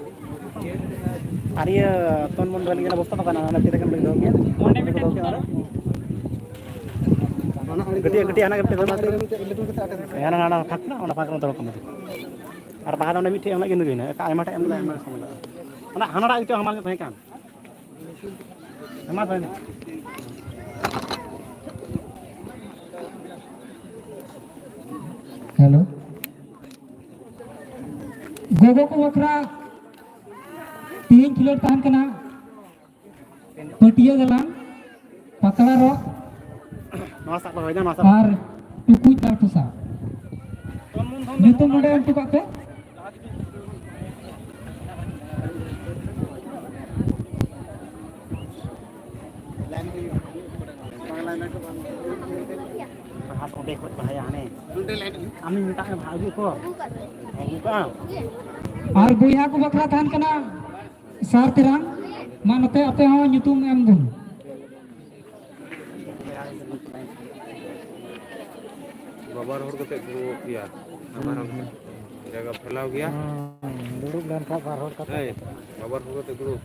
ᱟᱨ ᱤᱭᱟᱹ ᱛᱚᱱ ᱢᱚᱱ ᱫᱚ ᱞᱟᱹᱜᱤᱫ ᱵᱚᱥᱛᱟ ᱫᱚ ᱠᱟᱱᱟ, ᱚᱱᱟ ᱛᱤᱨᱮ ᱠᱟᱱᱟ ᱞᱟᱹᱜᱤᱫ ᱫᱚ᱾ ᱠᱟᱹᱴᱤᱡ, ᱠᱟᱹᱴᱤᱡ ᱦᱟᱱᱟ ᱠᱟᱹᱴᱤᱡ ᱫᱚ᱾ ᱦᱟᱱᱟ, ᱦᱟᱱᱟ ᱯᱷᱟᱸᱠ ᱢᱮ, ᱚᱱᱟ ᱯᱷᱟᱸᱠ ᱨᱮ ᱫᱚᱦᱚ ᱠᱟᱜ ᱢᱮ᱾ ᱟᱨ ᱵᱟᱦᱟ ᱫᱚ ᱚᱸᱰᱮ ᱢᱤᱫᱴᱷᱮᱡ ᱮᱢ ᱞᱟᱹᱜᱤᱫ ᱫᱚ ᱦᱩᱭᱱᱟ, ᱮᱴᱟᱜ ᱟᱭᱢᱟ ᱴᱷᱮᱡ ᱮᱢ ᱞᱟᱹᱜᱤᱫ ᱟᱭᱢᱟ ᱥᱚᱢᱚᱭ ᱞᱟᱜᱟᱜᱼᱟ᱾ ᱚᱱᱟ ᱦᱟᱱᱟᱴᱟᱜ ᱜᱮᱪᱚ ᱦᱟᱢᱟᱞ ᱧᱚᱜ ᱛᱟᱦᱮᱸ ᱠᱟᱱ᱾ ᱦᱮᱸ, ᱢᱟ ᱛᱟᱦᱚᱞᱮ᱾ ᱦᱮᱞᱳ᱾ ᱜᱚᱜᱚ ᱠᱚ ᱵᱟᱠᱷᱨᱟ ᱛᱮᱦᱮᱧ ᱠᱷᱮᱞᱳᱰ ᱛᱟᱦᱮᱱ ᱠᱟᱱᱟ ᱯᱟᱹᱴᱭᱟᱹ ᱜᱟᱞᱟᱝ, ᱯᱟᱛᱲᱟ ᱨᱚᱜ ᱱᱚᱣᱟ ᱥᱟᱵ ᱫᱚᱦᱚᱭ ᱫᱟ, ᱱᱚᱣᱟ ᱥᱟᱵ᱾ ᱟᱨ ᱴᱩᱠᱩᱡ ᱟᱨ ᱴᱷᱚᱥᱟ᱾ ᱧᱩᱛᱩᱢ ᱱᱚᱰᱮ ᱮᱢ ᱦᱚᱴᱚ ᱠᱟᱜ ᱯᱮ᱾ ᱦᱟᱛ ᱚᱸᱰᱮ ᱠᱷᱚᱡ ᱵᱟᱦᱟᱭᱟ ᱦᱟᱱᱮ᱾ ᱟᱢᱤᱧ ᱢᱮᱛᱟᱜ ᱢᱮ ᱵᱷᱟᱜᱮ ᱠᱚ᱾ ᱟᱨ ᱵᱚᱭᱦᱟ ᱠᱚ ᱵᱟᱠᱷᱨᱟ ᱛᱟᱦᱮᱱ ᱠᱟᱱᱟ ᱥᱟᱨ ᱛᱮᱨᱟᱝ᱾ ᱢᱟ ᱱᱚᱛᱮ ᱟᱯᱮ ᱦᱚᱸ ᱧᱩᱛᱩᱢ ᱮᱢ ᱵᱚᱱ᱾ ᱵᱟᱵᱟᱨ ᱦᱚᱲ ᱠᱟᱛᱮ ᱫᱩᱲᱩᱵ ᱜᱮᱭᱟ᱾ ᱵᱟᱵᱟᱨ ᱦᱚᱲ ᱠᱟᱛᱮ᱾ ᱡᱟᱭᱜᱟ ᱯᱷᱮᱞᱟᱣ ᱜᱮᱭᱟ᱾ ᱦᱩᱸ, ᱫᱩᱲᱩᱵ ᱞᱮᱱᱠᱷᱟᱱ ᱵᱟᱨ ᱦᱚᱲ ᱠᱟᱛᱮ᱾ ᱮᱭ, ᱵᱟᱵᱟᱨ ᱦᱚᱲ ᱠᱟᱛᱮ ᱫᱩᱲᱩᱵ᱾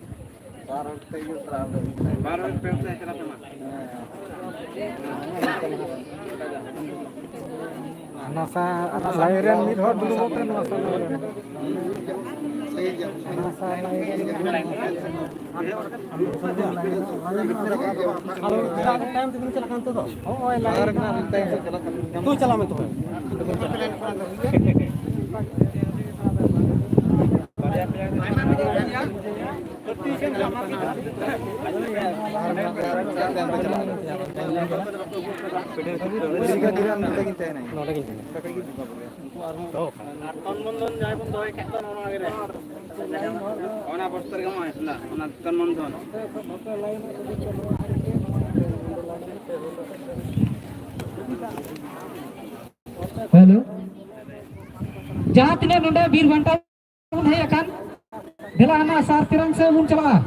ᱵᱟᱨ ᱦᱚᱲ ᱯᱮ ᱦᱚᱲ ᱛᱮ ᱪᱟᱞᱟᱜ ᱛᱟᱢᱟ᱾ ᱱᱟᱥᱟ, ᱞᱟᱭᱤᱱ ᱨᱮ ᱢᱤᱫ ᱦᱚᱲ ᱫᱩᱲᱩᱵᱚᱜ ᱯᱮ, ᱱᱟᱥᱟ ᱞᱟᱭᱤᱱ ᱨᱮ᱾ ᱟᱨ ᱪᱮᱫᱟᱜ ᱛᱟᱭᱚᱢ ᱛᱮᱵᱤᱱ ᱪᱟᱞᱟᱜ ᱠᱟᱱᱟ ᱱᱤᱛᱚᱜ ᱫᱚ? ᱦᱚᱸᱜᱼᱚᱭ ᱞᱟᱭᱤᱱ ᱨᱮᱱᱟᱜ ᱛᱟᱭᱚᱢ ᱥᱮᱫ ᱪᱟᱞᱟᱜ ᱠᱟᱱᱟ᱾ ᱛᱚ ᱪᱟᱞᱟᱜ ᱢᱮ ᱛᱚᱵᱮ᱾ ᱱᱚᱰᱮ ᱜᱤᱧ ᱛᱟᱦᱮᱱᱟ᱾ ᱟᱨ ᱛᱚᱱ ᱢᱚᱱ ᱫᱷᱚᱱ ᱡᱟᱦᱟᱸᱭ ᱵᱚᱱ ᱫᱚᱦᱚᱭ ᱠᱷᱟᱡ ᱫᱚ ᱱᱚᱣᱟ ᱜᱮ᱾ ᱚᱱᱟ ᱵᱚᱥᱛᱟ ᱨᱮᱜᱮ ᱢᱟ ᱦᱮᱱᱟᱜ, ᱚᱱᱟ ᱛᱚᱱ ᱢᱚᱱ ᱫᱷᱚᱱ᱾ ᱦᱮᱞᱳ, ᱡᱟᱦᱟᱸ ᱛᱤᱱᱟᱹᱜ ᱱᱚᱰᱮ ᱵᱤᱨ ᱵᱟᱱᱴᱟ ᱵᱚᱱ ᱦᱮᱡ ᱟᱠᱟᱱ, ᱫᱮᱞᱟ ᱦᱟᱱᱟ ᱥᱟᱨ ᱛᱮᱨᱟᱝ ᱥᱮᱫ ᱵᱚᱱ ᱪᱟᱞᱟᱜᱼᱟ᱾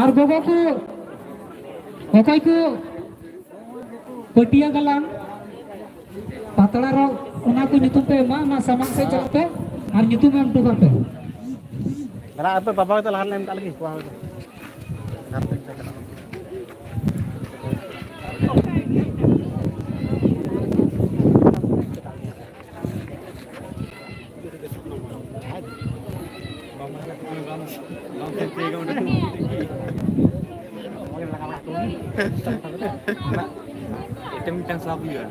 ᱟᱨ ᱜᱚᱜᱚ ᱠᱚ, ᱚᱠᱚᱭ ᱠᱚ ᱯᱟᱹᱴᱭᱟᱹ ᱜᱟᱞᱟᱝ, ᱯᱟᱛᱲᱟ ᱨᱚᱜ, ᱚᱱᱟ ᱠᱚ ᱧᱩᱛᱩᱢ ᱯᱮ ᱮᱢᱟ, ᱚᱱᱟ ᱥᱟᱢᱟᱝ ᱥᱮᱫ ᱪᱟᱞᱟᱜ ᱯᱮ ᱟᱨ ᱧᱩᱛᱩᱢ ᱮᱢ ᱦᱚᱴᱚ ᱠᱟᱜ ᱯᱮ᱾ ᱫᱮᱞᱟ ᱟᱯᱮ ᱵᱟᱵᱟ ᱦᱚᱭᱛᱳ ᱞᱟᱦᱟ ᱨᱮ ᱮᱢ ᱠᱟᱜ ᱞᱮᱜᱮ, ᱠᱚᱲᱟ ᱦᱚᱭᱛᱳ᱾ ᱢᱤᱫᱴᱟᱝ ᱢᱤᱫᱴᱟᱝ ᱥᱟᱵ ᱦᱩᱭᱩᱜᱼᱟ᱾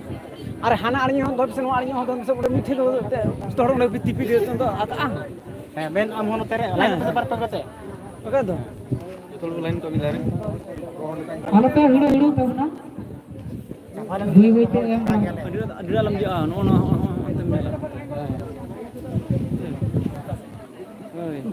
ᱟᱨ ᱦᱟᱱᱟ ᱟᱲᱮ ᱦᱚᱸ ᱫᱚᱱ ᱯᱮᱥᱮ, ᱱᱚᱣᱟ ᱟᱲᱮ ᱦᱚᱸ ᱫᱚᱱ ᱯᱮᱥᱮ, ᱚᱸᱰᱮ ᱢᱤᱫ ᱴᱷᱮᱱ ᱫᱚ ᱡᱚᱛᱚ ᱦᱚᱲ ᱚᱸᱰᱮ ᱛᱤᱯᱤ ᱫᱚ ᱟᱠᱟᱜᱼᱟ᱾ ᱦᱮᱸ, ᱢᱮᱱ ᱟᱢ ᱦᱚᱸ ᱱᱚᱛᱮ ᱨᱮ, ᱞᱟᱭᱤᱱ ᱯᱮᱥᱮ ᱵᱟᱨ ᱯᱮ ᱠᱟᱛᱮ᱾ ᱵᱟᱠᱷᱟᱡ ᱫᱚ᱾ ᱡᱚᱛᱚ ᱦᱚᱲ ᱠᱚ ᱞᱟᱭᱤᱱ ᱠᱚᱜᱼᱟ ᱢᱤᱫ ᱫᱷᱟᱨᱮ᱾ ᱟᱞᱚᱯᱮ ᱦᱩᱲᱟᱹ ᱦᱩᱲᱟᱹ ᱛᱟᱵᱚᱱᱟ᱾ ᱵᱟᱹᱭ ᱵᱟᱹᱭ ᱛᱮ ᱮᱢ ᱛᱟᱵᱚᱱ᱾ ᱟᱹᱰᱤ ᱟᱹᱰᱤ ᱟᱞᱚᱢ ᱤᱭᱟᱹᱜᱼᱟ, ᱱᱚᱜᱼᱚ ᱱᱚᱣᱟ, ᱦᱚᱸᱜᱼᱚ ᱱᱚᱣᱟ, ᱦᱚᱸᱜᱼᱚ ᱱᱚᱣᱟ ᱛᱮᱢ ᱧᱮᱞᱟ᱾ ᱦᱳᱭ᱾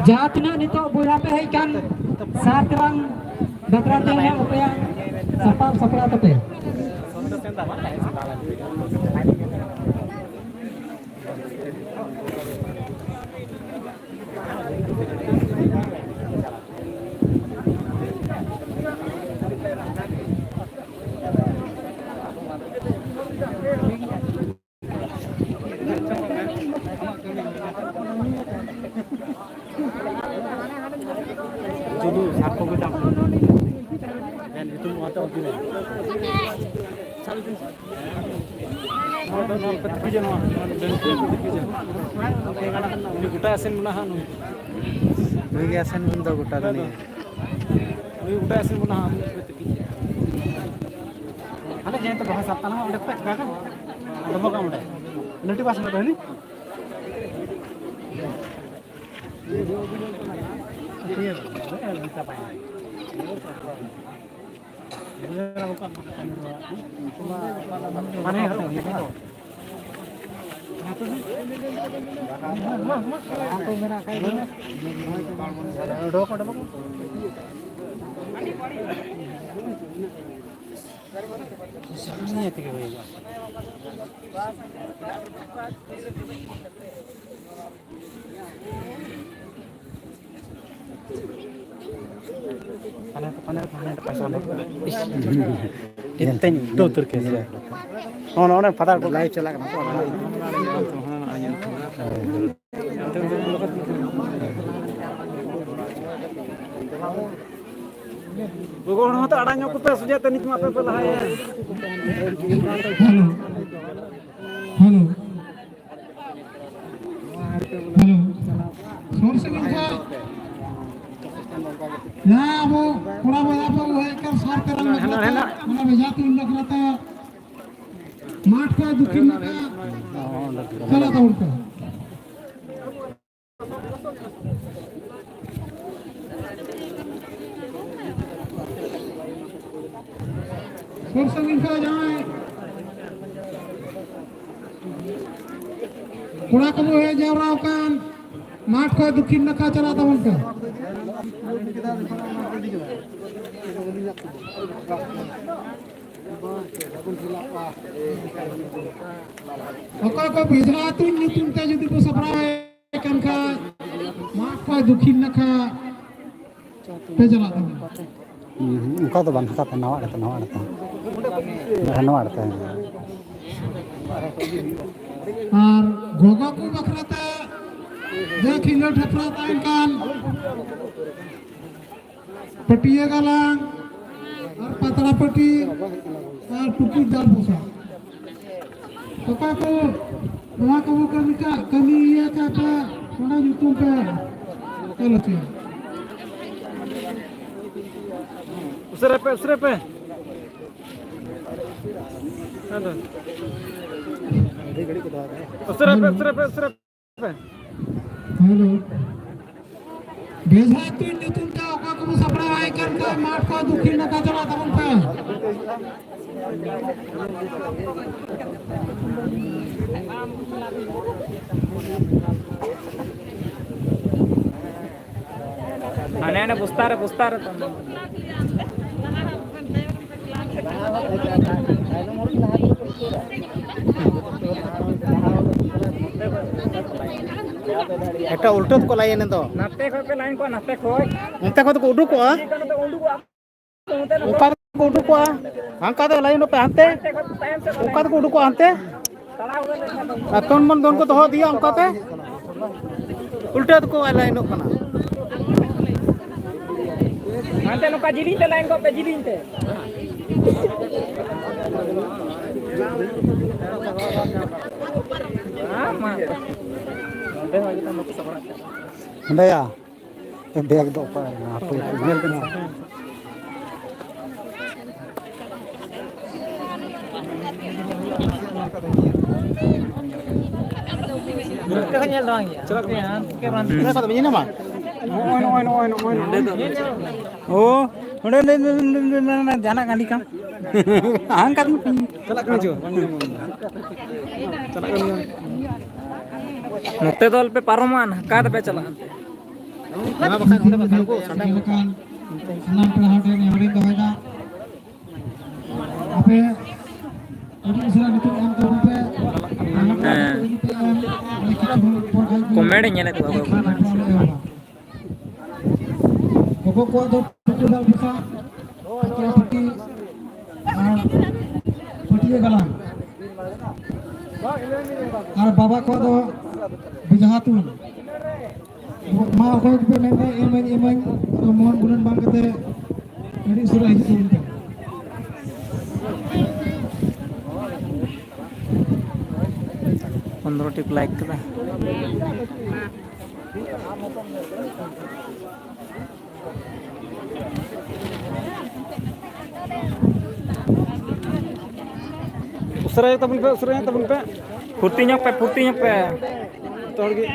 ᱡᱟᱦᱟᱸ ᱛᱤᱱᱟᱹᱜ ᱱᱤᱛᱚᱜ ᱵᱚᱭᱦᱟ ᱯᱮ ᱦᱮᱡ ᱟᱠᱟᱱ, ᱥᱟᱨ ᱛᱮᱨᱟᱝ ᱵᱟᱠᱷᱨᱟ ᱛᱮ ᱱᱟᱦᱟᱜ ᱟᱯᱮᱭᱟᱜ ᱥᱟᱯᱟᱵ ᱥᱟᱯᱲᱟᱣ ᱛᱟᱯᱮ᱾ ᱥᱩᱫᱷᱩ ᱥᱟᱨ ᱠᱚᱜᱮ ᱫᱟᱢ᱾ ᱧᱩᱛᱩᱢ ᱚᱱᱟᱛᱮ ᱚᱞ ᱛᱤᱧᱟ᱾ ᱱᱚᱣᱟ ᱫᱚ ᱱᱚᱣᱟ ᱯᱮ ᱛᱤᱠᱤ ᱡᱮ ᱱᱚᱣᱟ, ᱱᱚᱣᱟ ᱫᱚ ᱵᱮᱝᱠ ᱯᱮ ᱛᱤᱠᱤ ᱡᱮ᱾ ᱩᱱᱤ ᱜᱚᱴᱟ ᱟᱥᱮᱱ ᱢᱮᱱᱟᱜᱼᱟ ᱦᱟᱸᱜ ᱱᱩᱭ᱾ ᱱᱩᱭ ᱜᱮ ᱟᱥᱮᱱ ᱵᱚᱱ ᱫᱚ ᱜᱚᱴᱟ ᱫᱩᱱᱤᱭᱟᱹ᱾ ᱱᱩᱭ ᱜᱚᱴᱟ ᱟᱥᱮᱱ ᱢᱮᱱᱟᱜᱼᱟ ᱦᱟᱸᱜ ᱱᱩᱭ ᱯᱮ ᱛᱤᱠᱤ ᱡᱮ᱾ ᱦᱟᱱᱮ ᱡᱟᱦᱟᱸ ᱛᱮ ᱵᱟᱦᱟ ᱥᱟᱵ ᱛᱟᱞᱟᱝᱟ ᱚᱸᱰᱮ ᱠᱷᱚᱡ ᱪᱤᱠᱟ ᱠᱟᱱᱟ? ᱚᱸᱰᱮ ᱵᱟᱠᱚ ᱚᱸᱰᱮ᱾ ᱞᱟᱹᱴᱩ ᱵᱟᱥ ᱢᱮᱱᱟᱜ ᱛᱟᱹᱞᱤᱧ᱾ ᱧᱮᱞ ᱛᱮᱧ ᱩᱛᱟᱹᱨ ᱠᱮᱫ ᱜᱮᱭᱟ᱾ ᱦᱚᱸ, ᱱᱚᱰᱮ ᱯᱷᱟᱫᱟ ᱠᱚ ᱞᱟᱭᱤᱵᱷ ᱪᱟᱞᱟᱜ ᱠᱟᱱᱟ ᱛᱚ᱾ ᱜᱚᱜᱚ ᱦᱚᱲ ᱦᱚᱸᱛᱚ ᱟᱲᱟᱜ ᱧᱚᱜ ᱠᱚᱯᱮ, ᱥᱚᱡᱷᱮ ᱛᱮ ᱱᱤᱛ ᱢᱟ ᱟᱯᱮ ᱯᱮ ᱞᱟᱦᱟᱭᱟ᱾ Hello, hello. ᱦᱮᱞᱳ᱾ ᱥᱩᱨ ᱥᱟᱺᱜᱤᱧ ᱠᱷᱚᱱ ᱡᱟᱦᱟᱸ ᱟᱵᱚ ᱠᱚᱲᱟ ᱵᱚᱭᱦᱟ ᱠᱚ ᱦᱮᱡ ᱠᱟᱱ ᱥᱟᱨ ᱛᱮᱨᱟᱝ ᱵᱟᱠᱷᱨᱟ ᱛᱮ, ᱚᱱᱟ ᱵᱮᱡᱷᱟ ᱛᱩᱧ ᱵᱟᱠᱷᱨᱟ ᱛᱮ ᱢᱟᱴᱷ ᱠᱷᱚᱱ ᱫᱚᱠᱷᱤᱱ ᱱᱟᱠᱷᱟ ᱪᱟᱞᱟᱜ ᱛᱟᱵᱚᱱ ᱯᱮ᱾ ᱥᱩᱨ ᱥᱟᱺᱜᱤᱧ ᱠᱷᱚᱱ ᱡᱟᱦᱟᱸᱭ ᱠᱚᱲᱟ ᱠᱚᱵᱚ ᱦᱮᱡ ᱡᱟᱣᱨᱟ ᱟᱠᱟᱱ, ᱢᱟᱴᱷ ᱠᱷᱚᱱ ᱫᱚᱠᱷᱤᱱ ᱱᱟᱠᱷᱟ ᱪᱟᱞᱟᱜ ᱛᱟᱵᱚᱱ ᱯᱮ᱾ ᱚᱠᱚᱭ ᱠᱚ ᱵᱮᱡᱷᱟ ᱛᱩᱧ ᱧᱩᱛᱩᱢ ᱛᱮ ᱡᱩᱫᱤ ᱠᱚ ᱥᱟᱯᱲᱟᱣ ᱦᱮᱡ ᱠᱟᱱ ᱠᱷᱟᱱ, ᱢᱟᱴᱷ ᱠᱷᱚᱱ ᱫᱚᱠᱷᱤᱱ ᱱᱟᱠᱷᱟ ᱯᱮ ᱪᱟᱞᱟᱜ ᱛᱟᱵᱚᱱᱟ᱾ ᱦᱩᱸ, ᱦᱩᱸ, ᱚᱱᱠᱟ ᱫᱚ ᱵᱟᱝ, ᱦᱟᱱᱠᱟ ᱛᱮ, ᱱᱟᱣᱟ ᱟᱲᱮ ᱛᱮ, ᱱᱟᱣᱟ ᱟᱲᱮ ᱛᱮ᱾ ᱦᱮᱸ, ᱱᱟᱣᱟ ᱟᱲᱮ ᱛᱮ, ᱦᱮᱸ᱾ ᱟᱨ ᱜᱚᱜᱚ ᱠᱚ ᱵᱟᱠᱷᱨᱟ ᱛᱮ ᱡᱮ ᱠᱷᱮᱞᱳᱰ ᱦᱮᱯᱨᱟᱣ ᱛᱟᱦᱮᱱ ᱠᱟᱱ, ᱯᱟᱹᱴᱤᱭᱟᱹ ᱜᱟᱞᱟᱝ ᱟᱨ ᱯᱟᱛᱲᱟ ᱯᱟᱹᱴᱤ ᱟᱨ ᱴᱩᱠᱩᱡ ᱫᱟᱜ ᱵᱚᱥᱟ᱾ ᱚᱠᱟ ᱠᱚ ᱱᱚᱣᱟ ᱠᱚᱵᱚ ᱠᱟᱹᱢᱤ ᱠᱟᱜ, ᱠᱟᱹᱢᱤ ᱤᱭᱟᱹ ᱠᱟᱜ ᱯᱮ, ᱚᱱᱟ ᱧᱩᱛᱩᱢ ᱯᱮ ᱚᱞ ᱦᱚᱪᱚᱭᱟ᱾ ᱩᱥᱟᱹᱨᱟᱭ ᱯᱮ, ᱩᱥᱟᱹᱨᱟᱭ ᱯᱮ᱾ ᱟᱫᱚ᱾ ᱩᱥᱟᱹᱨᱟᱭ ᱯᱮ, ᱩᱥᱟᱹᱨᱟᱭ ᱯᱮ, ᱩᱥᱟᱹᱨᱟᱭ ᱯᱮ᱾ ᱦᱮᱞᱳ᱾ ᱵᱮᱡᱷᱟ ᱛᱩᱧ ᱧᱩᱛᱩᱢ ᱛᱮ ᱚᱠᱟ ᱠᱚᱵᱚ ᱥᱟᱯᱲᱟᱣ ᱟᱭ ᱠᱟᱱ ᱠᱷᱟᱱ ᱢᱟᱴᱷ ᱠᱚ ᱫᱚᱠᱷᱤᱱ ᱱᱟᱠᱷᱟ ᱪᱟᱞᱟᱜ ᱛᱟᱵᱚᱱ ᱯᱮ᱾ ᱦᱟᱱᱮ ᱦᱟᱱᱮ ᱵᱚᱥᱛᱟ ᱨᱮ, ᱵᱚᱥᱛᱟ ᱨᱮ᱾ ᱮᱴᱟᱜ ᱩᱞᱴᱟᱹ ᱛᱮᱠᱚ ᱞᱟᱭᱤᱱ ᱫᱚ᱾ ᱱᱟᱛᱮ ᱠᱷᱚᱡ ᱯᱮ ᱞᱟᱭᱤᱱ ᱠᱚᱜᱼᱟ, ᱱᱟᱛᱮ ᱠᱷᱚᱡ᱾ ᱚᱱᱛᱮ ᱠᱷᱚᱡ ᱫᱚᱠᱚ ᱩᱰᱩᱠᱚᱜᱼᱟ᱾ ᱪᱮᱫ ᱠᱟᱱᱟ ᱛᱚ ᱩᱰᱩᱠᱚᱜᱼᱟ᱾ ᱚᱱᱠᱟ ᱫᱚᱠᱚ ᱩᱰᱩᱠᱚᱜᱼᱟ, ᱦᱟᱱᱠᱟ ᱫᱚ ᱞᱟᱭᱤᱱᱚᱜ ᱯᱮ ᱦᱟᱱᱛᱮ, ᱚᱱᱠᱟ ᱫᱚᱠᱚ ᱩᱰᱩᱠᱚᱜᱼᱟ ᱦᱟᱱᱛᱮ᱾ ᱟᱨ ᱛᱚᱱ ᱢᱚᱱ ᱫᱚᱱ ᱠᱚ ᱫᱚᱦᱚ ᱤᱫᱤᱭᱟ ᱚᱱᱠᱟᱛᱮ᱾ ᱩᱞᱴᱟᱹ ᱫᱚᱠᱚ ᱞᱟᱭᱤᱱᱚᱜ ᱠᱟᱱᱟ᱾ ᱦᱟᱱᱛᱮ ᱱᱚᱝᱠᱟ ᱡᱤᱞᱤᱧ ᱛᱮ ᱞᱟᱭᱤᱱ ᱠᱚᱜ ᱯᱮ, ᱡᱤᱞᱤᱧ ᱛᱮ᱾ ᱦᱮᱸ, ᱢᱟ᱾ ᱱᱚᱸᱰᱮ ᱦᱚᱸ ᱡᱚᱛᱚ ᱵᱟᱠᱚ ᱥᱟᱯᱲᱟᱜ ᱠᱟᱱᱟ᱾ ᱦᱮᱸᱫᱟᱭᱟ᱾ ᱵᱮᱜᱽ ᱫᱚ ᱚᱠᱟ ᱨᱮ? ᱦᱟᱯᱮ, ᱧᱮᱞ ᱠᱟᱹᱱᱟᱹᱧ᱾ ᱱᱚᱛᱮ ᱦᱚᱸ ᱧᱮᱞ ᱫᱚ ᱵᱟᱝ ᱦᱩᱭᱩᱜᱼᱟ᱾ ᱦᱟᱱᱛᱮ ᱠᱷᱚᱱ ᱵᱟᱝ ᱦᱩᱸ᱾ ᱱᱚᱜᱼᱚᱭ, ᱱᱚᱜᱼᱚᱭ, ᱱᱚᱜᱼᱚᱭ, ᱱᱚᱜᱼᱚᱭ, ᱱᱚᱜᱼᱚᱭ᱾ ᱚ, ᱱᱚᱰᱮ, ᱱᱚᱰᱮ, ᱱᱚᱰᱮ, ᱱᱚᱰᱮ, ᱱᱚᱰᱮ, ᱡᱟᱦᱟᱱᱟᱜ ᱜᱟᱹᱰᱤ ᱠᱟᱱ᱾ ᱦᱟᱱᱠᱟ ᱫᱚ ᱪᱟᱞᱟᱜ ᱠᱟᱱᱟ ᱪᱚ᱾ ᱪᱟᱞᱟᱜ ᱠᱟᱱ ᱜᱮᱭᱟ᱾ ᱱᱚᱛᱮ ᱫᱚ ᱟᱞᱚᱯᱮ ᱯᱟᱨᱚᱢᱟ, ᱱᱟᱦᱠᱟ ᱛᱮᱯᱮ ᱪᱟᱞᱟᱜᱼᱟ᱾ ᱚᱱᱟ ᱵᱟᱠᱷᱟᱱ ᱚᱸᱰᱮ ᱵᱟᱠᱷᱟᱱ ᱠᱚ ᱥᱟᱸᱰᱮ ᱠᱚ᱾ ᱥᱟᱱᱟᱢ ᱯᱮᱲᱟ ᱦᱚᱲ ᱴᱷᱮᱱ ᱱᱮᱦᱚᱨᱤᱧ ᱫᱚᱦᱚᱭᱮᱫᱟ, ᱟᱯᱮ ᱟᱹᱰᱤ ᱩᱥᱟᱹᱨᱟ ᱱᱤᱛᱚᱜ ᱮᱢ ᱛᱟᱵᱚᱱ ᱯᱮ᱾ ᱦᱮᱸ᱾ ᱠᱤᱪᱷᱩ ᱠᱷᱚᱱ ᱯᱚᱨ ᱠᱷᱟᱱ ᱜᱮ ᱠᱚᱢᱮᱰ ᱤᱧ ᱧᱮᱞᱮᱫ ᱠᱚᱣᱟ, ᱠᱷᱮᱞ ᱠᱚᱢᱮᱰ᱾ ᱮᱦᱚᱵᱚᱜᱼᱟ᱾ ᱜᱚᱜᱚ ᱠᱚᱣᱟᱜ ᱫᱚ ᱴᱩᱠᱩ ᱫᱟᱜ ᱵᱷᱚᱨᱥᱟ, ᱯᱟᱛᱲᱟ ᱯᱟᱹᱴᱤ ᱟᱨ ᱯᱟᱹᱴᱭᱟᱹ ᱜᱟᱞᱟᱝ, ᱟᱨ ᱵᱟᱵᱟ ᱠᱚᱣᱟᱜ ᱫᱚ ᱵᱮᱡᱷᱟ ᱛᱩᱧ᱾ ᱢᱟ ᱚᱠᱚᱭ ᱠᱚᱯᱮ ᱢᱮᱱᱫᱟ ᱮᱢᱟᱹᱧ ᱮᱢᱟᱹᱧ, ᱟᱫᱚ ᱢᱚᱱ ᱜᱩᱱᱟᱹᱱ ᱵᱟᱝ ᱠᱟᱛᱮ ᱟᱹᱰᱤ ᱩᱥᱟᱹᱨᱟ ᱦᱤᱡᱩᱜ ᱛᱟᱵᱚᱱ ᱯᱮ᱾ ᱯᱚᱱᱫᱽᱨᱚ ᱴᱤ ᱠᱚ ᱞᱟᱭᱤᱠ ᱠᱮᱫᱟ᱾ ᱩᱥᱟᱹᱨᱟᱭ ᱛᱟᱵᱚᱱ ᱯᱮ, ᱩᱥᱟᱹᱨᱟᱭ ᱛᱟᱵᱚᱱ ᱯᱮ᱾ ᱯᱷᱩᱨᱛᱤ ᱧᱚᱜ ᱯᱮ, ᱯᱷᱩᱨᱛᱤ ᱧᱚᱜ ᱯᱮ᱾ ᱡᱚᱛᱚ ᱦᱚᱲ ᱜᱮ᱾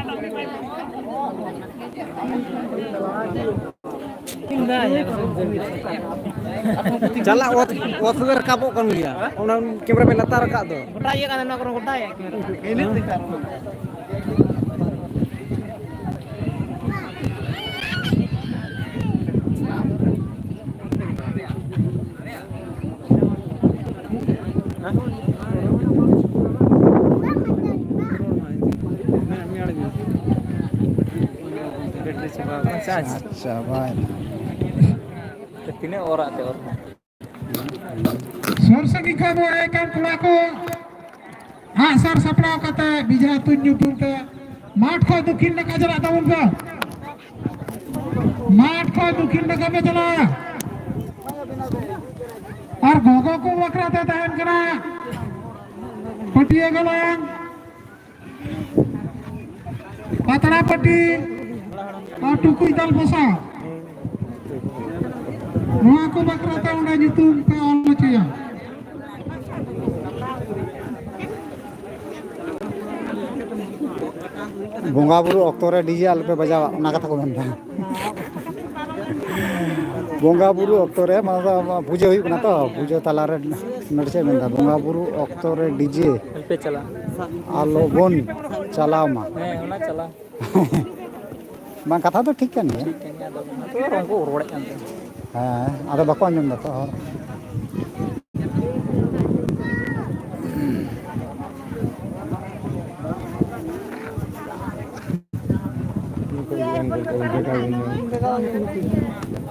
ᱪᱟᱞᱟᱜ ᱚᱛ, ᱚᱛ ᱨᱮ ᱨᱟᱠᱟᱵᱚᱜ ᱠᱟᱱ ᱜᱮᱭᱟ᱾ ᱚᱱᱟ ᱠᱮᱢᱮᱨᱟ ᱢᱮᱱ ᱞᱟᱛᱟᱨ ᱨᱟᱠᱟᱵ ᱫᱚ᱾ ᱜᱚᱴᱟ ᱤᱭᱟᱹ ᱠᱟᱱᱟ, ᱱᱚᱣᱟ ᱠᱚᱨᱮ ᱜᱚᱴᱟ ᱤᱭᱟᱹ ᱠᱟᱱᱟ᱾ ᱵᱮᱴᱨᱤ ᱪᱟᱵᱟ ᱟᱠᱟᱱᱟ, ᱪᱟᱨᱡᱽ᱾ ᱪᱟᱵᱟᱭᱮᱱᱟ᱾ ᱛᱤᱱᱟᱹᱜ ᱚᱨᱟᱜ ᱛᱮ ᱚᱨ? ᱥᱩᱨ ᱥᱟᱺᱜᱤᱧ ᱠᱷᱚᱱ ᱵᱚᱱ ᱦᱮᱡ ᱟᱠᱟᱱ ᱠᱚᱲᱟ ᱠᱚ ᱟᱜᱼᱥᱟᱨ ᱥᱟᱯᱲᱟᱣ ᱠᱟᱛᱮ ᱵᱮᱡᱷᱟ ᱛᱩᱧ ᱧᱩᱛᱩᱢ ᱛᱮ ᱢᱟᱴᱷ ᱠᱷᱚᱱ ᱫᱚᱠᱷᱤᱱ ᱱᱟᱠᱷᱟ ᱪᱟᱞᱟᱜ ᱛᱟᱵᱚᱱ ᱯᱮ᱾ ᱢᱟᱴᱷ ᱠᱷᱚᱱ ᱫᱚᱠᱷᱤᱱ ᱱᱟᱠᱷᱟ ᱯᱮ ᱪᱟᱞᱟᱜᱼᱟ᱾ ᱟᱨ ᱜᱚᱜᱚ ᱠᱚ ᱵᱟᱠᱷᱨᱟ ᱛᱮ ᱛᱟᱦᱮᱱ ᱠᱟᱱᱟ ᱯᱟᱹᱴᱭᱟᱹ ᱜᱟᱞᱟᱝ, ᱯᱟᱛᱲᱟ ᱯᱟᱹᱴᱤ ᱟᱨ ᱴᱩᱠᱩᱡ ᱫᱟᱞ ᱯᱚᱥᱟᱜ᱾ ᱱᱚᱣᱟ ᱠᱚ ᱵᱟᱠᱷᱨᱟ ᱛᱮ ᱚᱸᱰᱮ ᱧᱩᱛᱩᱢ ᱯᱮ ᱚᱞ ᱦᱚᱪᱚᱭᱟ᱾ ᱵᱚᱸᱜᱟ ᱵᱩᱨᱩ ᱚᱠᱛᱚ ᱨᱮ ᱰᱤᱡᱮ ᱟᱞᱚᱯᱮ ᱵᱟᱡᱟᱣᱟ, ᱚᱱᱟ ᱠᱟᱛᱷᱟ ᱠᱚ ᱢᱮᱱᱫᱟ᱾ ᱵᱚᱸᱜᱟ ᱵᱩᱨᱩ ᱚᱠᱛᱚ ᱨᱮ, ᱢᱟᱱᱮ ᱫᱚ ᱯᱩᱡᱟᱹ ᱦᱩᱭᱩᱜ ᱠᱟᱱᱟ ᱛᱚ, ᱯᱩᱡᱟᱹ ᱛᱟᱞᱟᱨᱮ ᱱᱚᱰᱮ ᱪᱮᱫ ᱢᱮᱱᱫᱟ, ᱵᱚᱸᱜᱟ ᱵᱩᱨᱩ ᱚᱠᱛᱚ ᱨᱮ ᱰᱤᱡᱮ ᱟᱞᱚ ᱵᱚᱱ ᱪᱟᱞᱟᱣ ᱢᱟ᱾ ᱦᱮᱸ, ᱚᱱᱟ ᱪᱟᱞᱟᱣ᱾ ᱵᱟᱝ, ᱠᱟᱛᱷᱟ ᱫᱚ ᱴᱷᱤᱠ ᱠᱟᱱ ᱜᱮᱭᱟ᱾ ᱴᱷᱤᱠ ᱠᱟᱱ ᱜᱮᱭᱟ, ᱟᱫᱚ ᱚᱱᱟ ᱛᱮᱜᱮ ᱩᱱᱠᱩ ᱨᱚᱲᱮᱫ ᱠᱟᱱ ᱛᱟᱦᱮᱸᱫ᱾ ᱦᱮᱸ, ᱟᱫᱚ ᱵᱟᱠᱚ ᱟᱸᱡᱚᱢ ᱫᱟ ᱛᱚ ᱦᱚᱲ᱾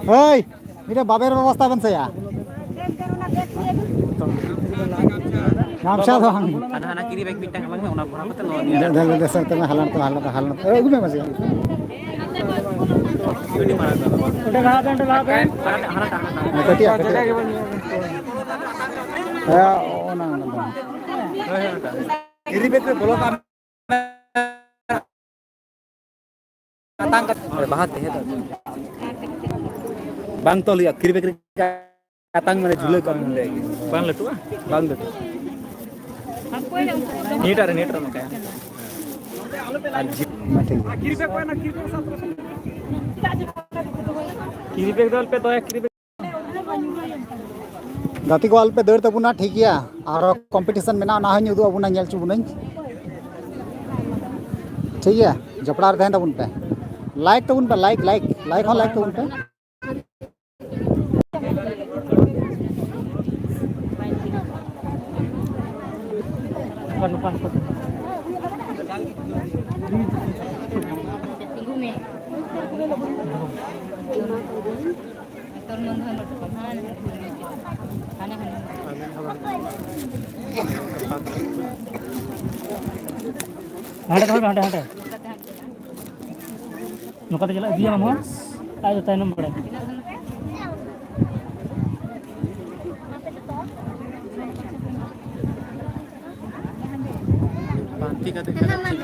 ᱦᱳᱭ, ᱢᱤᱫᱴᱮᱱ ᱵᱟᱵᱮᱨ ᱵᱮᱵᱚᱥᱛᱷᱟ ᱵᱮᱱ ᱥᱮᱭᱟ᱾ ᱜᱟᱢᱪᱷᱟ ᱫᱚ ᱵᱟᱝ᱾ ᱦᱟᱱᱟ, ᱦᱟᱱᱟ ᱠᱮᱨᱤ ᱵᱮᱜᱽ ᱢᱤᱫᱴᱟᱝ ᱦᱟᱞᱟᱝ ᱢᱮ, ᱚᱱᱟ ᱵᱷᱚᱨᱟᱣ ᱠᱟᱛᱮ ᱱᱚᱣᱟ ᱫᱮ-, ᱫᱮ-, ᱫᱮ-, ᱫᱮᱥᱮ ᱛᱮᱢᱟ ᱦᱟᱞᱟᱝ ᱛᱚ, ᱦᱟᱞᱟᱝ ᱛᱚ, ᱦᱟᱞᱟᱝ ᱛᱚ᱾ ᱮ, ᱟᱹᱜᱩ ᱢᱮ ᱢᱟᱥᱮ᱾ ᱚᱸᱰᱮ ᱞᱟᱦᱟ ᱵᱮᱱ, ᱚᱸᱰᱮ ᱞᱟᱦᱟ ᱵᱮᱱ᱾ ᱦᱮᱸ, ᱠᱟᱹᱴᱤᱡ ᱟᱜ, ᱠᱟᱹᱴᱤᱡ ᱟᱜ᱾ ᱦᱮᱸ, ᱚᱱᱟ, ᱚᱱᱟ ᱫᱚ᱾ ᱠᱮᱨᱤ ᱵᱮᱜᱽ ᱨᱮ ᱵᱚᱞᱚ ᱠᱟᱜ ᱢᱮ᱾ ᱟᱛᱟᱝ ᱠᱟᱛᱮ ᱵᱟᱦᱟ ᱛᱟᱦᱮᱸ ᱫᱚ᱾ ᱵᱟᱝ ᱛᱚᱞ ᱦᱩᱭᱩᱜᱼᱟ, ᱠᱮᱨᱤ ᱵᱮᱜᱽ ᱨᱮ ᱟᱛᱟᱝ ᱢᱟᱱᱮ ᱡᱷᱩᱞᱟᱹ ᱠᱟᱜ ᱢᱮ᱾ ᱵᱟᱝ ᱞᱟᱹᱴᱩᱜᱼᱟ? ᱵᱟᱝ ᱞᱟᱹᱴᱩᱜᱼᱟ᱾ ᱱᱤᱭᱟᱹᱴᱟᱜ ᱨᱮ, ᱱᱤᱭᱟᱹᱴᱟᱜ ᱨᱮ ᱱᱚᱝᱠᱟᱭᱟ᱾ ᱟᱨ ᱡᱷᱤ-, ᱢᱟ ᱴᱷᱤᱠ ᱜᱮᱭᱟ᱾ ᱠᱮᱨᱤ ᱵᱮᱜᱽ ᱫᱚ ᱟᱞᱚᱯᱮ ᱫᱚᱦᱚᱭᱟ, ᱠᱮᱨᱤ ᱵᱮᱜᱽ᱾ ᱜᱟᱛᱮ ᱠᱚ ᱟᱞᱚᱯᱮ ᱫᱟᱹᱲ ᱛᱟᱵᱚᱱᱟ, ᱴᱷᱤᱠ ᱜᱮᱭᱟ? ᱟᱨᱦᱚᱸ ᱠᱚᱢᱯᱤᱴᱤᱥᱚᱱ ᱢᱮᱱᱟᱜᱼᱟ, ᱚᱱᱟ ᱦᱚᱸᱧ ᱩᱫᱩᱜ ᱟᱵᱚᱱᱟ, ᱧᱮᱞ ᱦᱚᱪᱚ ᱵᱚᱱᱟᱹᱧ, ᱴᱷᱤᱠ ᱜᱮᱭᱟ? ᱡᱚᱯᱲᱟᱣ ᱨᱮ ᱛᱟᱦᱮᱱ ᱛᱟᱵᱚᱱ ᱯᱮ, ᱞᱟᱭᱤᱠ ᱛᱟᱵᱚᱱ ᱯᱮ, ᱞᱟᱭᱤᱠ, ᱞᱟᱭᱤᱠ, ᱞᱟᱭᱤᱠ ᱦᱚᱸ ᱞᱟᱭᱤᱠ ᱛᱟᱵᱚᱱ ᱯᱮ᱾ ᱛᱤᱸᱜᱩ ᱢᱮ᱾ ᱛᱚᱨ ᱢᱚᱱ ᱫᱷᱚᱱ ᱦᱟᱱᱮ ᱦᱟᱱᱮ᱾ ᱦᱟᱸᱰᱮ ᱫᱚᱦᱚᱭ ᱢᱮ, ᱦᱟᱸᱰᱮ, ᱦᱟᱸᱰᱮ᱾ ᱱᱚᱝᱠᱟ ᱛᱮ ᱪᱟᱞᱟᱜ ᱤᱫᱤᱭᱟᱢ ᱟᱢ ᱦᱚᱸ᱾ ᱟᱡ ᱫᱚ ᱛᱟᱭᱱᱚᱢ ᱵᱟᱲᱟᱭ᱾ ᱯᱟᱱᱛᱮ ᱠᱟᱛᱮ ᱠᱷᱟᱱ ᱴᱷᱤᱠ᱾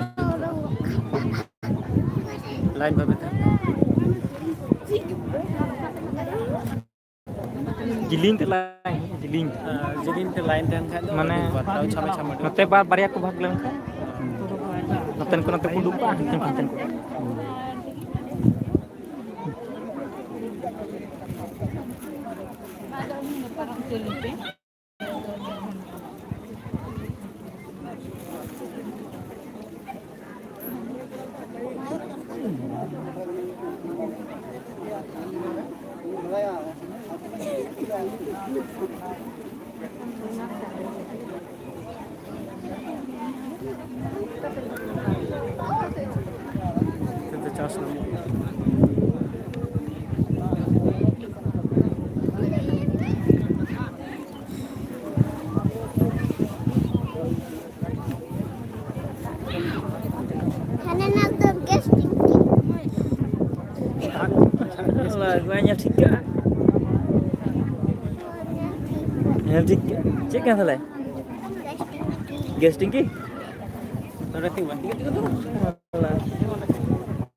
ᱞᱟᱭᱤᱱ ᱵᱷᱟᱵᱮ ᱛᱮ᱾ ᱡᱤᱞᱤᱧ ᱛᱮ ᱞᱟᱭᱤᱱ, ᱡᱤᱞᱤᱧ᱾ ᱦᱮᱸ, ᱡᱤᱞᱤᱧ ᱛᱮ ᱞᱟᱭᱤᱱ ᱛᱟᱦᱮᱱ ᱠᱷᱟᱡ ᱫᱚ ᱢᱟᱱᱮ ᱟᱹᱰᱤ ᱵᱟᱛᱨᱟᱣ ᱪᱷᱟᱢᱮ ᱪᱷᱟᱢᱮ ᱱᱚᱛᱮ ᱵᱟᱨ ᱵᱟᱨᱭᱟ ᱠᱚ ᱵᱷᱟᱜᱽ ᱞᱮᱱᱠᱷᱟᱱ ᱱᱚᱛᱮᱱ ᱠᱚ ᱱᱚᱛᱮ ᱠᱚ ᱩᱰᱩᱠᱚᱜᱼᱟ, ᱦᱟᱱᱛᱮᱱ ᱠᱚ ᱦᱟᱱᱛᱮᱱ ᱠᱚ᱾ ᱪᱟᱥ ᱞᱟᱹᱜᱤᱫ᱾ ᱦᱟᱱᱟ ᱱᱟ ᱫᱚ ᱜᱮᱥ ᱴᱮᱝᱠᱤ᱾ ᱧᱮᱞ ᱴᱷᱤᱠ ᱠᱟᱜᱼᱟ᱾ ᱧᱮᱞ ᱴᱷᱤᱠ ᱠᱟᱜᱼᱟ᱾ ᱪᱮᱫ ᱠᱟᱱ ᱛᱟᱞᱮ? ᱜᱮᱥ ᱴᱤᱝᱠᱤ?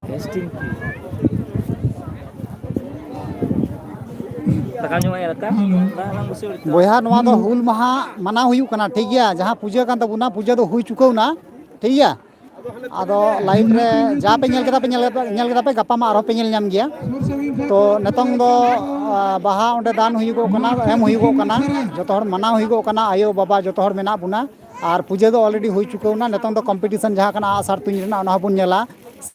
ᱜᱮᱥ ᱴᱤᱝᱠᱤ᱾ ᱫᱟᱠᱟ ᱧᱩ ᱟᱭ ᱞᱟᱛᱟ? ᱵᱚᱭᱦᱟ, ᱱᱚᱣᱟ ᱫᱚ ᱦᱩᱞ ᱢᱟᱦᱟ ᱢᱟᱱᱟᱣ ᱦᱩᱭᱩᱜ ᱠᱟᱱᱟ, ᱴᱷᱤᱠ ᱜᱮᱭᱟ? ᱡᱟᱦᱟᱸ ᱯᱩᱡᱟᱹ ᱠᱟᱱ ᱛᱟᱵᱚᱱᱟ, ᱯᱩᱡᱟᱹ ᱫᱚ ᱦᱩᱭ ᱪᱩᱠᱟᱹᱣ ᱱᱟ, ᱴᱷᱤᱠ ᱜᱮᱭᱟ? ᱟᱫᱚ ᱞᱟᱭᱤᱵᱷ ᱨᱮ ᱡᱟ ᱯᱮ ᱧᱮᱞ ᱠᱮᱫᱟ ᱯᱮ, ᱧᱮᱞ ᱠᱮᱫᱟ, ᱧᱮᱞ ᱠᱮᱫᱟ ᱯᱮ, ᱜᱟᱯᱟ ᱢᱟ ᱟᱨᱦᱚᱸ ᱯᱮ ᱧᱮᱞ ᱧᱟᱢ ᱜᱮᱭᱟ᱾ ᱛᱚ ᱱᱤᱛᱚᱝ ᱫᱚ, ᱟ, ᱵᱟᱦᱟ ᱚᱸᱰᱮ ᱫᱟᱱ ᱦᱩᱭᱩᱜᱚᱜ ᱠᱟᱱᱟ, ᱮᱢ ᱦᱩᱭᱩᱜᱚᱜ ᱠᱟᱱᱟ, ᱡᱚᱛᱚ ᱦᱚᱲ ᱢᱟᱱᱟᱣ ᱦᱩᱭᱩᱜᱚᱜ ᱠᱟᱱᱟ, ᱟᱭᱳ ᱵᱟᱵᱟ ᱡᱚᱛᱚ ᱦᱚᱲ ᱢᱮᱱᱟᱜ ᱵᱚᱱᱟ᱾ ᱟᱨ ᱯᱩᱡᱟᱹ ᱫᱚ already ᱦᱩᱭ ᱪᱩᱠᱟᱹᱣ ᱱᱟ᱾ ᱱᱤᱛᱚᱝ ᱫᱚ ᱠᱚᱢᱯᱤᱴᱤᱥᱚᱱ ᱡᱟᱦᱟᱸ ᱠᱟᱱᱟ ᱟᱜᱼᱥᱟᱨ ᱛᱩᱧ ᱨᱮᱱᱟᱜ, ᱚᱱᱟ ᱦᱚᱸᱵᱚᱱ ᱧᱮᱞᱟ᱾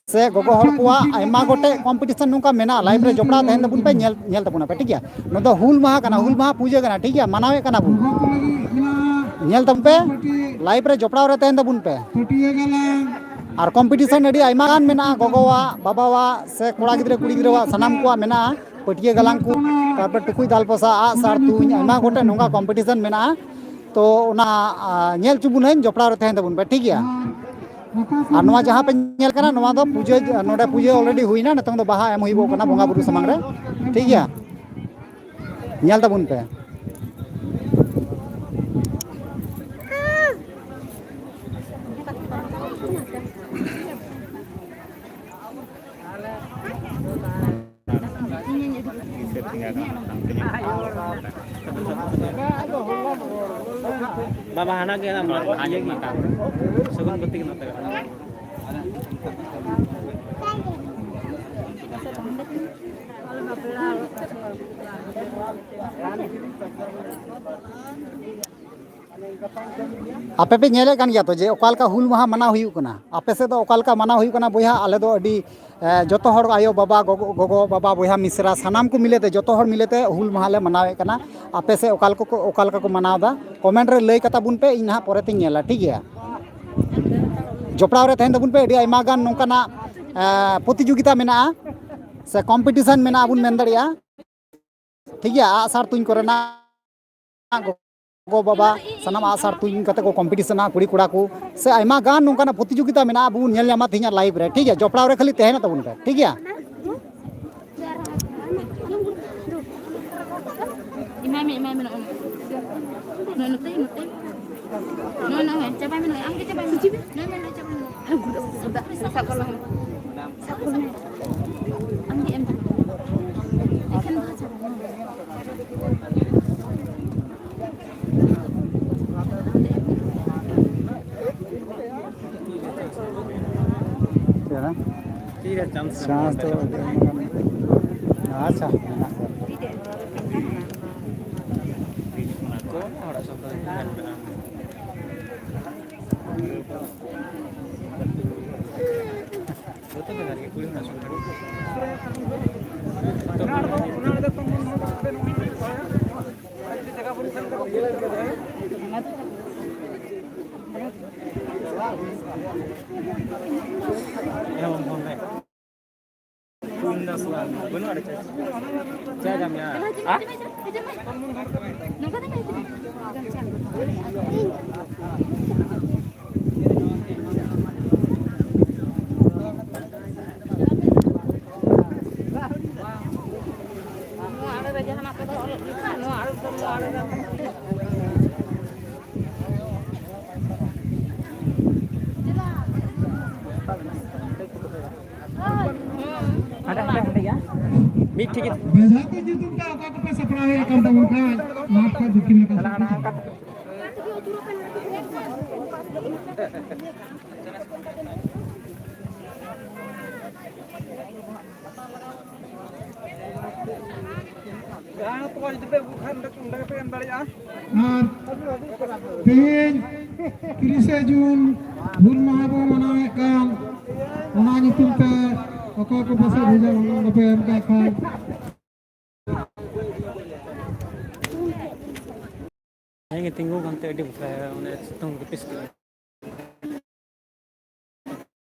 ᱥᱮ ᱜᱚᱜᱚ ᱦᱚᱲ ᱠᱚᱣᱟᱜ ᱟᱭᱢᱟ ᱜᱚᱴᱮᱡ ᱠᱚᱢᱯᱤᱴᱤᱥᱚᱱ ᱱᱚᱝᱠᱟ ᱢᱮᱱᱟᱜᱼᱟ, ᱞᱟᱭᱤᱵᱷ ᱨᱮ ᱡᱚᱯᱲᱟᱣ ᱛᱟᱦᱮᱱ ᱛᱟᱵᱚᱱ ᱯᱮ, ᱧᱮᱞ, ᱧᱮᱞ ᱛᱟᱵᱚᱱᱟ ᱯᱮ, ᱴᱷᱤᱠ ᱜᱮᱭᱟ? ᱱᱚᱣᱟ ᱫᱚ ᱦᱩᱞ ᱢᱟᱦᱟ ᱠᱟᱱᱟ, ᱦᱩᱞ ᱢᱟᱦᱟ ᱯᱩᱡᱟᱹ ᱠᱟᱱᱟ, ᱴᱷᱤᱠ ᱜᱮᱭᱟ? ᱢᱟᱱᱟᱣᱮᱫ ᱠᱟᱱᱟ ᱵᱚᱱ᱾ ᱧᱮᱞ ᱛᱟᱵᱚᱱ ᱯᱮ, ᱞᱟᱭᱤᱵᱷ ᱨᱮ ᱡᱚᱯᱲᱟᱣ ᱨᱮ ᱛᱟᱦᱮᱱ ᱛᱟᱵᱚᱱ ᱯᱮ᱾ ᱟᱨ ᱠᱚᱢᱯᱤᱴᱤᱥᱚᱱ ᱟᱹᱰᱤ ᱟᱭᱢᱟ ᱜᱟᱱ ᱢᱮᱱᱟᱜᱼᱟ, ᱜᱚᱜᱚᱣᱟᱜ, ᱵᱟᱵᱟᱣᱟᱜ, ᱥᱮ ᱠᱚᱲᱟ ᱜᱤᱫᱽᱨᱟᱹ ᱠᱩᱲᱤ ᱜᱤᱫᱽᱨᱟᱹᱣᱟᱜ, ᱥᱟᱱᱟᱢ ᱠᱚᱣᱟᱜ ᱢᱮᱱᱟᱜᱼᱟ᱾ ᱯᱟᱹᱴᱭᱟᱹ ᱜᱟᱞᱟᱝ ᱠᱚ, ᱛᱟᱨᱯᱚᱨ ᱴᱩᱠᱩᱡ ᱫᱟᱞ ᱯᱚᱥᱟ, ᱟᱜᱼᱥᱟᱨ ᱛᱩᱧ, ᱟᱭᱢᱟ ᱜᱚᱴᱮᱡ ᱱᱚᱝᱠᱟ ᱠᱚᱢᱯᱤᱴᱤᱥᱚᱱ ᱢᱮᱱᱟᱜᱼᱟ᱾ ᱛᱚ ᱚᱱᱟ, ᱟ, ᱧᱮᱞ ᱦᱚᱪᱚ ᱵᱚᱱᱟᱹᱧ, ᱡᱚᱯᱲᱟᱣ ᱨᱮ ᱛᱟᱦᱮᱱ ᱛᱟᱵᱚᱱ ᱯᱮ, ᱴᱷᱤᱠ ᱜᱮᱭᱟ? ᱟᱨ ᱱᱚᱣᱟ ᱡᱟᱦᱟᱸ ᱯᱮ ᱧᱮᱞ ᱠᱟᱱᱟ, ᱱᱚᱣᱟ ᱫᱚ ᱯᱩᱡᱟᱹ, ᱱᱚᱰᱮ ᱯᱩᱡᱟᱹ already ᱦᱩᱭᱱᱟ, ᱱᱤᱛᱚᱝ ᱫᱚ ᱵᱟᱦᱟ ᱮᱢ ᱦᱩᱭᱩᱜᱚᱜ ᱠᱟᱱᱟ ᱵᱚᱸᱜᱟ ᱵᱩᱨᱩ ᱥᱟᱢᱟᱝ ᱨᱮ, ᱴᱷᱤᱠ ᱜᱮᱭᱟ? ᱧᱮᱞ ᱛᱟᱵᱚᱱ ᱯᱮ᱾ ᱵᱟᱵᱟ, ᱦᱟᱱᱟ ᱜᱮ ᱚᱱᱟ ᱤᱭᱟᱹ ᱜᱮ᱾ ᱥᱟᱹᱜᱩᱱ ᱵᱟᱹᱛᱤ ᱜᱮ ᱱᱚᱛᱮ ᱨᱮ᱾ ᱟᱯᱮ ᱯᱮ ᱧᱮᱞᱮᱫ ᱠᱟᱱ ᱜᱮᱭᱟ ᱛᱚ, ᱡᱮ ᱚᱠᱟ ᱞᱮᱠᱟ ᱦᱩᱞ ᱢᱟᱦᱟ ᱢᱟᱱᱟᱣ ᱦᱩᱭᱩᱜ ᱠᱟᱱᱟ᱾ ᱟᱯᱮ ᱥᱮᱫ ᱫᱚ ᱚᱠᱟ ᱞᱮᱠᱟ ᱢᱟᱱᱟᱣ ᱦᱩᱭᱩᱜ ᱠᱟᱱᱟ ᱵᱚᱭᱦᱟ? ᱟᱞᱮ ᱫᱚ ᱟᱹᱰᱤ, ᱮ, ᱡᱚᱛᱚ ᱦᱚᱲ, ᱟᱭᱳ ᱵᱟᱵᱟ, ᱜᱚᱜᱚ, ᱜᱚᱜᱚ ᱵᱟᱵᱟ, ᱵᱚᱭᱦᱟ ᱢᱤᱥᱨᱟ, ᱥᱟᱱᱟᱢ ᱠᱚ ᱢᱤᱞᱮ ᱛᱮ, ᱡᱚᱛᱚ ᱦᱚᱲ ᱢᱤᱞᱮ ᱛᱮ ᱦᱩᱞ ᱢᱟᱦᱟ ᱞᱮ ᱢᱟᱱᱟᱣᱮᱫ ᱠᱟᱱᱟ᱾ ᱟᱯᱮ ᱥᱮᱫ ᱚᱠᱟ ᱞᱮᱠᱟ ᱠᱚ, ᱚᱠᱟ ᱞᱮᱠᱟ ᱠᱚ ᱢᱟᱱᱟᱣ ᱮᱫᱟ, ᱠᱚᱢᱮᱱᱴ ᱨᱮ ᱞᱟᱹᱭ ᱠᱟᱛᱟ ᱵᱚᱱ ᱯᱮ, ᱤᱧ ᱱᱟᱦᱟᱜ ᱯᱚᱨᱮ ᱛᱤᱧ ᱧᱮᱞᱟ, ᱴᱷᱤᱠ ᱜᱮᱭᱟ? ᱡᱚᱯᱲᱟᱣ ᱨᱮ ᱛᱟᱦᱮᱱ ᱛᱟᱵᱚᱱ ᱯᱮ᱾ ᱟᱹᱰᱤ ᱟᱭᱢᱟ ᱜᱟᱱ ᱱᱚᱝᱠᱟᱱᱟᱜ, ᱮ, ᱯᱨᱚᱛᱤᱡᱳᱜᱤᱛᱟ ᱢᱮᱱᱟᱜᱼᱟ, ᱥᱮ ᱠᱚᱢᱯᱤᱴᱤᱥᱚᱱ ᱢᱮᱱᱟᱜᱼᱟ, ᱵᱚᱱ ᱢᱮᱱ ᱫᱟᱲᱮᱭᱟᱜᱼᱟ, ᱴᱷᱤᱠ ᱜᱮᱭᱟ? ᱟᱜᱼᱥᱟᱨ ᱛᱩᱧ ᱠᱚᱨᱮᱱᱟᱜ, ᱜᱚᱜᱚ ᱵᱟᱵᱟ ᱥᱟᱱᱟᱢ ᱟᱜᱼᱥᱟᱨ ᱛᱩᱧ ᱠᱟᱛᱮ ᱠᱚ ᱠᱚᱢᱯᱤᱴᱤᱥᱚᱱᱟ, ᱠᱩᱲᱤ ᱠᱚᱲᱟ ᱠᱚ, ᱥᱮ ᱟᱭᱢᱟ ᱜᱟᱱ ᱱᱚᱝᱠᱟᱱᱟᱜ ᱯᱨᱚᱛᱤᱡᱳᱜᱤᱛᱟ ᱢᱮᱱᱟᱜᱼᱟ, ᱟᱵᱚ ᱵᱚᱱ ᱧᱮᱞ ᱧᱟᱢᱟ ᱛᱮᱦᱮᱧᱟᱜ ᱞᱟᱭᱤᱵᱷ ᱨᱮ, ᱴᱷᱤᱠ ᱜᱮᱭᱟ? ᱡᱚᱯᱲᱟᱣ ᱨᱮ ᱠᱷᱟᱹᱞᱤ ᱛᱟᱦᱮᱱ ᱛᱟᱵᱚᱱ ᱯᱮ, ᱴᱷᱤᱠ ᱜᱮᱭᱟ? ᱮᱢᱟᱭ ᱢᱮ, ᱮᱢᱟᱭ ᱢᱮ, ᱱᱚᱜᱼᱚ ᱱᱚᱜᱼᱚ᱾ ᱱᱚᱜᱼᱚ ᱱᱚᱛᱮ, ᱱᱚᱛᱮ᱾ ᱱᱚᱜᱼᱚ ᱱᱚᱜᱼᱚ, ᱪᱟᱵᱟᱭ ᱢᱮ, ᱱᱚᱜᱼᱚᱭ ᱟᱢ ᱜᱮ ᱪᱟᱵᱟᱭ ᱢᱮ᱾ ᱱᱚᱜᱼᱚᱭ ᱢᱮ, ᱱᱚᱜᱼᱚᱭ ᱪᱟᱵᱟᱭ ᱢᱮ᱾ ᱥᱟᱵ ᱠᱟᱜ ᱞᱟᱦᱟ᱾ ᱥᱟᱵ ᱠᱟᱜ ᱢᱮ᱾ ᱟᱢ ᱜᱮ ᱮᱢ ᱛᱟᱞᱟᱝ ᱢᱮ᱾ ᱮᱠᱷᱮᱱ ᱵᱟᱦᱟ ᱪᱟᱵᱟᱭ ᱢᱮ᱾ ᱪᱮᱫ? ᱪᱟᱱᱥ ᱫᱚ ᱟᱹᱰᱤ ᱟᱭᱢᱟ ᱜᱟᱱ ᱜᱮ᱾ ᱟᱪᱪᱷᱟ, ᱢᱮᱱᱟᱜ ᱜᱮᱭᱟ᱾ ᱱᱚᱣᱟ ᱟᱲᱮ ᱨᱮ ᱡᱟᱦᱟᱱᱟᱜ ᱠᱚᱫᱚ ᱚᱞᱚᱜ ᱞᱮᱠᱟ, ᱱᱚᱣᱟ ᱟᱲᱮ ᱫᱚ, ᱱᱚᱣᱟ ᱟᱲᱮ ᱨᱮ᱾ ᱦᱟᱸᱰᱮ, ᱦᱟᱸᱰᱮ, ᱦᱟᱸᱰᱮ ᱜᱮᱭᱟ᱾ ᱢᱤᱫ ᱴᱷᱤᱠ ᱜᱮ᱾ ᱵᱮᱡᱷᱟ ᱛᱩᱧ ᱧᱩᱛᱩᱢ ᱛᱮ ᱚᱠᱟ ᱠᱚᱯᱮ ᱥᱟᱯᱲᱟᱣ ᱦᱮᱡ ᱟᱠᱟᱱ ᱛᱟᱵᱚᱱ ᱠᱷᱟᱱ, ᱢᱟᱴᱷ ᱠᱷᱚᱱ ᱫᱚᱠᱷᱤᱱ ᱞᱮᱠᱟ ᱥᱮᱫ ᱛᱮ ᱪᱟᱞᱟᱜ ᱢᱮ᱾ ᱡᱟᱦᱟᱸ ᱛᱚᱣᱟ ᱡᱩᱫᱤ ᱯᱮ ᱟᱹᱜᱩ ᱠᱷᱟᱱ, ᱚᱸᱰᱮ ᱜᱮᱯᱮ ᱮᱢ ᱫᱟᱲᱮᱭᱟᱜᱼᱟ᱾ ᱟᱨ ᱛᱮᱦᱮᱧ ᱛᱤᱨᱤᱥᱮ ᱡᱩᱱ ᱦᱩᱞ ᱢᱟᱦᱟ ᱵᱚ ᱢᱟᱱᱟᱣᱮᱫ ᱠᱟᱱ, ᱚᱱᱟ ᱧᱩᱛᱩᱢ ᱛᱮ ᱚᱠᱚᱭ ᱠᱚ ᱯᱟᱥᱮ ᱵᱷᱮᱡᱟ ᱚᱱᱟ ᱫᱚᱯᱮ ᱮᱢ ᱠᱟᱜ ᱠᱷᱟᱱ᱾ ᱦᱮᱸ, ᱛᱤᱸᱜᱩ ᱠᱟᱱᱛᱮ ᱟᱹᱰᱤ ᱵᱚᱛᱚᱨ, ᱚᱱᱮ ᱥᱤᱛᱩᱝ ᱛᱤᱥ